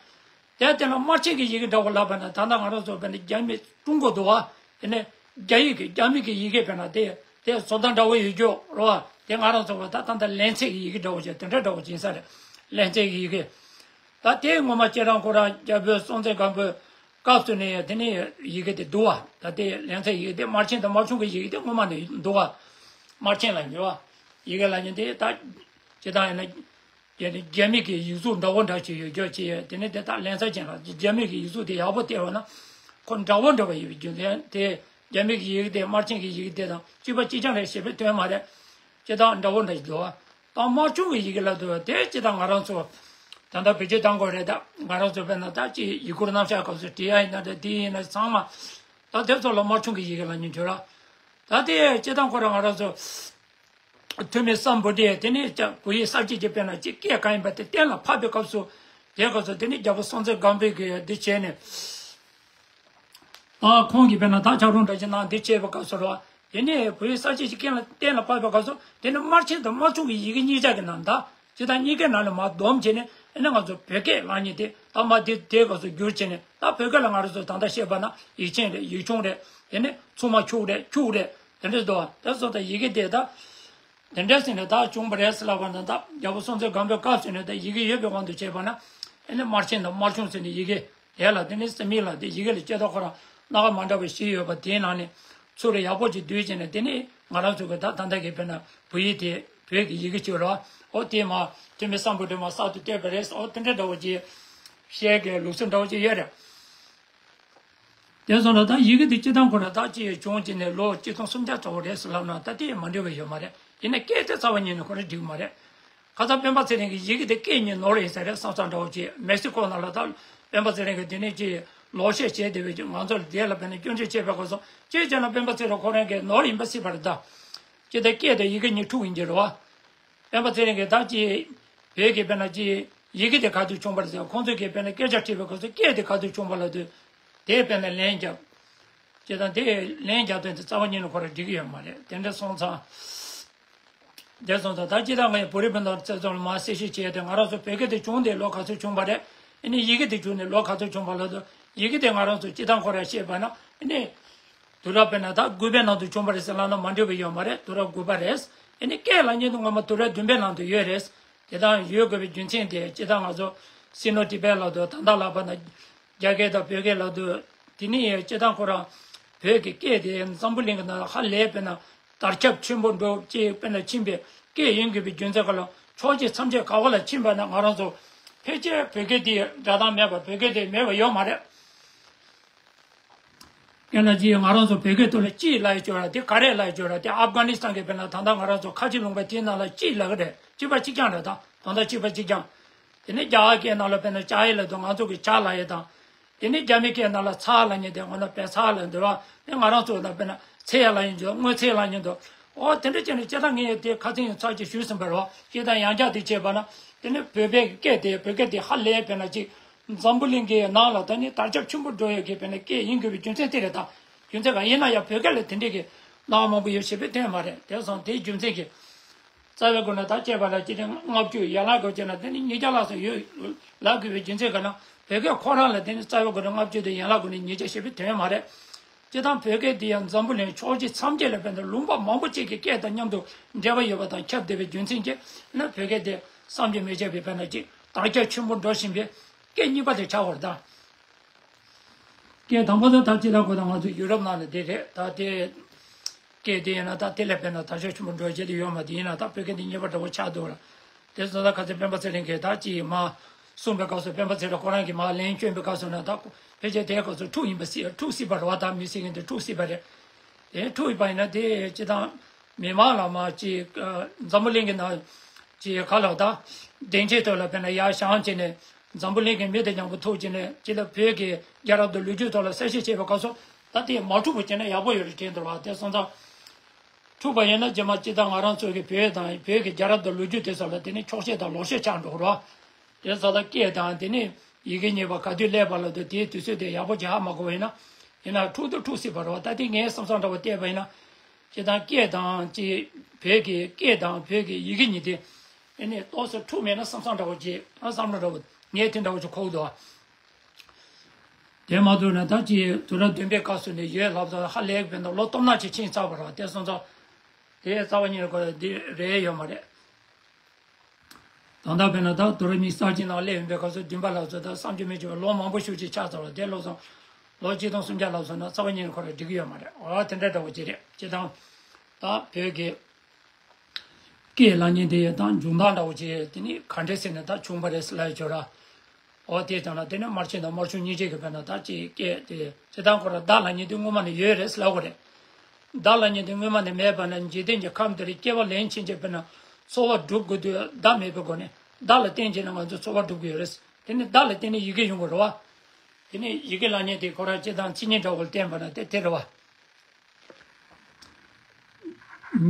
དེ་དེ་ལ་དམར་ཆེན་གྱི་ཡི་གེ་འདྲ་བོ་ལབ་པ་ན། ད་ལྟ་ང་རང་ཚོ་དཔེར་ན་རྒྱ་མི་ཀྲུང་གོ་འདུག་བ། དེ་ནས་རྒྱ་ཡིག་གི་རྒྱ་མི་གི་ཡི་གེ་དཔེར་ན་དེ་དེ་བཟོ་ལྟ་འདྲ་བོ་ཡོད་རྒྱུ་རེད་བ། དེ་ང་རང་ཚོ་བ་ད་ད་ལྟ་ལན་ཚད་ཀྱི་ཡི་གེ་འདྲ་བོ་ཅིག་དེ་འདྲ་འདྲ་བོ་ཅིག་ཡིན་ས་རེད། ལན་ཚད་ཀྱི་ཡི་གེ། ད་དེ་ངོ་མ་ཁྱེད་རང་ཁོ་རང་རྒྱལ་པོ་སྲོང་བཙན་སྒམ་པོའི་སྐབས་སུ་ནས་དེ་ནས་ཡི་གེ་དེ་འདུག་བ། ད་དེ་ལན་ཚད་ཡི་གེ་དེ་དམར་ཆེན་དང་དམར་ཆུང་གི་ཡི་གེ་དེ་ངོ་མ་ནས་འདུག་བ། དམར་ཆེན་ལབ་མཁན་བ། ཡི་གེ་ལབ་མཁན་དེ་ད་སྤྱིར་བཏང་ཡིན་ན། རྒྱ་རྒྱ་མི་གི་ཡིག་གཟུགས་འདྲ་བོ་འདྲ་ཞིག་ཡོད་རྒྱུ་ཅིག་ཡོད། དེ་ནས་དེ་དག་ལན་ཚ་ཅན་ལ་རྒྱ་མི་གི་ཡིག་གཟུགས་དེ་ཡག་པོ་བལྟས་པ་ན་ཁོ་འདྲ་བོ་འདྲ་བ་ཡོད་པའི་རྒྱུ་མཚན་དེ། རྒྱ་མི་གི་ཡི་གེ་དེ་དམར་ཆེན་གྱི་ཡི་གེ་དེ་དང་གཅིག་པ་གཅིག་རྐྱང་རེད་ཞེས་པའི་དོན་མ་རེད། སྤྱིར་བཏང་འདྲ་བོ་འདྲ་ཞིག་འདུག་བ། ད་དམར་ཆུང་གི་ཡི་གེ་ལ་འདུག་བ། དེ་སྤྱིར་བཏང་ང་རང་ཚོ་ད་ལྟ་བེད་སྤྱོད་གཏང་དགོས་རེད། ད་ང་རང་ཚོ་དཔེར་ན་ད་ཅིག་ཡི་གུར་རྣམ་གཞག་སྐབས་སུ་བྲིས་ཡ་ཡིན་ན་འདྲ། དེ་ཡིན་ན་ཚང་མ་ད་དེ་ཚོ་ལ་དམར་ཆུང་གི་ཡི་གེ་ལབ་མཁན་བྱོས་ར། ད་དེ་སྤྱིར་བཏང་ཁོ་རང་ང་རང་ཚོ། ཐོན་མི་སམ་བྷོ་ཊ་དེ་ནས་ཀྱང་བོད་ཡིག་གསར་བརྗེ་བྱས་པས་ན་ཅིག་སྐད་གང་ཡིན་པ་དེ་གཏན་ལ་ཕབ་པའི་སྐབས་སུ། དེའི་སྐབས་སུ་དེ་ནས་རྒྱལ་པོ་སྲོང་བཙན་སྒམ་པོས་ཀྱིས་འདི་བྱས་ནས། ད་ཁོང་གིས་དཔེར་ན་ད་ཕྱག་རོགས་འདྲ་ཅིག་གནང་འདི་བྱས་པའི་སྐབས་སུ་རོ། དེ་ནས་བོད་ཡིག་གསར་བརྗེ་ཞིག་གཏན་ལ་གཏན་ལ་ཕབ་པའི་སྐབས་སུ་དེ་ནས་དམར་ཆེན་དང་དམར་ཆུང་གི་ཡི་གེ་གཉིས་ཆ་གི་ནང་ད། སྤྱིར་བཏང་གཉིས་ཀའི་ནང་ལ་མར་བསྡོམས་བྱས་ནས་ཨ་ནི་ང་ཚོ་བོད་སྐད་ལབ་མཁན་དེ་ད་མར་དེ་དེའི་སྐབས་སུ་བསྒྱུར་བྱས་ནས། ད་བོད་སྐད་ལ་ང་རང་ཚོ་ད་ལྟ་བཤད་པ་ན་ཡིག་ཆེན་རེད། ཡིག་ཆུང་རེད། དེ་ནས་ཚུགས་མ་ཁྱུག་རེད། ཁྱུག་རེད། དེ་འདྲ་འདུག་བ། དེ་སོགས་ད་ཡི་གེ་དེ་ད། དེ་འདྲ་ཟེར་ནས་ད་བྱུང་བ་རེད་ཟེར་ལབ་པ་ན། ད་རྒྱལ་པོ་སྲོང་བཙན་སྒམ་པོའི་སྐབས་སུ་ནས་ད་ཡི་གེ་ཡོད་པའི་དབང་དུ་བྱས་པ་ན། ཨ་ནི་དམར་ཆེན་དང་དམར་ཆུང་ཟེར་ནས་ཡི་གེ་དེ་ལ། དེ་ནས་སི་མི་ལ་དེ་ཡི་གེ་ལ་སྐྱེ་ཐོག་ཁོ་རང་སྣ་ཁ་མ་འདྲ་བ་བཞི་ཡོད་པ་དེའི་ནང་ནས་ཚུར་ཡག་པོ་ཅིག་བསྡུས་བྱས་ནས། དེ་ནས་ ང་རང་ཚོ་གི་ད་ད་ལྟ་གི་དཔེར་ན་བོད་ཡིག་དེ་བོད་ཀྱི་ཡི་གེ་གཅིག་རེད་བ། ཨོ་དེ་མ་ཐོན་མི་སམ་བྷོ་ཊ་མ་གསར་དུ་བཏོད་པ་རེད། ཨོ་དེ་འདྲ་འདྲ་བོ་ཅིག་བཤད་གི་ལུགས་སྲོལ་འདྲ་བོ་ཅིག་ཡོད་རེད། དེ་སོང་ན་ད་ཡི་གེ་དེ་སྤྱི་བཏང་ཁོ་ན་ད་ཅི་བྱུང་ཅི་ནས་ལོ་གཅིག་སྟོང་སུམ་བརྒྱ་ཙམ་རེད་ཟེར་ལབ་ན་ད་དེ་མ་འགྲིག་པ་ཡོད་མ་རེད། ཡིན་ན་སྐད་དེ་རྩ་བ་ཉིད་ནས་ཁོ་རང་འགྲིག་མ་རེད། ཁ་སང་སྤེན་པ་ཚེ་རིང་གིས་ཡི་གེ་དེ་སྐད་གཉིས་ནོར་ཡིན་ས་རེད་བསམ་བསམ་འདྲ་བོ་ཅིག་མེག་སི་ཀོ་ནང་ལ་ད་སྤེན་པ་ཚེ་རིང་གིས་དེ་ནས་ཅི་ལོག་བཤད་བྱས་བསྡད་པའི་ང་ཚོ་ལ་དེ་ལ་དཔེར་ན་སྐྱོན་བརྗོད་བྱས་པའི་སྐོར་སོགས་ཅི་བྱས་ན་སྤེན་པ་ཚེ་རིང་ཁོ་རང་གིས་ནོར་ཡིན་པ་སྲིད་པ་རེད་ད། ཅི་ད་སྐད་དང་ཡི་གེ་གཉིས་འཁྲུག་ཡིན་གྱི་རེད་བ། སྤེན་པ་ཚེ་རིང་གིས་ད་ཅི་བོད་ཀྱི་དཔེར་ན་ཅི་ཡི་གེ་དེ་ག་དུས་བྱུང་བ་རེད་ཟེར། ཁོང་ཚོས་ཀྱི་དཔེར་ན་སྐད་ཆ་དྲིས་པའི་སྐབས་སུ་སྐད་དེ་ག་དུས་བྱུང་བ་ལབ་དུས་དེ་དཔེར་ན་ལན་རྒྱབ། ཅི་ད་དེ་ལན་རྒྱབ་དོན་དེ་རྩ་བ་ཉིད་ནས་ཁོ་རང་འགྲིག་གི་ཡོད་མ་རེད། དེ་འདྲ་སོང་ཙང་། དེ་སོང་ཙང་ད་ཅི་ད་ངས་བོད་རིགས་སྤུན་ཟླ་རྩ་ཚང་ལ་མར་གསལ་བཤད་བྱས་ཏེ་ང་རང་ཚོ་བོད་སྐད་དེ་བྱུང་དེ་ལོ་ག་ཚོད་བྱུང་བ་རེད། ཨ་ནི་ཡི་གེ་དེ་བྱུང་ནས་ལོ་ག་ཚོད་བྱུང་བ་ལབ་དུས་ཡི་གེ་དེ་ང་རང་ཚོ་སྤྱི་བཏང་ཁོ་རང་བཤད་པ་ན་ཨ་ནི། དུས་རབས་དཔེར་ན་ད་དགུ་པའི་ནང་དུ་བྱུང་བ་རེད་ཟེར་ལབ་ན་མ་འགྲིག་པ་ཡོད་མ་རེད། དུས་རབས་དགུ་པ་རེད། ཨ་ནི་སྐད་ལབ་མཁན་དེ་ངོ་མ་དུས་རབས་བདུན་པའི་ནང་དུ་ཡོད་རེད། དེ་དང་ཡོད་དགོས་པའི་རྒྱུ་མཚན་དེ་སྤྱིར་བཏང་ང་ཚོ་སི་ནོ་ཏི་བེད་ལབ་དུས་ད་ལྟ་ལབ་པ་ན་རྒྱ་སྐད་དང་བོད་སྐད་ལབ་དུས་དེ་ནི་སྤྱིར་བཏང་ཁོ་རང་བོད་ཀྱི་སྐད་དེ་འཛམ་བུ་གླིང་གི་ནང་ཧ་ལས་དཔེར་ན་དར་ཁྱབ་ཆེན་པོ་འགྲོ་ཅེས་དཔེར་ན་ཕྱིན་པའི་སྐད་ཡིན་དགོས་པའི་རྒྱུ་མཚན་ག་ལ་ཕྱོགས་གཅིག་མཚམས་གཅིག་ག་བ་ལ་ཕྱིན་པ་ན་ང་རང་ཚོ་ཕལ་ཆེར་བོད་སྐད་དེ་སྒྲ་གདངས་མེད་པ་བོད་སྐད་དེ་མེད་པ་ཡོད་མ་རེད། དེ་ལ་ཅི་ང་རང་ཚོ་བོད་སྐད་ཐོག་ལ་ཅི་ལབ་ཡོད་ཅོག་ར་དེ་ག་རེ་ལབ་ཡོད་ཅོག་ར་དེ་ཨབ་གྷ་ནི་སི་ཐན་གྱི་དཔེར་ན་ད་ལྟ་ང་རང་ཚོ་ཁ་ཆེ་ལུང་པ་དེའི་ནང་ལ་ཅི་ལབ་གི་རེད། གཅིག་པ་གཅིག་རྐྱང་རེད་ད། དོན་དག་གཅིག་པ་གཅིག་རྐྱང་། དེ་ནས་རྒྱ་གར་སྐད་ནང་ལ་དཔེར་ན་ཅ་ཡི་ལབ་དུས་ང་ཚོ་གི་ཅ་ལབ་ཡོད་དང་། དེ་ནས་རྒྱ་མི་སྐད་ནང་ལ་ཚ་ལབ་མཁན་དེ་ང་ཚོ་བེ་ཚ་ལབ་འདུག་ར། དེ་ང་རང་ཚོ་ན་དཔེར་ན་ཚེ་ལབ་ཡིན་འདུག་སྔོན་ཚེ་ལབ་ཡིན་འདུག་འོ་དེ་འདྲ་བྱས་ནས་སྤྱིར་བཏང་ངས་དེ་ཁ་སང་ཡང་ཚར་གཅིག་ཞུས་ཟིན་པ་རེད། སྤྱིར་བཏང་ཡང་བསྐྱར་དེ་བྱས་པ་ན་དེ་ནས་བོད་པའི་སྐད་དེ་བོད་སྐད་དེ་ཧ་ལས་དཔེར་ན་ཅིག་འཛམ་བུ་གླིང་གི་ནང་ལ་ད་ནི་དར་ཁྱབ་ཆེན་པོ་འགྲོ་ཡོད་ཀྱི་དཔེར་ན་སྐད་ཡིན་དགོས་པའི་རྒྱུ་མཚན་དེ་རེད་ད། རྒྱུ་མཚན་གང་ཡིན་ན་ཡང་བོད་སྐད་ལ་དེ་འདྲའི་གི་སྣང་བ་མང་པོ་ཡོད་ཞེས་པའི་དོན་མ་རེད། དེ་སོང་དེའི་རྒྱུ་མཚན་གྱིས་རྩ་བའི་སྒོ་ནས་ད་བྱས་པ་ལ་སྤྱི་ལེ་ལྔ་བཅུ་ཡན་ལག་སྒོ་བྱས་ན་དེ་ནི་ཉིས་བརྒྱ་ལྷག་ཙམ་ཡོད་ལབ་དགོས་པའི་རྒྱུ་མཚན་གང་ན་བོད་སྐད་ཁོ་རང་ལ་དེ་ནི་རྩ་བའི་སྒོ་ནས་ལྔ་བཅུ་དེ་ཡན་ལག་སྒོ་ནས་ཉིས་བརྒྱ་ཞེས་པའི་དོན་མ་རེད། སྤྱིར་བཏང་བོད་སྐད་འདི་ཡང་འཛམ་བུ་གླིང་ཕྱོགས་བཞི་མཚམས་བརྒྱད་ལ་དཔེར་ན་ལུང་པ་མང་པོ་ཅིག་གི་སྐད་དང་མཉམ་དུ་འབྲེལ་བ་ཡོད་པ་དང་ཁྱབ་བསྡད་པའི་རྒྱུ་མཚན་གྱིས་ན་བོད་སྐད་དེ་བསམ་གྱིས་མི་ཁྱབ་པའི་དཔེར་ན་ཅིག་དར་ཁྱབ་ཆེན་པོ་འགྲོ་བཞིན་པའི་སྐད་གཉིས་པ་དེ་ཆགས་པ་རེད་ད། སྐད་དང་པོ་དེ་ད་སྤྱིར་བཏང་ཁོ་ད་ང་ཚོ་ཡུ་རོབ་ནང་ལ་བསྡད་རེད་ད། དེ་སྐད་དེ་ཡིན་ན་ད་དེ་ལས་དཔེར་ན་དར་ཁྱབ་ཆེན་པོ་འགྲོ་བྱེད་དུ་ཡོད་མ་དེ་ཡིན་ན་ད་བོད་སྐད་འདི་གཉིས་པ་འདྲ་བོ་ཆགས་འདུག་ལ། དེ་ཚོ་ད་ཁ་སང་སྤེན་པ་ཚེ་རིང་གིས་ད་ཅིག་མ་གསུངས་པའི་སྐབས་སུ་སྤེན་པ་ཚེ་རིང་ཁོ་རང་གིས་མ་ལན་བསྐྱོན་པའི་སྐབས་སུ་ན་ད་ཕལ་ཆེར་དེའི་སྐབས་སུ་འཁྲུག་ཡིན་པ་སྲིད་འཁྲུག་སྲིད་པ་རེད་བ། ད་མི་སྲིད་མཁན་དེ་འཁྲུག་སྲིད་པ་རེད། དེ་འཁྲུག་ཡིན་པ་ཡིན་ན་དེ་སྤྱིར་བཏང་མི་མང་ལ་མ་ཅིག་འཛམ་བུ་གླིང་གི་ནང་ཅིག་ག་ལ་ད་བདེན་བཞིའི་ཐོག་ལ་དཔེར་ན་ཡར་བཞེངས་བྱས་ནས་འཛམ་བུ་གླིང་གི་མི་དང་མཉམ་པོ་ཐུག་བྱས་ནས་སྤྱིར་ད་བོད་ཀྱི་རྒྱལ་རབས་དང་ལོ་རྒྱུས་ཐོག་ལ་གསལ་བཤད་བྱས་པའི་སྐབས་སུ་ད་དེ་མ་འཁྲུག་པ་བྱས་ན་ཡག་པོ་ཡོད་རེད་དྲན་འདུག་བ། དེ་སོང་ཙང་འཁྲུག་པ་ཡིན་ན་རྗེས་མ་སྤྱིར་བཏང་ང་རང་ཚོ་གི་བོད་དང་བོད་ཀྱི་རྒྱལ་རབས་དང་ལོ་རྒྱུས་དེ་ཚོ་ལ་དེ་ནི་འཁྱོག་བཤད་དང་ལོག་བཤད་ཆགས་འགྲོ་གི་རེད་བ། དེ་ཚོ་ལ་སྐད་དང་དེ་ནི་ཡི་གེ་གཉིས་པ་ག་དུས་སླེབས་པ་ལབ་དུས་དེའི་དུས་ཚོད་དེ་ཡག་པོ་ཅིག་ཧ་མ་གོ་བ་ཡིན་ན་ཡིན་ན་འཁྲུག་དང་འཁྲུག་སྲིད་པ་རེད་བ། ད་དེ་ངའི་བསམ་བསམ་འདྲ་བོ་བལྟས་པ་ཡིན་ན་སྤྱིར་བཏང་སྐད་དང་ཅིག་བོད་ཀྱི་སྐད་དང་བོད་ཀྱི་ཡི་གེ་གཉིས་དེ་ཨེ་ནི་ཏོག་ཙམ་འཁྲུག་མེད་ན་བསམ་བསམ་འདྲ་བོ་ཅིག་ཨ་བསམ་བློ་འདྲ་བོ་ངས་དེ་འདྲ་བོ་ཅིག་འཁོར་འདུག་བ། དེ་མ་གཏོགས་ན་ད་ཅི་དུས་རབས་བདུན་པའི་སྐབས་སུ་ནས་ཡོད་ལབ་ཙང་ཧ་ལས་པའི་ནང་ལོ་སྟོང་ཕྲག་ཅིག་ཕྱིན་ཚར་བ་རེད་བ། དེ་སོང་ཙང་དེ་རྩ་བ་ཉིད་ནས་འདི་རེད་ཡོད་མ་རེད། ད་ལྟ་དཔེར་ན་ད་དུས་རབས་ཉི་ཤུ་རྩ་གཅིག་ནང་སླེབས་ཡོང་པའི་སྐབས་སུ་བདུན་པ་ལབ་ཙང་ད་བསམ་རྒྱུ་མེད་ཅིག་ལོ་མང་པོ་ཞེ་ཅིག་ཆགས་ཚར་བ་དེ་ལོ་ཙང་ལོ་གཅིག་སྟོང་སུམ་བརྒྱ་ལབ་སོང་ན་རྩ་བ་ཉིད་ནས་ཁོ་རང་འགྲིག་གི་ཡོད་མ་རེད། འོ་དེ་འདྲ་འདྲ་བོ་ཅིག་རེད། སྤྱིར་བཏང་ད་བོད་ཀྱི་སྐད་ལབ་མཁན་དེ་ཡང་ད་འབྱུང་སྟངས་འདྲ་བོ་ཅིག་དེ་ནི་ག་འདྲས་ཟེར་ནས་ད་བྱུང་བ་རེད་ལབ་ཡོད་ཅོག་ར། འོ་དེ་ཙང་ལ་དེ་ནི་དམར་ཆེན་དང་དམར་ཆུང་གཉིས་ཆེན་གྱི་བར་ན་ད་ཅིག་སྐད་དེ་སྤྱིར་བཏང་ཁོ་ར་བརྡ་ལབ་མཁན་དེ་སྔོན་མ་ནས་ཡོད་རེད་ལབ་དགོས་རེད། བརྡ་ལབ་མཁན་དེ་སྔོན་མ་ནས་མེད་པ་ན་འཇིག་རྟེན་གྱི་ཁམས་འདི་རུ་སྐྱེ་བ་ལེན་ཕྱིན་ཆད་དཔེར་ན་འཚོ་བ་སྒྲུབ་དགོས་དུས་བརྡ་མེད་པའི་སྒོ་ནས་བརྡ་ལ་བརྟེན་བྱས་ནས་ང་ཚོ་འཚོ་བ་སྒྲུབ་ཀྱི་ཡོད་རེད། དེ་ནི་བརྡ་ལ་བརྟེན་ནས་ཡི་གེ་ཡོང་གི་རེད་བ། དེ་ནི་ཡི་གེ་ལབ་མཁན་དེ་ཁོ་རང་སྤྱིར་བཏང་མཚན་ཉིད་འདྲ་བོ་ལ་བརྟེན་པ་ན་དེ་དེ་རེད་བ།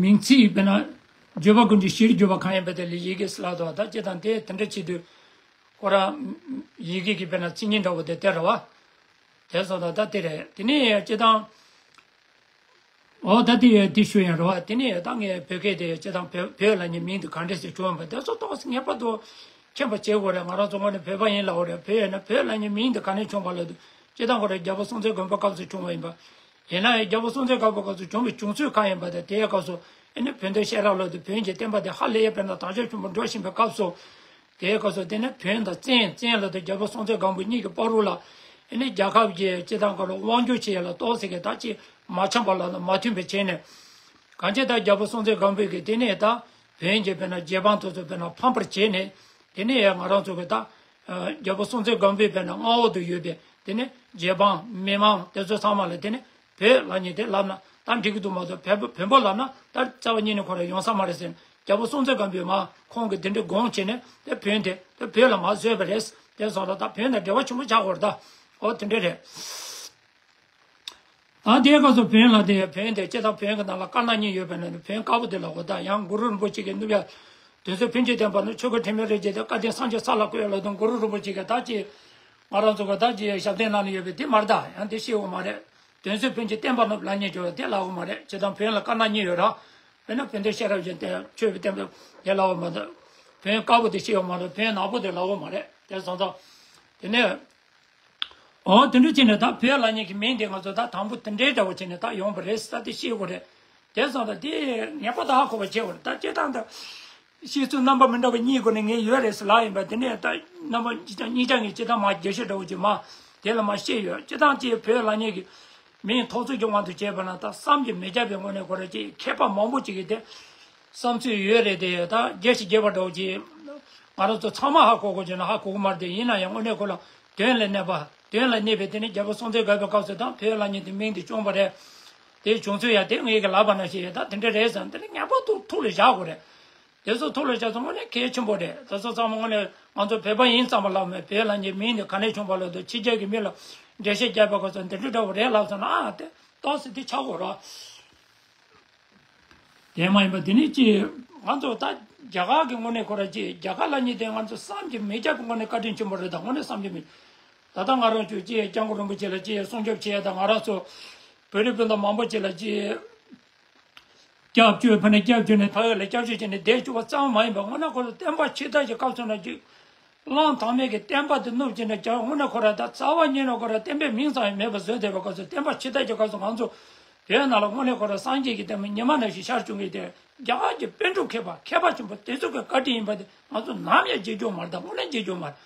མིང་ཚིག་དཔེར་ན་བརྗོད་པ་ཀུན་གྱི་གཞིར་གྱུར་པ་གང་ཡིན་པ་དེ་ལ་ཡི་གེ་ལབ་འདུག་བ། ད་སྤྱིར་བཏང་དེ་དེ་འདྲ་བྱེད་དུས་ཁོ་རང་ཡི་གེ་གི་དཔེར་ན་མཚན་ཉིད་འདྲ་བོ་དེ་དེ་རེད་བ། དེ་སོང་ཙང་ད་དེ་རེད། དེ་ནས་སྤྱིར་བཏང་འོ་ད་དེ་དེ་ཞུ་ཡང་རེད་བ། དེ་ནས་ད་ངས་བོད་སྐད་དེ་སྤྱིར་བཏང་བོད་བོད་ལབ་མཁན་མིང་དེ་ག་འདྲས་སེ་བྱུང་བ་དེ་ཚོ་ཏོག་ཙམ་ངེས་པར་དུ་མཁྱེན་པ་བྱེད་དགོས་རེད། ང་རང་ཚོ་དངོས་གནས་བོད་པ་ཡིན་ལབ་དགོས་རེད། བོད་ཡིན་ན་བོད་ལབ་མཁན་མིང་དེ་ག་ནས་བྱུང་བ་ལབ་དུས་སྤྱིར་བཏང་ཁོ་རང་རྒྱལ་པོ་སྲོང་བཙན་སྒམ་པོའི་སྐབས་སུ་བྱུང་བ་ཡིན་པ། ཡིན་ན་ཡང་རྒྱལ་པོ་སྲོང་བཙན་སྒམ་པོའི་སྐབས་སུ་བྱུང་བའི་བྱུང་ཚུལ་གང་ཡིན་པ་དང་དེའི་སྐབས་སུ་ཨེ་ནི་བོད་དོན་བཤད་རབས་ལབ་དུས་བོན་གྱི་བསྟན་པ་དེ་ཧ་ལས་ཡ་དཔེར་ན་དར་ཁྱབ་ཆེན་པོ་འགྲོ་བཞིན་པའི་སྐབས་སུ། དེའི་སྐབས་སུ་དེ་ནི་བོན་དང་བཙན་བཙན་ལབ་དུས་རྒྱལ་པོ་སྲོང་བཙན་སྒམ་པོ་གཉིས་ཀྱི་བར་དུ་ལ་ཨེ་ནི་རྒྱལ་ཁབ་ཀྱི་སྤྱིར་བཏང་སྐོར་ལ་དབང་སྒྱུར་བྱེད་ཡ་ལ་ཏོག་ཙམ་གྱི་ད་ཅིག་མ་འཆམ་པ་ལབ་ན་མ་མཐུན་པ་བྱས་ནས་ གང་ཅི་ད་རྒྱལ་པོ་སྲོང་བཙན་སྒམ་པོ་གིས་དེ་ནས་ད་བོན་གྱི་དཔེར་ན་རྗེ་འབངས་དེ་ཚོ་དཔེར་ན་ཕམ་པར་བྱས་ནས། དེ་ནས་ཡང་ང་རང་ཚོ་གི་ད་རྒྱལ་པོ་སྲོང་བཙན་སྒམ་པོའི་དཔེར་ན་མངའ་འོག་ཏུ་ཡོད་པའི་དེ་ནས་རྗེ་འབངས་མི་མང་དེ་ཚོ་ཚང་མ་ལ་དེ་ནས་བོད་ལབ་མཁན་དེ་ལབ་ན་ད་འགྲིག་གི་འདུག་མ་གཏོགས། བོན་པོ་བོན་པོ་ལབ་ན་ད་རྩ་བ་ཉིད་ནས་ཁོ་རང་ཡོང་ས་མ་རེད་ཟེར་ནས། རྒྱལ་པོ་སྲོང་བཙན་སྒམ་པོས་མ་ཁོང་གིས་དེ་འདྲའི་དགོངས་བྱས་ནས་དེ་བོན་དེ་དེ་བོད་ལ་མ་བཟོས་པ་རེད། དེ་སོང་ཙང་ད་བོན་དང་འབྲེལ་བ་ཆེན་པོ་ཆགས་ཡོད་རེད་ད། འོ་དེ་འདྲ་རེད། ད་དེའི་སྐབས་སུ་བོན་ལ་དེ་བོན་དེ་སྤྱིར་བཏང་བོན་གྱི་ནང་ལ་དཀར་ནག་གཉིས་ཡོད་པ་ནི་བོན་དཀར་པོ་དེ་ལབ་དགོས། ད་ཡང་གུ་རུ་རིན་པོ་ཆེ་གིས་གནུབས་ཡ། དོན་གསལ་ཕན་ཆད་བསྟན་པ་ནི། ཆོས་སྐུ་དྲི་མེད་རིན་ཆེན་གཏེར། བཀའ་དྲིན་སངས་རྒྱས་ས་ལ་བསྐུར་ལ་དུང་། གུ་རུ་རིན་པོ་ཆེ་གིས་ད་ཅི་ང་རང་ཚོ་གི་ད་ཅི་ཞབས་བརྟན་གནང་ནས་ཡོད་པའི་དེ་མ་རེད། ད་ཡང་དེ་ཤེས་དགོས་མ་རེད། དོན་གསལ་ཕན་ཆད་བསྟན་པ་རྣམས་ལ་ཉེ་འགྱུར་བ་དེ་ལབ་དགོས་མ་རེད། སྤྱིར་བཏང་བོན་ལ་དཀར་ནག་གཉིས་ཡོད་ར། དཔེར་ན་བོན་ཏེ་ཤེས་རབ་ཀྱི་སྟེང་ཆོས་ཀྱི་བསྟན་པ་དེ་ལབ་དགོས་མ་རེད། བོན་དཀར་པོ་དེ་ཤེས་དགོས་མ་རེད། བོན་ནག་པོ་དེ་ལབ་དགོས་མ་རེད། དེ་སོང་ཙང་། དེ་ནས། འོ་དེ་འདྲ་བྱས་ནས་ད་བོད་ལབ་མཁན་གྱི་མིང་དེ་ང་ཚོ་ད་དང་པོ་དེ་འདྲའི་འདྲ་བོ་བྱས་ནས་ད་ཡོང་པ་རེད་ཟེར་དེ་ཤེས་དགོས་རེད། དེ་སོང་ད་དེ་ངེས་པར་དུ་ཧ་གོ་བ་བྱེད་དགོས་རེད། ད་སྤྱིར་བཏང་ད་བཤད་ཚུལ་རྣམ་པ་མི་འདྲ་བ་གཉིས་སྒོ་ནས་ངས་ཡོད་རེད་ཟེར་ལབ་ཡིན་པ། དེ་ནས་ད་རྣམ་པ་གཉིས་ཀྱང་ངས་སྤྱིར་བཏང་མ་རྒྱས་ཤོས་འདྲ་བོ་ཅིག་མ་དེ་ལ་མ་བཤད་ཡོད། སྤྱིར་བཏང་ཅིག་བོད་ལབ་མཁན་གྱི་མིང་ཐོགས་ཚུལ་གྱི་དབང་དུ་བྱས་པ་ན་ད་བསམ་གྱིས་མི་ཁྱབ་པའི་ངོས་ནས་ཁོ་རང་ཅིག་མཁས་པ་མང་པོ་ཅིག་གིས་དེ་བསམ་ཚུལ་ཡོད་རེད། དེ་ད་རྒྱས་ཤིག་རྒྱས་པ་འདྲ་བོ་ཅིག་ང་རང་ཚོ་ཚང་མ་ཧ་གོ་དགོས་བྱུང་ན་ཧ་གོ་གི་མ་རེད། དེ་ཡིན་ན་ཡང་དངོས་གནས་ཁོ་ལ་དོན་ལ་གནས་པ། དོན་ལ་གནས་པའི་དེ་ནི་རྒྱལ་པོ་སྲོང་བཙན་སྒམ་པོའི་སྐབས་སུ་དང་བོད་ལབ་མཁན་དེ་མིང་དེ་བྱུང་བ་རེད། དེའི་བྱུང་ཚུལ་ཡང་དེ་ངས་གི་ལབ་པ་ནང་བཞིན་ཡོད། ད་དེ་འདྲ་རེད་བསམ་དེ་ནི་ངེས་པར་དུ་ཐུགས་ལ་བཞག་དགོས་རེད། དེ་ཚོ་ཐུགས་ལ་བཞག་ཚོ་དངོས་གནས་གལ་ཆེན་པོ་རེད། དེ་ཚོ་ཚང་མ་དངོས་གནས་ང་ཚོ་བོད་པ་ཡིན་ཙམ་པ་ལ་མེད། བོད་ལབ་མཁན་མིང་དེ་ག་ནས་བྱུང་བ་ལབ་དུས་ཕྱི་རྒྱལ་གྱི་མི་ལ་འགྲེལ་བཤད་རྒྱག་པའི་སྐབས་སུ་འདི་འདྲ་འདྲ་བོ་རེད་ལབ་སོང་ན་ཨ་དེ་ཏོག་ཙམ་དེ་ཆགས་དགོས་རེད། དེ་མ་ཡིན་པ་དེ་ནི་ཅི། ང་ཚོ་ད་རྒྱ་གར་གྱི་དངོས་གནས་ཁོ་ར་ཅི་རྒྱ་གར་ལབ་མཁན་དེ་ང་ཚོ་བསམ་གྱིས་མི་ཁྱབ་པའི་དངོས་གནས་བཀའ་དྲིན་ཆེན་པོ་རེད། ད་དངོས་གནས་བསམ་གྱིས་མི། ད་ལྟ་ང་རང་ཚོ་ཅི་སྐྱབས་མགོན་རིན་པོ་ཆེ་ལ་ཅི་སྲུང་སྐྱོབ་བྱེད་ཡ། ད་ང་རང་ཚོ་བོད་རིགས་སྤུན་ཟླ་མང་པོ་ཅིག་ལ་ཅི་སྐྱབས་བཅོལ་ཕ་ནས་སྐྱབས་བཅོལ་ནས་ཕ་ཡུལ་ལ་སྐྱབས་བཅོལ་བྱས་ནས་བསྡད་བཅུག་པ་ཙམ་མ་ཡིན་པར་དངོས་གནས་ཁོ་ཚོ་བསྟན་པ་ཕྱི་དར་གྱི་སྐབས་སུ་ན་ཅི། གླང་དར་མ་གི་བསྟན་པ་དེ་བསྣུབས་བྱས་ནས་རྒྱ་དངོས་གནས་ཁོ་ར་ད་རྩ་བ་ཉིད་ནས་ཁོ་ར་བསྟན་པའི་མིང་ཙམ་ཡང་མེད་པ་བཟོས་བསྡད་པའི་སྐབས་སུ། བསྟན་པ་ཕྱི་དར་གྱི་སྐབས་སུ་ང་ཚོ་བོད་ནང་ལ་དངོས་གནས་ཁོ་ར་སངས་རྒྱས་ཀྱི་བསྟན་པ་ཉི་མ་ནང་བཞིན་ཤར་བྱུང་གི་དེ་རྒྱ་གར་གྱི་པཎ་གྲུབ་མཁས་པ་མཁས་པ་ཆེན་པོ་དེ་ཚོ་གི་བཀའ་དྲིན་ཡིན་པ་དེ་ང་ཚོ་ནམ་ཡང་བརྗེད་རྒྱུ་མ་རེད། ད་དངོས་གནས་བརྗེད་རྒྱུ་མ་རེད།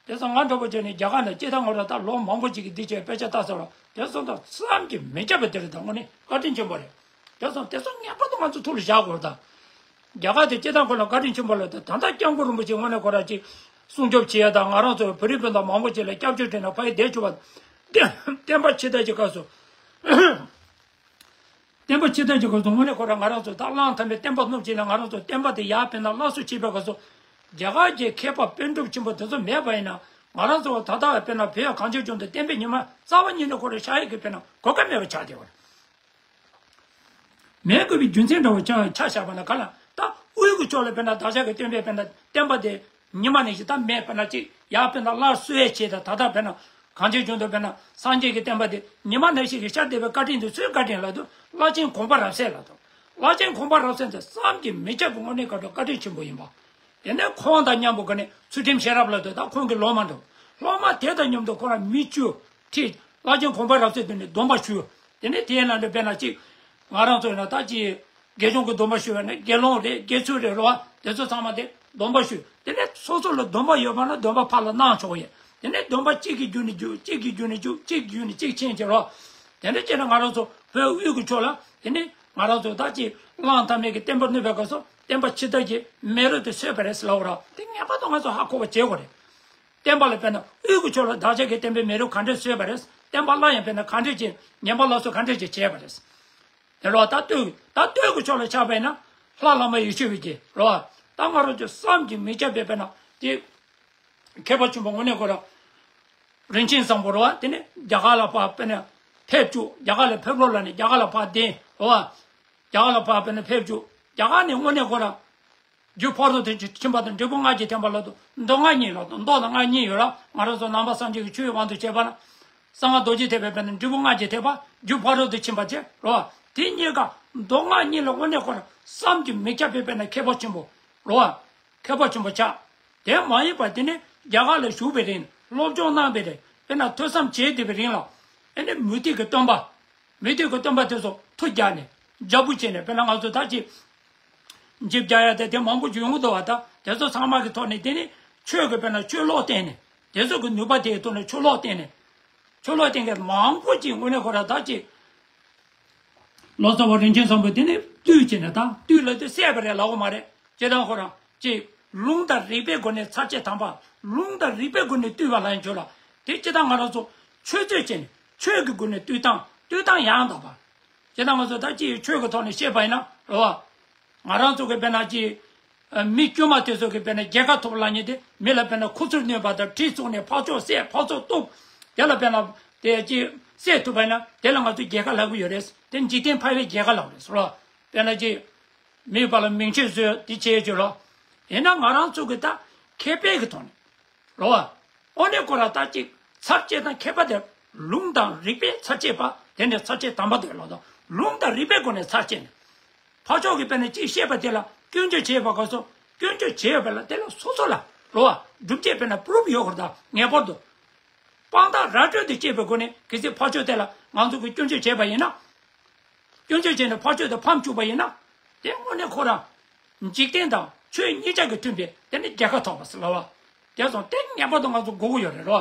དེ་ཚོ་ང་འདྲ་པོ་བྱས་ནས་རྒྱ་གར་ནང་སྐྱེས་དང་ངོ་ར་ད་ལོ་མང་པོ་ཅིག་གི་འདི་བྱས་དཔེ་ཆ་ལྟ་ཚར་བ་དེ་ཚོ་ད་བསམ་གྱིས་མི་ཁྱབ་པ་དེ་རེད། ད་དངོས་གནས་བཀའ་དྲིན་ཆེན་པོ་རེད། དེ་ཚོ་དེ་ཚོ་ངེས་པར་དུ་ང་ཚོ་ཐུགས་ལ་བཞག་དགོས་རེད་ད། རྒྱ་གར་དེ་སྐྱེས་དང་ཁོ་ལ་བཀའ་དྲིན་ཆེན་པོ་ལ་ད་ད་ལྟ་སྐྱབས་མགོན་རིན་པོ་ཆེ་དངོས་གནས་ཁོ་ར་ཅིག་སྲུང་སྐྱོབ་བྱེད་ཡ་དང་ང་རང་ཚོ་བོད་རིགས་སྤུན་ཟླ་མང་པོ་ཅིག་ལ་སྐྱབས་བཅོལ་བྱས་ནས་ཕ་ཡུལ་བསྡད་བཅུག་པ། བསྟན་པ་ཕྱི་དར་གྱི་སྐབས་སུ། བསྟན་པ་ཕྱི་དར་གྱི་སྐབས་སུ་དངོས་གནས་ཁོ་ར་ང་རང་ཚོ་ད་གླང་དར་མའི་བསྟན་པ་བསྣུབས་བྱས་ནས་ང་རང་ཚོ་བསྟན་པ་དེ་ཡར་ཕན་ན་སླར་གསོ་བྱེད་པའི་སྐབས་སུ། རྒྱ་གར་གྱི་མཁས་པ་པཎ་གྲུབ་ཆེན་པོ་དེ་ཚོ་མེད་པ་ཡིན་ན་ང་རང་ཚོ་ད་ལྟ་དཔེར་ན་བོད་གངས་ཅན་ལྗོངས་དུ་བསྟན་པའི་ཉི་མ་རྩ་བ་ཉིད་ནས་ཁོ་ར་ཤར་ཡག་གི་དཔེར་ན་གོ་སྐབས་མེད་པ་ཆགས་བསྡད་པ་རེད། མེད་དགོས་པའི་རྒྱུ་མཚན་འདྲ་བོ་ཆ་ཆ་བཞག་པ་ན་ག་ལ་ད་དབུས་ཀྱི་ཕྱོགས་ལ་དཔེར་ན་བདག་ཅག་གི་སྟོན་པའི་དཔེར་ན་བསྟན་པ་དེ་ཉི་མ་ནས་ཤི་ད་མེད་དཔེར་ན་ཅིག་ཡར་དཔེར་ན་སླར་གསོ་ཡས་བྱས་ད་ད་ལྟ་དཔེར་ན་གངས་ཅན་ལྗོངས་དུ་དཔེར་ན་སངས་རྒྱས་ཀྱི་བསྟན་པ་དེ་ཉི་མ་ནས་ཤི་གི་ཤར་བསྡད་པའི་བཀའ་དྲིན་དེ་སུའི་བཀའ་དྲིན་ལ་དུ་བླ་ཆེན་གོང་མ་རབ་གསལ་ལ་དུ་བླ་ཆེན་གོང་མ་རབ་གསལ་དེ་བསམ་གྱིས་མི་ཁྱབ་པའི་དངོས་གནས་བཀའ་དྲིན་ཆེན་པོ་ཡིན་པ། དེ་ནས་ཁོང་དང་མཉམ་པོ་ག་ནས་ཚུལ་ཁྲིམས་ཤེས་རབ་ལ་དུ་ད་ཁོང་གི་སློབ་མ་འདུག་སློབ་མ་དེ་དང་མཉམ་དུ་ཁོ་རང་མི་བཅུ་ཁྲིད་བླ་ཆེན་གོང་མ་རབ་གསལ་དེ་ནས་སྡོམ་པ་ཞུ། དེ་ནས་དེའི་ནང་དུ་དཔེར་ན་ཅིག་ང་རང་ཚོ་ཡིན་ན་ད་ཅིག་དགེ་སྦྱོང་གི་སྡོམ་པ་ཞུ་བ་ནི་དགེ་སློང་རེད། དགེ་ཚུལ་རེད་རོ། དེ་ཚོ་ཚང་མ་དེ་སྡོམ་པ་ཞུ། དེ་ནས་སོ་སོ་ལ་སྡོམ་པ་ཡོད་པ་ན་སྡོམ་པ་ཕར་ལ་གནང་ཆོག་ཡོད། དེ་ནས་སྡོམ་པ་གཅིག་གི་རྒྱུད་ནས་རྒྱུད་གཅིག་གི་རྒྱུད་ནས་རྒྱུད་གཅིག་གི་རྒྱུད་ནས་གཅིག་ཕྱིན་བྱས་རོ། དེ་འདྲ་བྱས་ན་ང་རང་ཚོ་བོད་དབུས་ཀྱི་ཕྱོགས་ལ་དེ་ནས་ང་རང་ཚོ་ད་ཅིག་གླང་དར་མ་གི་བསྟན་པ་བསྣུབས་པའི་སྐབས་སུ་བསྟན་པ་ཕྱི་དར་གྱི་མེ་རོ་དེ་གསོས་པ་རེད་ཟེར་ལབ་རོགས། དེ་ངེས་པར་དུ་ང་ཚོ་ཧ་གོ་བ་བྱེད་དགོས་རེད། བསྟན་པ་ལ་དཔེར་ན་དབུས་ཀྱི་ཕྱོགས་ལ་བདག་ཅག་གི་བསྟན་པའི་མེ་རོ་ག་འདྲས་གསོས་པ་རེད། བསྟན་པ་སླར་ཡང་དཔེར་ན་ག་འདྲས་ཀྱི་ཉམས་པ་སླར་གསོ་ག་འདྲས་ཀྱི་བྱས་པ་རེད། དེ་རོགས་ད་ལྟོས་ད་ལྟོས་ཀྱི་ཕྱོགས་ལ་ཆགས་པས་ན་ལྷ་བླ་མ་ཡེ་ཤེས་པའི་རྒྱལ་རོགས། ད་ང་རང་ཚོ་བསམ་གྱིས་མི་ཁྱབ་པའི་དཔེར་ན་དེ། མཁས་པ་ཆེན་པོ་དངོས་གནས་ཁོ་ར། རིན་ཆེན་བཟང་པོ་རེད་བ། དེ་ནས་རྒྱ་གར་ལ་ཕར་དཔེར་ན་ཕེབས་བཅུག་རྒྱ་གར་ལ་ཕེབས་རོགས་ལ་ནས་རྒྱ་གར་ལ་ཕར་བསྡད་རེད་བ། རྒྱ་གར་ལ་ཕར་དཔེར་ན་ཕེབས་བཅུག་རྒྱ་གར་ནས་དངོས་གནས་ཁོ་ར། རྒྱུ་ཕ་རོལ་ཏུ་ཕྱིན་པ་དང་འབྲས་བུ་ལྔ་བརྒྱའི་ཐེག་པ་ལ་དུ་མདོ་སྔགས་གཉིས་ལ་དུ་མདོ་དང་སྔགས་གཉིས་ཡོད་ར། ང་རང་ཚོ་ནང་པ་སངས་རྒྱས་ཀྱི་ཆོས་ཀྱི་དབང་དུ་བྱས་པ་ན། གསང་སྔགས་རྡོ་རྗེ་ཐེག་པའི་དཔེར་ན་འབྲས་བུ་ལྔ་བརྒྱའི་ཐེག་པ་རྒྱུ་ཕ་རོལ་ཏུ་ཕྱིན་པ་བྱས་རེད་བ། དེ་གཉིས་ཀ་མདོ་སྔགས་གཉིས་ལ་དངོས་གནས་ཁོ་ར་བསམ་གྱིས་མི་ཁྱབ་པའི་དཔེར་ན་མཁས་པ་ཆེན་པོ་རེད་བ། མཁས་པ་ཆེན་པོ་ཆགས། དེ་མ་ཡིན་པར་དེ་ནི་རྒྱ་གར་ལ་བཞུགས་པའི་རིང་སློབ་སྦྱོང་གནང་བའི་རིང་དཔེར་ན་ཐོས་བསམ་བྱས་བསྡད་པའི་རིང་ལ་ཨེ་ནི་མུ་སྟེགས་ཀྱི་སྟོན་པ། མུ་སྟེགས་ཀྱི་སྟོན་པ་དེ་ཚོ་མཐུ་རྒྱག་ནས་འཇབ་པོ་བྱས་ནས་དཔེར་ན་ང་ཚོ་ད་ཅི་འཇིབ་རྒྱག་ཡ་དེ་དེ་མང་པོ་ཅིག་ཡོང་གི་འདུག་བ། ད་དེ་ཚོ་ཚང་མ་གི་ཐོག་ནས་དེ་ནི་ཆོས་ཀྱི་དཔེར་ན་ཆོས་ལོག་བསྟན་ནས་དེ་ཚོ་གི་ནུས་པ་དེའི་ཐོག་ནས་ཆོས་ལོག་བསྟན་ནས་ཆོས་ལོག་བསྟན་མཁན་མང་པོ་ཅིག་དངོས་གནས་ཁོ་ར་ད་ཅི། ལོ་ཙཱ་བ་རིན་ཆེན་བཟང་པོས་དེ་ནི་ བཏུལ་བྱས་ནས་ད་བཏུལ་ལབ་དུས་བསད་པ་རེད་ལབ་དགོས་མ་རེད། སྤྱིར་བཏང་ཁོ་རང་ཅིག་ལུང་དང་རིགས་པའི་སྒོ་ནས་ཚར་གཅོད་དམ་པ། ལུང་དང་རིགས་པའི་སྒོ་ནས་བཏུལ་བ་ལབ་ཡང་ཆོག་ལ། དེ་སྤྱིར་བཏང་ང་རང་ཚོ་ཆོས་རྩོད་བྱས་ནས་ཆོས་ཀྱི་སྒོ་ནས་བཏུལ་སྟངས། བཏུལ་སྟངས་ཡང་དག་པ། སྤྱིར་བཏང་ང་ཚོ་ད་ཅིག་ཆོས་ཀྱི་ཐོག་ནས་བཤད་པ་ཡིན་ན་རེད་བ། ང་རང་ཚོ་གི་དཔེར་ན་ཅིག་མི་དཀྱུས་མ་དེ་ཚོ་གི་དཔེར་ན་རྒྱལ་ཁ་ཐོབ་ལབ་མཁན་དེ། མི་ལ་དཔེར་ན་ཁུ་ཚུར་གནོན་པ་དང་གྲི་བཙུགས་ནས་ཕར་ཕྱོགས་བསད་ཕར་ཕྱོགས་གཏུབ། དེ་ལ་དཔེར་ན་དེ་ཅིག་བསད་ཐུབ་པ་ཡིན་ན་དེ་ལ་ང་ཚོ་རྒྱལ་ཁ་ལབ་ཀྱི་ཡོད་རེད། དེ་འཇིག་རྟེན་ཕལ་པའི་རྒྱལ་ཁ་ལབ་རེད་ཟེར་བ། དཔེར་ན་ཅིག་མིའི་བར་ལ་མིང་ཆད་བཟོས་དེ་བྱས་ཡོད་ཀྱི་རེད། ཡིན་ན་ང་རང་ཚོ་གི་ད་མཁས་པའི་གི་ཐོག་ནས་རེད་བ། དངོས་གནས་ཁོ་རང་ད་ཅིག་ཚར་གཅོད་དང་ཁྱད་པར་དེ། ལུང་དང་རིགས་པས་ཚར་གཅོད་པ་དེ་འདྲའི་ཚར་གཅོད་དམ་པ་དེ་ལ་ད་ལུང་དང་རིགས་པའི་སྒོ་ནས་ཚར་གཅོད་ནས། ཕར་ཕྱོགས་ཀྱི་དཔེར་ན་ཅིག་བཤད་པ་དེ་ལ་སྐྱོན་བརྗོད་བྱེད་པ་སྐབས་སུ། སྐྱོན་བརྗོད་བྱེད་ཡོད་པ་ལ་དེ་ལ་སོ་སོ་ལ་རེད་བ། སྒྲུབ་བྱེད་དཔེར་ན་པུ་རུབ་ཡོད་དགོས་རེད། ད་ངེས་པར་དུ་དཔང་རྟགས་ར་སྤྲོད་དུ་བྱེད་པའི་སྒོ་ནས། གལ་སྲིད་ཕར་ཕྱོགས་དེ་ལ་ང་ཚོ་གིས་སྐྱོན་བརྗོད་བྱས་པ་ཡིན་ན། སྐྱོན་བརྗོད་བྱས་ནས་ཕར་ཕྱོགས་དེ་ཕམ་བཅུག་པ་ཡིན་ན། དེ་དངོས་གནས་ཁོ་རང་འཇིག་རྟེན་དང་ཆོས་གཉིས་ཆ་གི་མཐུན་པའི་དེ་ནི་རྒྱལ་ཁ་ཐོབ་པ་ཟེར་ལབ་བ། དེ་སོང་དེ་ངེས་པར་དུ་ང་ཚོ་དགོས་ཀྱི་ཡོད་རེད་རོ།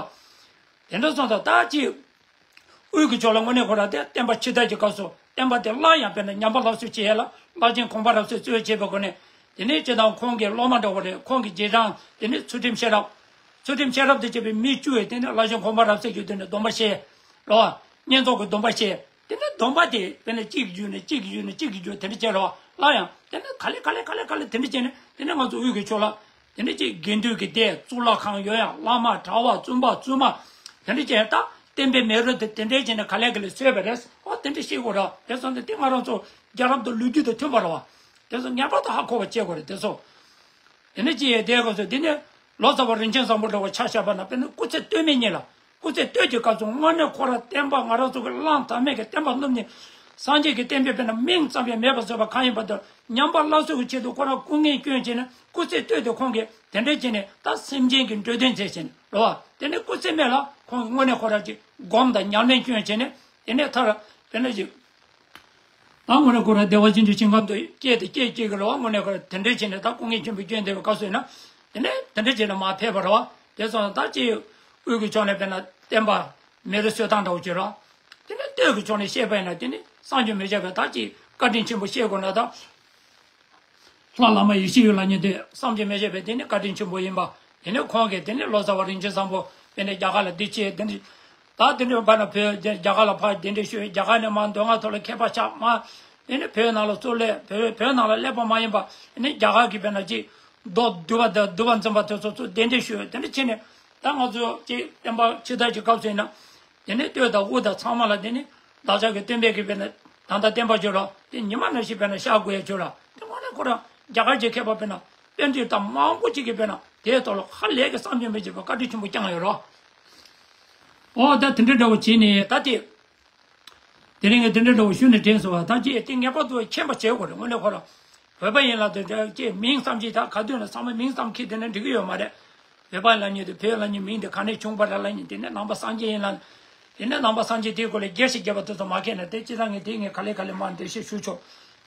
དེ་འདྲ་སོང་ཙང་ད་ཅིག་དབུས་ཀྱི་ཕྱོགས་ལ་དངོས་གནས་ཁོ་རང་དེ་བསྟན་པ་ཕྱི་དར་གྱི་སྐབས་སུ་བསྟན་པ་དེ་སླར་ཡང་དཔེར་ན་ཉམས་པ་སླར་གསོ་བྱེད་ཡས་ལ་བླ་ཆེན་གོང་མ་རབ་གསལ་གཙོས་བྱས་པའི་སྒོ་ནས། དེ་ནས་སྤྱིར་བཏང་ཁོང་གི་སློབ་མ་འདྲ་བོ་རེད། ཁོང་གི་རྗེས་འབྲང་དེ་ནས་ཚུལ་ཁྲིམས་ཤེས་རབ། ཚུལ་ཁྲིམས་ཤེས་རབ་དང་བཅས་པའི་མི་བཅུ་བས་དེ་ནས་བླ་ཆེན་གོང་མ་རབ་གསལ་གྱི་མདུན་ནས་སྡོམ་པ་བཞེས་རོ། བསྙེན་རྫོགས་ཀྱི་སྡོམ་པ་བཞེས། དེ་ནས་སྡོམ་པ་དེ་དཔེར་ན་གཅིག་གི་རྒྱུད་ནས་གཅིག་གི་རྒྱུད་ནས་གཅིག་གི་རྒྱུད་དེ་འདྲ་བྱས་རོ། སླར་ཡང་དེ་ནས་ག་ལེ་ག་ལེ་ག་ལེ་ག་ལེ་དེ་འདྲ་བྱས་ནས། དེ་ནས་ང་ཚོ་དབུས་ཀྱི་ཕྱོགས་ལ་དེ་ནས་ཅིག་དགེ་འདུན་གྱི་སྡེ། གཙུག་ལག་ཁང་ཡོད་ཡ། བླ་མ་གྲྭ་བ་བཙུན་པ་བཙུན་མ་དེ་འདྲ་བྱས། ད་བསྟན་པའི་མེ་རོ་དེ་དེ་འདྲ་བྱས་ནས་ག་ལེ་ག་ལེ་གསོས་པ་རེད། འོ་དེ་འདྲ་ཤེས་དགོས་ར། དེ་སོང་ཙང་དེ་ང་རང་ཚོ་རྒྱལ་རབས་དང་ལོ་རྒྱུས་དང་མཐུན་པ་རེད་བ། དེ་ཚོ་ངེས་པར་དུ་ཧ་གོ་བ་བྱེད་དགོས་རེད་དེ་ཚོ། དེ་ནས་ཅི་ཡས་དེ་ག་ཚོད་དེ་ནས་ལོ་ཙཱ་བ་རིན་ཆེན་བཟང་པོ་འདྲ་བོ་ཆ་བཞག་པ་ན། དཔེར་ན་སྐུ་ཚེ་སྟོད་སྨད་གཉིས་ལ། སྐུ་ཚེ་སྟོད་ཀྱི་སྐབས་སུ་དངོས་གནས་ཁོ་རང་བསྟན་པ་ང་རང་ཚོ་གི་བླ་ན་མེད་ཀྱི་བསྟན་པ་བསྣུབས་ནས། སངས་རྒྱས་ཀྱི་བསྟན་པའི་དཔེར་ན་མིང་ཙམ་ཡང་མེད་པ་བཟོས་པ་གང་ཡིན་པ་དང་། ཉམས་པ་སླར་གསོ་གི་ཆེད་དུ་ཁོ་རང་སྐུ་ངལ་བསྐྱོན་བྱས་ནས། སྐུ་ཚེ་སྟོད་དུ་ཁོང་གིས་དེ་འདྲ་བྱས་ནས་ད་སེམས་ཅན་གྱི་འགྲོ་དོན་མཛད་བྱས་ནས་རེད་བ། དེ་ནས་སྐུ་ཚེ་སྨད་ལ་ཁོང་གིས་དངོས་གནས་ཁོ་རང་གི་སྒོམ་དང་ཉམས་ལེན་བསྐྱོན་བྱས་ནས། དེ་ནས་མཐར་དཔེར་ན་ཅིག་ད་དངོས་གནས་ཁོ་རང་བདེ་བ་ཅན་གྱི་ཞིང་ཁམས་དུ་སྐྱེས་ཏེ་སྐྱེས་སྐྱེས་ཀྱི་རེད་བ། དངོས་གནས་ཁོ་རང་དེ་འདྲ་བྱས་ནས་ད་སྐུ་ངལ་ཆེན་པོ་བསྐྱོན་བསྡད་པའི་སྐབས་སུ་ཡིན་ན། དེ་ནས་དེ་འདྲ་བྱས་ནས་མར་ཕེབས་པ་རེད་བ། དེ་སོང་ཙང་ད་ཅིག་དབུས་ཀྱི་ཕྱོགས་ནས་དཔེར་ན་བསྟན་པ་མེ་རི་གསོད་སྟངས་འདྲ་བོ་ཅིག་རེད་བ། དེ་ནས་སྟོད་ཀྱི་ཕྱོགས་ནས་བཤད་པ་ཡིན་ན། དེ་ནི་བསམ་གྱིས་མི་ཁྱབ་པའི་ད་ཅིག་བཀའ་དྲིན་ཆེན་པོ་བཤད་དགོས་ན་ད། ལྷ་བླ་མ་ཡེ་ཤེས་འོད་ལབ་མཁན་དེ་བསམ་གྱིས་མི་ཁྱབ་པའི་དེ་ནི་བཀའ་དྲིན་ཆེན་པོ་ཡིན་པ། དེ་ནི་ཁོང་གིས་དེ་ནི་ལོ་ཙཱ་བ་རིན་ཆེན་བཟང་པོ་དཔེར་ན་རྒྱ་གར་ལ་འདི་བྱས། དེ་ནི་ད་དེ་འདྲའི་བར་ན་བོད་རྒྱ་གར་ལ་ཕར་གདན་འདྲེན་ཞུས། རྒྱ་གར་ནས་མར་མདོ་སྔགས་ཐོག་ལ་མཁས་པ་ཆགས། མར་དེ་ནི་བོད་ནང་ལ་གཙུག་ལག་བོད་བོད་ནང་ལ་ཀླད་པ་མ་ཡིན་པ། དེ་ནི་རྒྱ་གར་གྱི་དཔེར་ན་ཅིག་མདོ་སྡུད་པ་དང་སྡུད་པ་འཛིན་པ་དེ་ཚོ་ཚུར་གདན་འདྲེན་ཞུས། དེ་འདྲ་བྱས་ནས་ད་ང་ཚོ་ཅིག་བསྟན་པ་ཕྱི་དར་གྱི་སྐབས་སུ་ཡིན་ན། དེ་ནས་སྟོད་དང་དབུ་དང་ཚང་མ་ལ་དེ་ནི་བདག་ཅག་གི་སྟོན་པའི་གི་དཔེར་ན་ད་ལྟ་བསྟན་པ་བརྗོད་རོགས་དེ་ཉི་མ་ནང་བཞིན་དཔེར་ན་ཤར་དགོས་ཡ་བརྗོད་རོགས། དེ་དངོས་གནས་ཁོ་རང་རྒྱ་གར་གྱི་མཁས་པ་དཔེར་ན་པཎྜི་ཏ་མང་པོ་ཅིག་གིས་དཔེར་ན་དེའི་ཐོག་ལ་ཧ་ལས་ཀྱི་བསམ་གྱིས་མི་ཁྱབ་པའི་བཀའ་དྲིན་ཆེན་པོ་བསྐྱངས་ཡོད་རོགས། ཨོ་ད་དེ་འདྲ་འདྲ་བོ་བྱས་ནས་ད་དེ། དེ་རིང་ངས་དེ་འདྲ་འདྲ་བོ་ཞུས་ནས་དྲན་སོང་བ། ད་ཅི་དེ་ངེས་པར་དུ་མཁྱེན་པ་བྱེད་དགོས་རེད། དངོས་གནས་ཁོ་རང་བོད་པ་ཡིན་ལབ་དུས་ཅི་མིང་ཙམ་ཅིག་ད་ག་དུས་ན་ཚང་མ་མིང་ཙམ་ཁྱེར་དེ་ནས་འགྲིག་གི་ཡོད་མ་རེད། བོད་པ་ལབ་མཁན་དེ་བོད་ལབ་མཁན་མིང་དེ་ག་ནས་བྱུང་བ་རེད་ལབ་མཁན། དེ་ནས་ནང་པ་སངས་རྒྱས་ཡིན་ལབ། དེ་ནས་ནང་པ་སངས་རྒྱས་དེའི་སྐོར་ལ་རྒྱས་ཤིག་རྒྱས་པ་དེ་ཚོ་མ་མཁྱེན་ན། དེ་སྤྱིར་བཏང་ངས་དེ་ངས་ག་ལེ་ག་ལེ་མར་འགྲེལ་བཤད་ཞུ་ཆོག་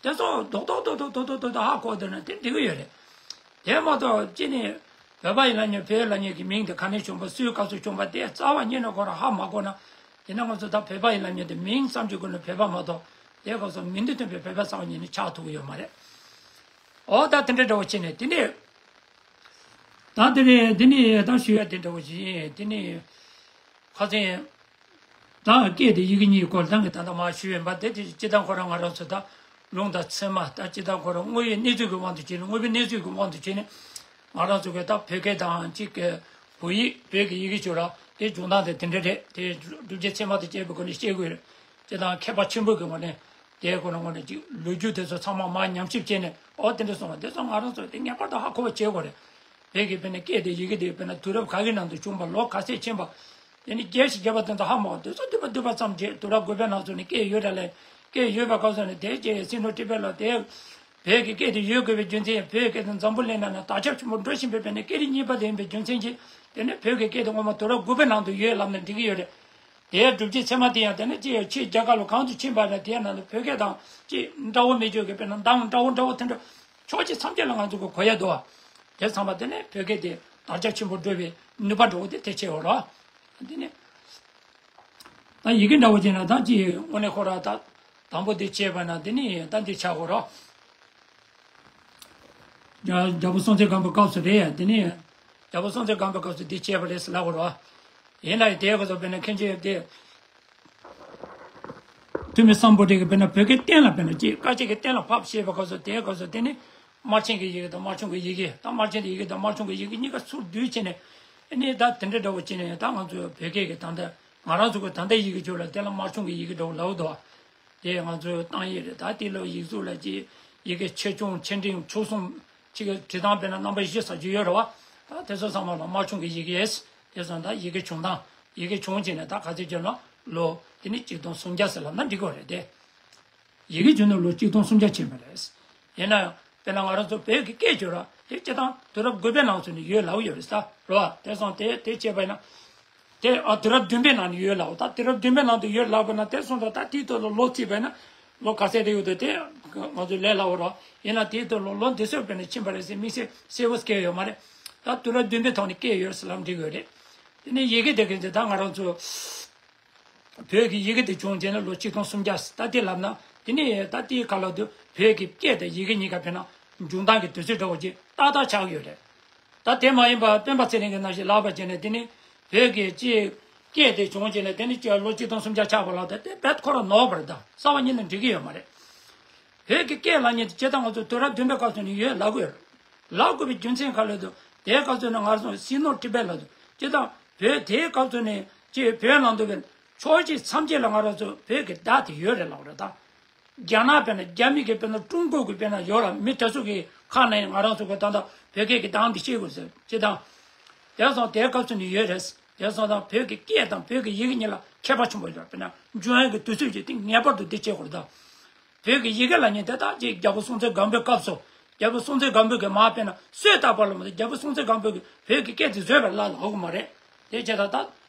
དེ་ཚོ་རྡོག་རྡོག་རྡོག་རྡོག་རྡོག་རྡོག་རྡོག་ཧ་གོ་འདུག་ན་དེ་འགྲིག་གི་ཡོད་རེད། དེ་མ་གཏོགས་ཅི་ནས་བོད་པ་ཡིན་ལབ་མཁན་བོད་ལབ་མཁན་གྱི་མིང་དེ་ག་ནས་བྱུང་བ་སུའི་སྐབས་སུ་བྱུང་བ་དེ་རྩ་བ་ཉིད་ནས་ཁོ་རང་ཧ་མ་གོ་ན། དེ་ནས་ང་ཚོ་ད་བོད་པ་ཡིན་ལབ་མཁན་དེ་མིང་ཙམ་གྱི་སྒོ་ནས་བོད་པ་མ་གཏོགས་དེ་སྐབས་སུ་མི་འདི་མཐུན་པའི་བོད་པ་རྩ་བ་ཉིད་ནས་ཆགས་ཐུབ་ཀྱི་ཡོད་མ་རེད། ཨོ་ད་དེ་འདྲ་འདྲ་བོ་བྱས་ནས་དེ་ནས། ད་དེ་ནས་དེ་ནས་ད་ཞུ་ཡ་དེ་འདྲ་བོ་ཞིག་ཡིན། དེ་ནས་ཁ་སང་ད་སྐད་དེ་ཡི་གེ་གཉིས་སྐོར་ད་ངས་ད་ལྟ་མར་ཞུས་ཡིན་པ། དེ་དེ་སྤྱིར་བཏང་ཁོ་རང་ང་རང་ཚོ་ད་ལུང་དང་ཚད་མ། ད་སྤྱིར་བཏང་ཁོ་རང་དངོས་ཡོད་གནས་ཚུལ་གྱི་དབང་དུ་བྱས་ནས། དངོས་པོའི་གནས་ཚུལ་གྱི་དབང་དུ་བྱས་ནས་ང་རང་ཚོ་གི་ད་བོད་སྐད་དང་གཅིག་གི་བོད་ཡིག་བོད་ཀྱི་ཡི་གེ་བཅུ་ར་དེ་བྱུང་སྟངས་དེ་དེ་འདྲ་རེད། དེ་སྒྲུབ་བྱེད་ཚད་མ་དང་བཅས་པའི་སྒོ་ནས་བཤད་དགོས་རེད། དེ་དང་མཁས་པ་ཆེན་པོ་གི་ངོས་ནས་དེའི་སྐོར་ལ་དངོས་གནས་ཅིག་ལོ་རྒྱུས་དེ་ཚོ་ཚང་མ་མར་ཉམས་ཞིབ་བྱས་ནས། ཨོ་དེ་འདྲ་སོང་བ་དེ་ཚོ་ང་རང་ཚོ་དེ་ངེས་པར་དུ་ཧ་གོ་བ་བྱེད་དགོས་རེད། བོད་ཀྱི་དཔེར་ན་སྐད་དེ་ཡི་གེ་དེ་དཔེར་ན་དུས་རབས་ག་གི་ནང་དུ་བྱུང་བ། ལོ་ག་ཚད་ཕྱིན་པ། དེ་ནི་རྒྱས་ཤིག་རྒྱས་པ་དེ་ཚོ་ཧ་མ་གོ། དེ་ཚོ་བསྡུས་པ་བསྡུས་པ་ཙམ་བྱས། དུས་རབས་དགུ་པའི་ནང་ཚུད་ནས་སྐད་ཡོད་ར་ལས། སྐད་ཡོད་པའི་སྐབས་སུ་ནི་དེ་རྗེས་སིན་དྷུ་ཊི་བྷེཊ་ལ་དེ་བོད་ཀྱི་སྐད་དེ་ཡོད་དགོས་པའི་རྒྱུ་མཚན། བོད་སྐད་དེ་འཛམ་བུ་གླིང་ནང་ན་དར་ཁྱབ་ཆེན་པོ་འགྲོ་བཞིན་པའི་དཔེར་ན་སྐད་རིགས་གཉིས་པ་དེ་ཡིན་པའི་རྒྱུ་མཚན་གྱིས། དེ་ནི་བོད་ཀྱི་སྐད་དེ་སྔོན་མ་དུས་རབས་དགུ་པའི་ནང་དུ་ཡོད་ལབ་ན་འགྲིག་གི་ཡོད་རེད། དེའི་སྒྲུབ་བྱེད་ཚད་མ་དེ་ཡང་དེ་ནི་ཅིག་ཕྱིའི་རྒྱལ་ཁབ་ལ་གང་དུ་ཕྱིན་པ་ན་དེའི་ནང་དུ་བོད་སྐད་དང་ཅིག་འདྲ་བོ་མི་འཇུག་གི་དཔེར་ན་འདམ་འདྲ་བོ་འདྲ་བོ་དེ་འདྲ་ཕྱོགས་གཅིག་མཚམས་གཅིག་ལ་ང་ཚོ་གི་གོ་ཡ་འདུག་བ། དེ་ཚང་མ་དེ་ནི་བོད་སྐད་དེ་དར་ཁྱབ་ཆེན་པོ་འགྲོ་བའི་ནུས་པ་འདྲ་བོ་དེ་དེ་ཆེ་བ་རེད། དེ་ནི་ད་ཡི་གེ་འདྲ་བོ་བྱས་ན་ད་ཅིག་དངོས་གནས་ཁོ་ར་ད་ དང་པོ་འདི་བྱས་པ་ན་དེ་ནི་ད་འདི་ཆགས་དགོས་རོ། རྒྱ་རྒྱལ་པོ་སྲོང་བཙན་སྒམ་པོའི་སྐབས་སུ་རེད། དེ་ནི་རྒྱལ་པོ་སྲོང་བཙན་སྒམ་པོའི་སྐབས་སུ་འདི་བྱས་པ་རེད་ཟེར་ལབ་དགོས་རོ། ཡིན་ན་ཡང་དེའི་སྐབས་སུ་དཔེར་ན་མཁན་ཆེན་དེ། ཐུ་མི་སམ་བྷོ་ཊ་གིས་དཔེར་ན་བོད་སྐད་གཏན་ལ་དཔེར་ན་ཅིག་དཀའ་སྤྱད་ཀྱི་གཏན་ལ་ཕབ་བྱས་པའི་སྐབས་སུ་དེའི་སྐབས་སུ་དེ་ནི་དམར་ཆེན་གྱི་ཡི་གེ་དང་དམར་ཆུང་གི་ཡི་གེ། ད་དམར་ཆེན་གྱི་ཡི་གེ་དང་དམར་ཆུང་གི་ཡི་གེ་གཉིས་ཀ་ཚུར་བསྡུས་བྱས་ནས། ཨ་ནི་ད་དེ་འདྲ་འདྲ་བོ་བྱས་ནས་ད་ང་ཚོ་བོད་སྐད་ཀྱི་ད་ལྟ་ང་རང་ཚོ་གི་ད་ལྟ་ཡི་གེ་སྦྱོར་ལ་དེ་ལ་དམར་ཆུང་གི་ཡི་གེ་འདྲ་བོ་ལབ་འདུག་དེ་ང་ཚོའི་ཏང་ཡིག་རེད། ད་དེ་ལ་ཡིག་གཟུགས་ལ་ཅིག་ཡི་གེ་ཆེ་ཆུང་ཆེ་འབྲིང་ཆུང་གསུམ་ཅིག་གི་བྲིས་སྟངས་དཔེར་ན་རྣམ་པ་བཞི་ཟེར་རྒྱུ་ཡོད་རེད་བ། ད་དེ་ཚོ་ཚང་མ་ལ་དམར་ཆུང་གི་ཡི་གེ། དེ་ཚོ་ད་ཡི་གེ་བྱུང་སྟངས། ཡི་གེ་བྱུང་བྱས་ནས་ད་ག་ཚོད་བྱས་ན་ལོ་དེ་ནི་གཅིག་སྟོང་སུམ་བརྒྱ་ཟེར་ལབ་ན་འགྲིག་གི་རེད་དེ། ཡི་གེ་བྱུང་ནས་ལོ་གཅིག་སྟོང་སུམ་བརྒྱ་ཕྱིན་པ་རེད། ཡིན་ན་ཡང་དཔེར་ན་ང་རང་ཚོ་བོད་ཀྱི་སྐད་སྦྱོར་ར་དེ་སྤྱིར་བཏང་དུས་རབས་དགུ་པའི་ནང་ཚུད་ནས་ཡོད་ལབ་ཡོད་རེད་ས་རེད་བ། དེ་སོང་དེ་དེ་བྱས་པ་ཡིན་ན། དེ་ཨ་དུས་རབས་བདུན་པའི་ནང་ནས་ཡོད་ལབ། ད་དུས་རབས་བདུན་པའི་ནང་དུ་ཡོད་ལབ་པ་ན་དེ་སོང་ཙང་ད་དེའི་ཐོག་ལ་ལོ་བརྩིས་པ་ཡིན་ན་ལོ་ག་ཚད་དེ་ཡོད་དོ་དེ་ང་ཚོས་ལས་སླ་བོ་རེད། ཡིན་ན་དེའི་ཐོག་ལ་ལོ་འདི་ཚོད་དཔེར་ན་ཕྱིན་པ་རེད་ཟེར་དམིགས་བསལ་གསལ་བོ་སྐྱེ་ཡོད་མ་རེད། ད་དུས་རབས་བདུན་པའི་ཐོག་ནས་སྐྱེས་ཡོད་ཟེར་ལབ་འགྲིག་གི་ཡོད་རེད། དེ་ནས་ཡི་གེ་དེ་གི་འདི་ད་ང་རང་ཚོ་བོད་ཀྱི་ཡི་གེ་དེ་བྱུང་རྗེས་ནས་ལོ་གཅིག་སྟོང་སུམ་བརྒྱ་ད་དེ་ལབ་ན། དེ་ནས་ད་དེའི་ཁ་ལ་དུ་བོད་ཀྱི་སྐད་དང་ཡི་གེ་གཉིས་ཀ་དཔེར་ན་འབྱུང་སྟངས་ཀྱི་དུས་ཚོད་འདྲ་བོ་ཅིག་ཏག་ཏག་ཆགས་ཡོད་རེད། ད་དེ་མ་ཡིན་པ་སྤེན་པ་ཚེ་རིང་གི་ནང་བཞིན་ལབ་པ་བྱས་ནས་དེ་ནི་བོད་ཀྱི་ཅིག་སྐད་དེ་བྱུང་རྗེས་ནས་དེ་ནི་ཅིག་ལོ་གཅིག་སྟོང་སུམ་བརྒྱ་ཆགས་པ་ལ་ད་དེ་རྦད་ཁོ་རང་ནོར་བ་རེད། ད་རྩ་བ་ཉིད་ནས་འགྲིག་གི་ཡོད་མ་རེད། བོད་ཀྱི་སྐད་ལབ་མཁན་དེ་སྤྱིར་བཏང་ང་ཚོ་དུས་རབས་བདུན་པའི་སྐབས་སུ་ནས་ཡོད་ལབ་དགོས་ལབ་དགོས་པའི་རྒྱུ་མཚན་ག་ལ་འདུག་དེའི་སྐབས་སུ་ནས་ང་ཚོ་སི་ནོ་ཊི་བེཊ་ལབ་འདུག་སྤྱིར་བཏང་བོད་དེའི་སྐབས་སུ་ནས་ཅིག་བོད་ནང་དུ་བའི་ཕྱོགས་བཞི་མཚམས་བརྒྱད་ལ་ང་རང་ཚོ་བོད་ཀྱི་བརྡ་དེ་ཡོད་རེད་ལབ་རེད་ད། རྒྱ་ནག་དཔེར་ན་རྒྱ་མི་གི་དཔེར་ན་ཀྲུང་གོ་གི་དཔེར་ན་ཡོད་ར་མི་དེ་ཚོ་གི་ཁ་ནས་ང་རང་ཚོ་གི་ད་ལྟ་བོད་སྐད་ཀྱི་གདངས་འདི་ཤེས་དགོས་ཟེར་སྤྱིར་བཏང་། དེ་སོང་དེའི་སྐབས་སུ་ནས་ཡོད་རེད། དེ་སོང་ཙང་བོད་ཀྱི་སྐད་དང་བོད་ཀྱི་ཡི་གེ་གཉིས་ལ་ཁྱད་པར་ཆེན་པོ་ཡོད་རེད། དཔེར་ན་འབྱུང་ཡག་གི་དུས་ཚོད་ཅིག་དེ་ངེས་པར་དུ་འདི་བྱེད་དགོས་རེད་ད། བོད་ཀྱི་ཡི་གེ་ལབ་མཁན་དེ་དག་ཅིག་རྒྱལ་པོ་སྲོང་བཙན་སྒམ་པོའི་སྐབས་སུ། རྒྱལ་པོ་སྲོང་བཙན་སྒམ་པོ་གིས་མར་དཔེར་ན་སྲོལ་བཏབ་པ་ལ་མ་གཏོགས་རྒྱལ་པོ་སྲོང་བཙན་སྒམ་པོ་གིས་བོད་ཀྱི་སྐད་དེ་བཟོས་པ་ལ་ལབ་ཀྱི་མ་རེད། དེ་བྱས་ཙང་ད།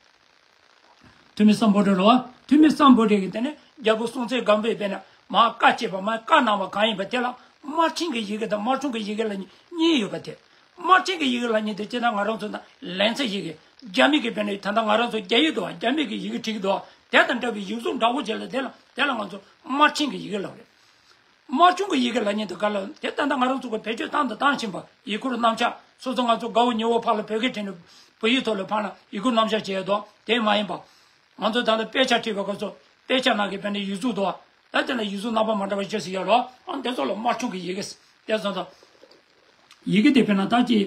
ཐུ་མི་སམ་བྷོ་ཊ་རེད་བ། ཐུ་མི་སམ་བྷོ་ཊ་གིས་དེ་ནས་རྒྱལ་པོ་སྲོང་བཙན་སྒམ་པོས་དཔེར་ན་མར་བཀའ་བཅད་པ་མར་བཀའ་གནང་བ་གང་ཡིན་པ་དེ་ལ་དམར་ཆེན་གྱི་ཡི་གེ་དང་དམར་ཆུང་གི་ཡི་གེ་ལ་གཉིས་ཡོད་པ་དེ། དམར་ཆེན་གྱི་ཡི་གེ་ལབ་མཁན་དེ་སྤྱིར་བཏང་ང་རང་ཚོ་ད་ལན་ཚ་ཡི་གེ། རྒྱ་མི་གི་དཔེར་ན་ད་ལྟ་ང་རང་ཚོ་རྒྱ་ཡིག་འདུག་བ། རྒྱ་མི་གི་ཡི་གེ་བྲིས་ཀྱི་འདུག་བ། དེ་དང་འདྲ་བའི་ཡིག་གཟུགས་འདྲ་བོ་བྱས་ལ་དེ་ལ་དེ་ལ་ང་ཚོ་དམར་ཆེན་གྱི་ཡི་གེ་ལབ་རེད། དམར་ཆུང་གི་ཡི་གེ་ལབ་མཁན་དེ་ག་ལ་དེ་ད་ལྟ་ང་རང་ཚོ་གི་བེད་སྤྱོད་བཏང་དང་བཏང་བཞིན་པ་ཡི་གུར་རྣམ་གཞག་སོ་སོ་ང་ཚོ་དགའ་བོ་ཉེ་བོ་ཕར་ལ་བོད་སྐད་བྲིས་ནས་བོད་ཡིག་ཐོག་ལ་ཕར་ལ་ཡི་གུར་རྣམ་གཞག་བྱས་འདུག་དེ་མ་ཡིན་པ། ང་ཚོ་ད་ལྟ་དཔེ་ཆ་བྲིས་པའི་སྐབས་སུ་དཔེ་ཆ་ནང་གི་དཔེར་ན་ཡིག་གཟུགས་འདུག་ད་དེ་ལ་ཡིག་གཟུགས་རྣམ་པ་མ་འདྲ་བ་ཅི་ཞིག་ཡོད་རེད། ཨང་དེ་ཚོ་ལ་དམར་ཆུང་གི་ཡི་གེ་དེ་ཚོ་དང་། ཡི་གེ་དེ་དཔེར་ན་ད་ཅི་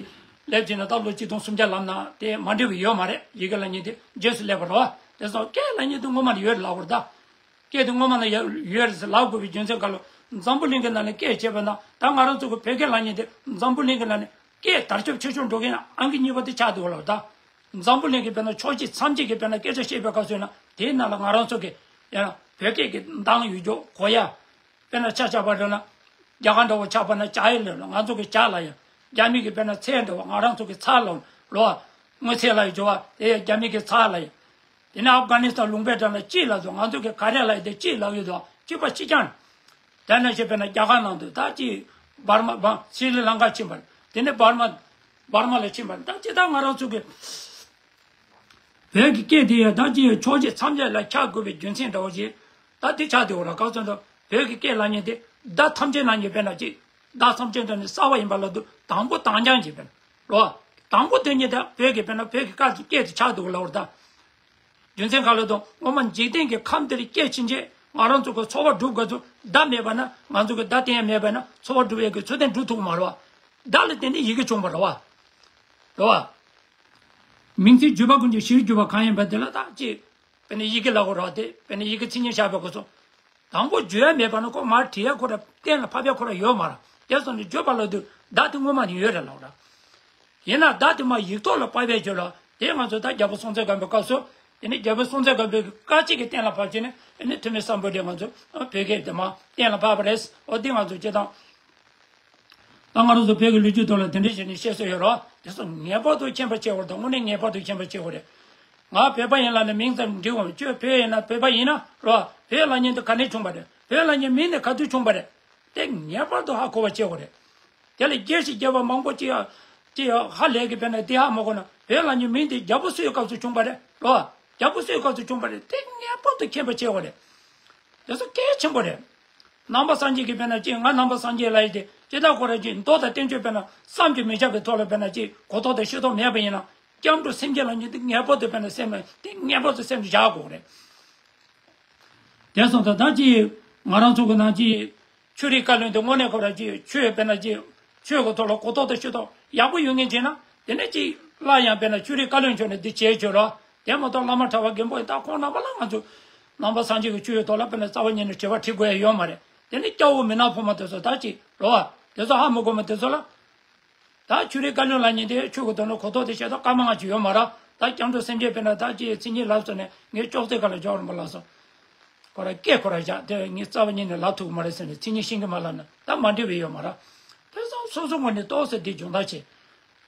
སླེབས་ཀྱི་ན་ད་ལོ་གཅིག་སྟོང་སུམ་བརྒྱ་ལབ་ན་དེ་མ་འདྲ་བ་ཡོད་མ་རེད། ཡི་གེ་ལབ་མཁན་དེ་རྗེས་སུ་སླེབས་པ་རེད་བ། དེ་ཚོ་སྐད་ལབ་མཁན་དེ་སྔོན་མ་ནས་ཡོད་རེད་ལབ་དགོས་རེད་ད། སྐད་དེ་སྔོན་མ་ནས་ཡོད་རེད་ཟེར་ལབ་དགོས་པའི་རྒྱུ་མཚན་ག་ལ། འཛམ་བུ་གླིང་གི་ནང་ནས་སྐད་བྱས་པ་ན་ད་ང་རང་ཚོ་གི་བོད་སྐད་ལབ་མཁན་དེ་འཛམ་བུ་གླིང་གི་ནང་ནས་སྐད་དར་ཁྱབ་ཆེ་ཤོས་འགྲོ་མཁན་ཨང་ཀི་གཉིས་པ་དེ་ཆགས་འདུག་ལབ་ད། འཛམ་བུ་གླིང་གི་དཔེར་ན་ཕྱོགས་བཞི་མཚམས་བརྒྱད་ཀྱི་དཔེར་ན་སྐད་ཆ་བཤད་པའི་སྐབས་སུ་ཡིན་ན་དེའི་ནང་ལ་ང་རང་ཚོ་གི་ཡང་ན་བོད་སྐད་ཀྱི་གདངས་ཡོད་རྒྱུ་གོ་ཡ། དཔེར་ན་ཆ་བཞག་པ་རེད་ན། རྒྱ་གར་འདྲ་བོ་ཆགས་པ་ན་ཇ་ཡི་ལབ་ལ་ང་ཚོ་གི་ཇ་ལབ་ཡ། རྒྱ་མི་གི་དཔེར་ན་ཚལ་འདྲ་བོ་ང་རང་ཚོ་གི་ཚལ་ལབ་ལོ། དངོས་ཚལ་ལབ་ཡ་ཇོ་བ་དེ་ཡ་རྒྱ་མི་གི་ཚལ་ལབ་ཡ། དེ་ནས་ཨབ་གྷ་ནི་སི་ཐན་ལུང་པའི་འགྲམ་ལ་ཅི་ལབ་དུས་ང་ཚོ་གི་ག་རེ་ལབ་ཡ་དེ་ཅི་ལབ་ཡོད་དོ་གཅིག་པ་གཅིག་རྐྱང་། དེ་ནས་ཞེས་པས་ན་རྒྱ་གར་ནང་དུ་ད་ཅི་འབར་མ་བ་སི་རི་ལང་ཀ་ཕྱིན་པ་དེ་ནས་འབར་མ་འབར་མ་ལ་ཕྱིན་པ་ད་ཅི་ད་ང་རང་ཚོ་གི་བོད་ཀྱི་སྐད་དེ་ཡང་ད་ཅི་ཕྱོགས་བཞི་མཚམས་བརྒྱད་ལ་ཁྱབ་དགོས་པའི་རྒྱུ་མཚན་འདྲ་བོ་ཞིག་ད་དེ་ཆགས་བསྡད་ཡོད་རེད། ག་ཚོད་འདྲ་བོད་ཀྱི་སྐད་ལབ་མཁན་དེ་བརྡ་ཐམས་ཅད་ནང་ཉིད་དཔེར་ན་ཅིག་བརྡ་ཐམས་ཅད་དུ་ནི་གསར་བ་ཡིན་པ་ལ་དུ་དང་པོ་དང་རྐྱང་ཅིག་དཔེར་ན་རོ། དང་པོ་དེ་ཉིད་ད་བོད་ཀྱི་དཔེར་ན་བོད་ཀྱི་སྐད་ཀྱི་སྐད་དེ་ཆགས་འདུག་ལབ་པ་རེད་ད། རྒྱུ་མཚན་ག་ལ་དང་སྔོན་མ་འཇིག་རྟེན་གྱི་ཁམས་འདིར་སྐྱེས་ཕྱིན་ཆད་ང་རང་ཚོ་གི་འཚོ་བ་སྒྲུབ་དགོས་ཚུལ་བརྡ་མེད་པ་ན་ང་ཚོ་གི་བརྡ་བསྟན་ཡ་མེད་པ་ན་འཚོ་བ་སྒྲུབ་ཡ་གི་ཚུལ་དེ་འགྲུབ་ཐུབ་མ་རེད་བ། བརྡ་ལ་བརྟེན་ནས་ཡི་གེ་བྱུང་བ་རེད་བ། རེད་བ། མིང་ཚིག་བརྗོད་པ་ཀུན་གྱི་གཞིར་གྱུར་པ་གང་ཡིན་པ་དེ་ལ་བརྟག་ཅེས། དཔེར་ན་ཡི་གེ་ལ་གོ་ར་དེ་དཔེར་ན་ཡི་གེ་མཚན་ཉིད་བཞག་པའི་སྐབས་སུ། དང་པོ་བརྗོད་ཡ་མེད་པ་ན་ཁོ་མར་བྲིས་ཡ་ཁོ་ར་གཏན་ལ་ཕབ་ཡ་ཁོ་ར་ཡོད་མ་རེད། དེ་སོང་ནས་བརྗོད་པ་ལ་དུས་བརྡ་དེ་སྔོན་མ་ནས་ཡོད་རེད་ལབ་ར། ཡིན་ན་བརྡ་དེ་མར་ཡིག་ཐོག་ལ་ཕབ་པའི་རྗེས་ལ་དེ་ང་ཚོ་ད་རྒྱལ་པོ་སྲོང་བཙན་སྒམ་པོའི་སྐབས་སུ་དེ་ནི་རྒྱལ་པོ་སྲོང་བཙན་སྒམ་པོའི་བཀའ་གཅིག་གི་གཏན་ལ་ཕབ་བྱས་ནས་དེ་ནི་ཐུ་མི་སམ་བྷོ་ཊས་ང་ཚོ་བོད་སྐད་དེ་མར་གཏན་ལ་ཕབ་པ་རེད། འོ་དེ་ང་ཚོ་སྤྱིར་བཏང་། ད་ང་རང་ཚོ་བོད་ཀྱི་ལོ་རྒྱུས་ཐོག་ལ་དེ་འདྲ་བྱས་ནས་བཤད་སྲོལ་ཡོད་རེད། དེ་ཚོ་ངེས་པར་དུ་མཁྱེན་པ་བྱེད་དགོས་རེད། དངོས་གནས་ངེས་པར་དུ་མཁྱེན་པ་བྱེད་དགོས་རེད། ང་བོད་པ་ཡིན་ལབ་ནས་མིང་ཙམ་འབྲི་འོང་། ཁྱོད་བོད་ཡིན་ན་བོད་པ་ཡིན་ན་རོ། བོད་ལབ་མཁན་དེ་ག་ནས་བྱུང་བ་རེད། བོད་ལབ་མཁན་མིང་དེ་ག་དུས་བྱུང་བ་རེད། དེ་ངེས་པར་དུ་ཧ་གོ་བ་བྱེད་དགོས་རེད། དེ་ལ་རྒྱལ་སྲིད་རྒྱལ་བ་མང་པོ་ཅིག་ཡ་ཅིག་ཡ་ཧ་ལས་ཀྱི་བོད་ནས་དེ་ཧ་མ་གོ་ན་བོད་ལབ་མཁན་མིང་དེ་རྒྱལ་པོ་སུའི་སྐབས་སུ་བྱུང་བ་རེད་རོ། རྒྱལ་པོ་སུའི་སྐབས་སུ་བྱུང་བ་རེད། དེ་ངེས་པར་དུ་མཁྱེན་པ་བྱེད་དགོས་རེད། དེ་ཚོ་གལ་ཆེན་པོ་རེད། ནང་པ་སངས་རྒྱས་ཀྱི་དཔེར་ན་ཅིག་ང་ནང་པ་སངས་རྒྱས་ལབ་ཡས་དེ་ཅི་ལྟར་ཁོ་རང་ཅིག་མདོ་དང་བསྟན་བཅོས་དཔེར་ན་བསམ་གྱིས་མི་ཁྱབ་པའི་ཐོག་ལ་དཔེར་ན་ཅིག་གོ་རྟོགས་དང་ཤེས་རྟོགས་མེད་པ་ཡིན་ན། སྐྱབས་འགྲོ་སེམས་བསྐྱེད་ལབ་མཁན་དེ་ངེས་པར་དུ་དཔེར་ན་སེམས་ལ་དེ་ངེས་པར་དུ་སེམས་ལ་བཞག་དགོས་རེད། དེ་སོང་ཙང་ད་ཅིག་ང་རང་ཚོ་གི་ནང་ཅིག་ཆོས་རིག་བཀའ་བློན་དེ་དངོས་གནས་ཁོ་རང་ཅིག་ཆོས་དཔེར་ན་ཅིག་ཆོས་ཀྱི་ཐོག་ལ་གོ་རྟོགས་དང་ཤེས་རྟོགས་ཡག་པོ་ཡོད་མཁན་བྱས་ན། དེ་ནས་ཅིག་སླར་ཡང་དཔེར་ན་ཆོས་རིག་བཀའ་བློན་མཆོག་ནས་འདི་བྱས་ཆོག་ར། དེ་མ་གཏོགས་བླ་མ་གྲྭ་པ་རྒན་པོ་ཡིན་ད་ཁོང་རྣམ་པ་ལ་ང་ཚོ་ནང་པ་སངས་རྒྱས་ཀྱི་ཆོས་ཀྱི་ཐོག་ལ་དཔེར་ན་རྩ་བ་ཉིད་ནས་དྲི་བ་དྲི་དགོས་ཡ་ཡོད་མ་རེད། དེ་ནས་སྐྱ་བོ་མི་ནག་ཕོ་མོ་དེ་ཚོ་ད་ཅིག་རོ་བ་དེ་ཚོ་ཧ་མི་གོ་མ་དེ་ཚོ་ལ། ད་ཆོས་རིག་བཀའ་བློན་ལབ་མཁན་དེ་ཆོས་ཀྱི་དོན་ལ་གོ་རྟོགས་དེ་ཤེས་རྟོགས་སྐར་མ་ལྔ་ཅིག་ཡོད་མ་རེད། ད་སྐྱབས་འགྲོ་སེམས་བསྐྱེད་དཔེར་ན་ད་ཅིག་མཚན་ཉིད་ལབ་སོང་ནས་ངས་ཅོག་ཙེ་སྒང་ལ་འཇོག་རིན་པོ་ལབ་སོང་། ཁོ་ར་སྐད་ཁོ་ར་བཞག་དེ་ངས་རྩ་བ་ཉིད་ནས་ལབ་ཐུབ་ཀྱི་མ་རེད་ཟེར་ནས་མཚན་ཉིད་ཤེས་ཀྱི་མ་ལབ་ན་ད་མ་འགྲིག་པ་ཡོད་མ་རེད། དེ་ཙང་སོ་སོ་ངོས་ནས་ཏོག་ཙམ་འདི་སྦྱོང་བརྡར་བྱེད།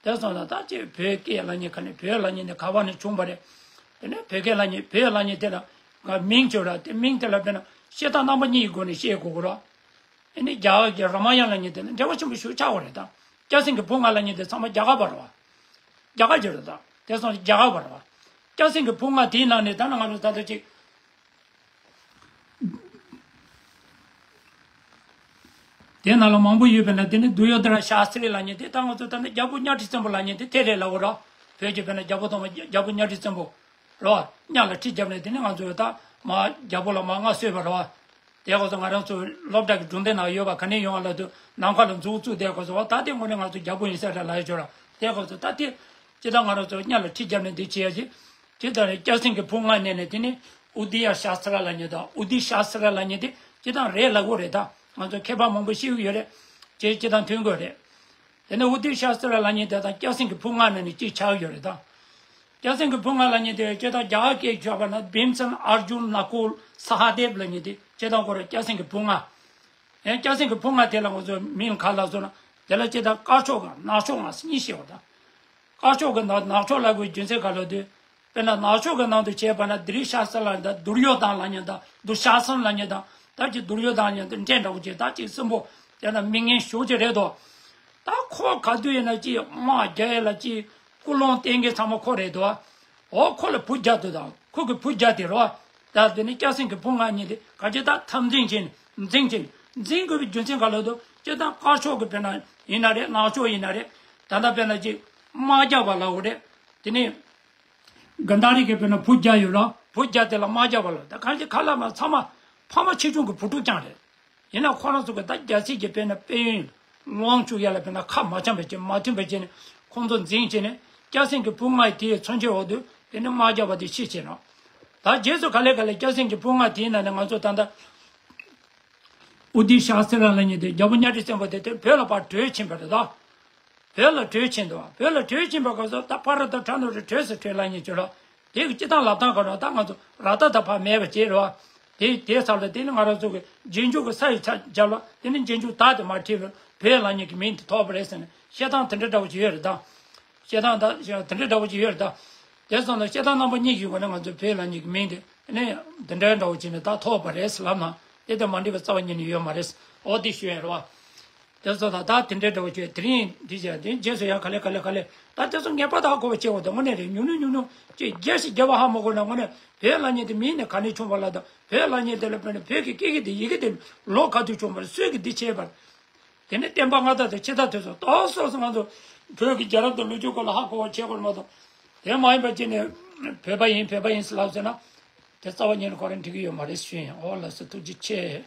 དེ་སོང་ན་ད་ཅིག་བོད་སྐད་ལབ་མཁན་ག་ནས་བོད་ལབ་མཁན་དེ་ག་བ་ནས་བྱུང་བ་རེད། དེ་ནས་བོད་སྐད་ལབ་མཁན་བོད་ལབ་མཁན་དེ་ལ་ང་མིང་བརྗོད་ར་དེ་མིང་དེ་ལ་དཔེར་ན་བཤད་སྟངས་རྣམ་པ་གཉིས་ཀྱི་སྒོ་ནས་བཤད་དགོས་ཀྱི་རེད། ཨ་ནི་རྒྱ་གར་གྱི་རཱ་མ་ཡ་ན་ལབ་མཁན་དེ་ལ་འབྲེལ་བ་ཆེན་པོ་ཞིག་ཆགས་པ་རེད་ད། སྐྱ་སེང་གི་བུ་ལྔ་ལབ་མཁན་དེ་ཚང་མ་རྒྱ་གར་པ་རེད་བ། རྒྱ་གར་གྱི་རེད་ད། དེ་སོང་རྒྱ་གར་པ་རེད་བ། སྐྱ་སེང་གི་བུ་ལྔ་དེའི་ནང་ནས་ད་ནང་ང་ཚོ་ད་ལྟ་ཅིག་དེ་ནང་ལ་མང་པོ་ཡོད་པས་ན་དེ་ནི་དུ་ཡོ་དྷ་ར་ཤཱ་སྟྲི་ལབ་མཁན་དེ་ད་ང་ཚོ་ད་ནི་རྒྱལ་པོ་གཉའ་ཁྲི་བཙན་པོ་ལབ་མཁན་དེ་དེ་རེད་ལབ་དགོས་རེད། བོད་ཀྱི་དཔེར་ན་རྒྱལ་པོ་དང་རྒྱལ་པོ་གཉའ་ཁྲི་བཙན་པོ། རེད་བ། གཉའ་ལ་ཁྲི་བརྒྱབ་ནས་དེ་ནས་ང་ཚོས་ད་མ་རྒྱལ་པོ་ལ་མ་མངའ་གསོལ་བ་རེད་བ། དེ་སྐབས་སུ་ང་རང་ཚོ་སློབ་གྲྭ་གི་སྒྲུང་ལྡེབས་ནང་ཡོད་པ་ག་ནས་ཡོང་བ་ལབ་དུས་ནམ་མཁའ་ལ་མཛུབ་བཙུགས་དེ་སྐབས་སུ་བ་ད་དེ་དངོས་གནས་ང་ཚོ་རྒྱལ་པོ་ཡིན་ས་རེད་ལབ་ཡ་ཅོ་ར། དེ་སྐབས་སུ་ད་དེ་ཅི་ད་ང་རང་ཚོ་གཉའ་ལ་ཁྲི་བརྒྱབ་ནས་འདི་བྱེད་ཡ་ཅི། ཅི་ད་རེད་སྐྱ་སེང་གི་བུ་ལྔ་ནས་ནས་དེ་ནས་ཨུ་དི་ཡ་ཤཱ་སྟྲ་ལབ་མཁན་དང་ཨུ་དི་ཤཱ་སྟྲ་ལབ་མཁན་དེ་ཅི་ད་རེད་ལབ་དགོས་རེད་ད། ང་ཚོ་མཁས་པ་མང་པོ་ཤེས་ཀྱི་ཡོད་རེད། ཅི་ཅི་ད་མཐུན་དགོས་རེད། དེ་ནས་ཨུ་དི་ཤཱ་སྟྲ་ལབ་མཁན་དེ་དང་སྐྱ་སེང་གི་བུ་ལྔ་ནས་ནས་གཅིག་ཆགས་ཡོད་རེད་ད། སྐྱ་སེང་གི་བུ་ལྔ་ལབ་མཁན་དེ་སྤྱིར་བཏང་རྒྱ་གར་སྐད་ཆ་བ་ན་བིམ་སན་ཨར་ཇུན་ནཱ་ཀུལ་སཱ་ཧ་དེབ་ལབ་མཁན་དེ་སྤྱིར་བཏང་ཁོ་རང་སྐྱ་སེང་གི་བུ་ལྔ། ཡང་སྐྱ་སེང་གི་བུ་ལྔ་དེ་ལ་ང་ཚོ་མིང་ག་ལབ་སོང་ན་དེ་ལ་སྤྱིར་བཏང་དཀར་ཕྱོགས་ག་ནག་ཕྱོགས་ང་གཉིས་ཤེས་པ་དང་། དཀར་ཕྱོགས་གི་ནག་ནག་ཕྱོགས་ལབ་དགོས་རྒྱུ་མཚན་ག་ལབ་དུས། དཔེར་ན་ནག་ཕྱོགས་ཀྱི་ནང་དུ་བྱས་པ་ན་དི་རི་ཤ་ས་ལ་ད་དུར་ཡོ་དང་ལབ་མཁན་དང་དུ་ཤ་སན་ལབ་མཁན་དང་ད་ཅི་དུར་ཡོ་དང་ལབ་མཁན་དེ་འདྲ་འདྲ་བོ་ཅིག་ད་ཅིག་སྲིན་པོ་དེ་ན་མི་ངན་ཞེ་པོ་ཅིག་རེད་དོ། ད་ཁོ་ག་དུས་ཡིན་ན་ཅིག་དམག་རྒྱག་ཡས་ལ་ཅིག་སྐུལ་སློང་བསྟན་མཁན་ཚང་མ་ཁོ་རེད་དོ། འོ་ཁོ་ལ་བུ་བརྒྱ་དུ་དང་ཁོ་གི་བུ་བརྒྱ་དེ་རོ། ད་དེ་ནི་སྐྱ་སེང་གི་བུ་ལྔ་གཉིས་དེ་ག་ཅི་ད་འཐབ་འཛིང་བྱས་ནས་འཛིང་བྱས་ནས་འཛིང་དགོས་པའི་རྒྱུ་མཚན་ག་ལ་དོ་སྤྱིར་བཏང་དཀར་ཕྱོགས་ཀྱི་དཔེར་ན་ཡིན་ན་རེད་ནག་ཕྱོགས་ཡིན་ན་རེད། ད་ལྟ་དཔེར་ན་ཅིག་དམག་རྒྱག་པ་ལ་འོ་རེད། དེ་ནི། གྷན་དྷ་རི་གི་དཔེར་ན་བུ་བརྒྱ་ཡོད་ལ་བུ་བརྒྱ་དེ་ལ་དམག་རྒྱག་པ་ལ་ད་གང་ཞིག་ཁ་ལ་མ་ཚང་མ་ཕ་མ་ཆེ་ཆུང་གི་བུ་ཕྲུག་རྐྱང་རེད། ཡིན་ན་ཁོ་རང་ཚོ་གི་ད་རྒྱལ་སྲིད་ཀྱི་དཔེར་ན་དཔལ་ཡོན་དབང་བཅུག་ཡ་ལ་དཔེར་ན་ཁ་མ་འཆམ་པ་བྱས་མ་མཐུན་པ་བྱས་ནས་ཁོང་ཚོ་འཛིང་བྱས་ནས་སྐྱ་སེང་གི་བུ་ལྔ་ཡི་དེའི་མཚོན་ཆའི་འོག་ཏུ་དེ་ནི་དམག་རྒྱག་པ་དེ་ཤི་བྱས་ན། ད་རྗེས་སུ་ག་ལེ་ག་ལེ་སྐྱ་སེང་གི་བུ་ལྔ་དེའི་ནང་ནས་ང་ཚོ་ད་ལྟ་ཨུ་དི་ཤཱ་སི་ར་ལབ་མཁན་དེ་རྒྱལ་པོ་གཉའ་ཁྲི་བཙན་པོ་དེ་དེ་བོད་ལ་ཕར་བྲོས་ཕྱིན་པ་རེད་ད། བོད་ལ་བྲོས་ཕྱིན་འདུག་བོད་ལ་བྲོས་ཕྱིན་པ་སྐབས་སུ་ད་ཕ་ར་དང་ཁྲ་ནོ་རི་བྲོས་སུ་བྲོས་ལབ་མཁན་ཅིག་རེད། དེ་གི་སྤྱི་བཏང་ལབ་སྟངས་ག་རེ་ད་ང་ཚོ་ར་ད་ད་ཕ་མེད་པ་ཅིག་རེད། དེ་དེ་ཚར་ལ་དེ་ནི་ང་རང་ཚོ་གི་རྗེས་འཇུག་གི་ས་ཡི་ཆ་སྦྱར་ལ་དེ་ནི་རྗེས་འཇུག་ད་དེ་མ་ཁྲིད་པར་བོད་ལབ་མཁན་གི་མིང་དེ་ཐོགས་པ་རེད་ཟེར་ནས་བཤད་སྟངས་དེ་འདྲ་འདྲ་བོ་ཅིག་ཡོད་རེད་ད། བཤད་སྟངས་ད་དེ་འདྲ་འདྲ་བོ་ཅིག་ཡོད་རེད་ད། དེ་སོང་ན་བཤད་སྟངས་རྣམ་པ་གཉིས་ཀྱི་སྒོ་ནས་ང་ཚོ་བོད་ལབ་མཁན་གི་མིང་དེ་ནི་དེ་འདྲ་འདྲ་བོ་ཅིག་ནས་ད་ཐོགས་པ་རེད་ཟེར་ལབ་ན་དེ་དང་མ་འགྲིག་པའི་རྩ་བ་ཉིད་ནས་ཡོད་མ་རེད། འོ་དེ་ཞུ་ཡ་རེད་བ། དེ་ཚོ་ད་ད་དེ་འདྲའི་འདྲ་བོ་བྱས་དེ་རིང་འདི་བྱས་དེ་རྗེས་སུ་ཡང་ག་ལེ་ག་ལེ་ག་ལེ་ད་དེ་ཚོ་ངེས་པར་དུ་ཧ་གོ་བ་བྱེད་དགོས་དེ་དངོས་གནས་རེད། ཉུང་ཉུང་ཉུང་ཉུང་ཅིག་རྒྱས་ཤིག་རྒྱས་པ་ཧ་མ་གོ་ན་དངོས་གནས་བོད་ལབ་མཁན་དེ་མིང་ནས་ག་ནས་བྱུང་བ་ལ་དང་བོད་ལབ་མཁན་དེ་ལ་བོད་ནས་བོད་ཀྱི་སྐད་ཀྱི་དེ་ཡི་གེ་དེ་ལོ་ག་དུས་བྱུང་བ་རེད། སུས་ཀྱིས་འདི་བྱས་པ་རེད། དེ་ནས་བསྟན་པ་སྔ་དར་དང་ཕྱི་དར་དེ་ཚོ་ཏོག་ཙམ་ང་ཚོ་བོད་ཀྱི་རྒྱལ་རབས་དང་ལོ་རྒྱུས་སྐོར་ལ་ཧ་གོ་བ་བྱེད་དགོས་མ་གཏོགས་དེ་མ་ཡིན་པ་ཅི་ནས་བོད་པ་ཡིན་བོད་པ་ཡིན་ཟེར་ལབ་ཟེར་ན་དེ་རྩ་བ་ཉིད་ནས་ཁོ་རང་འགྲིག་གི་ཡོད་མ་རེད་ཞུ་ཡིན། འོ་ལགས་སོ་ཐུགས་རྗེ་ཆེ།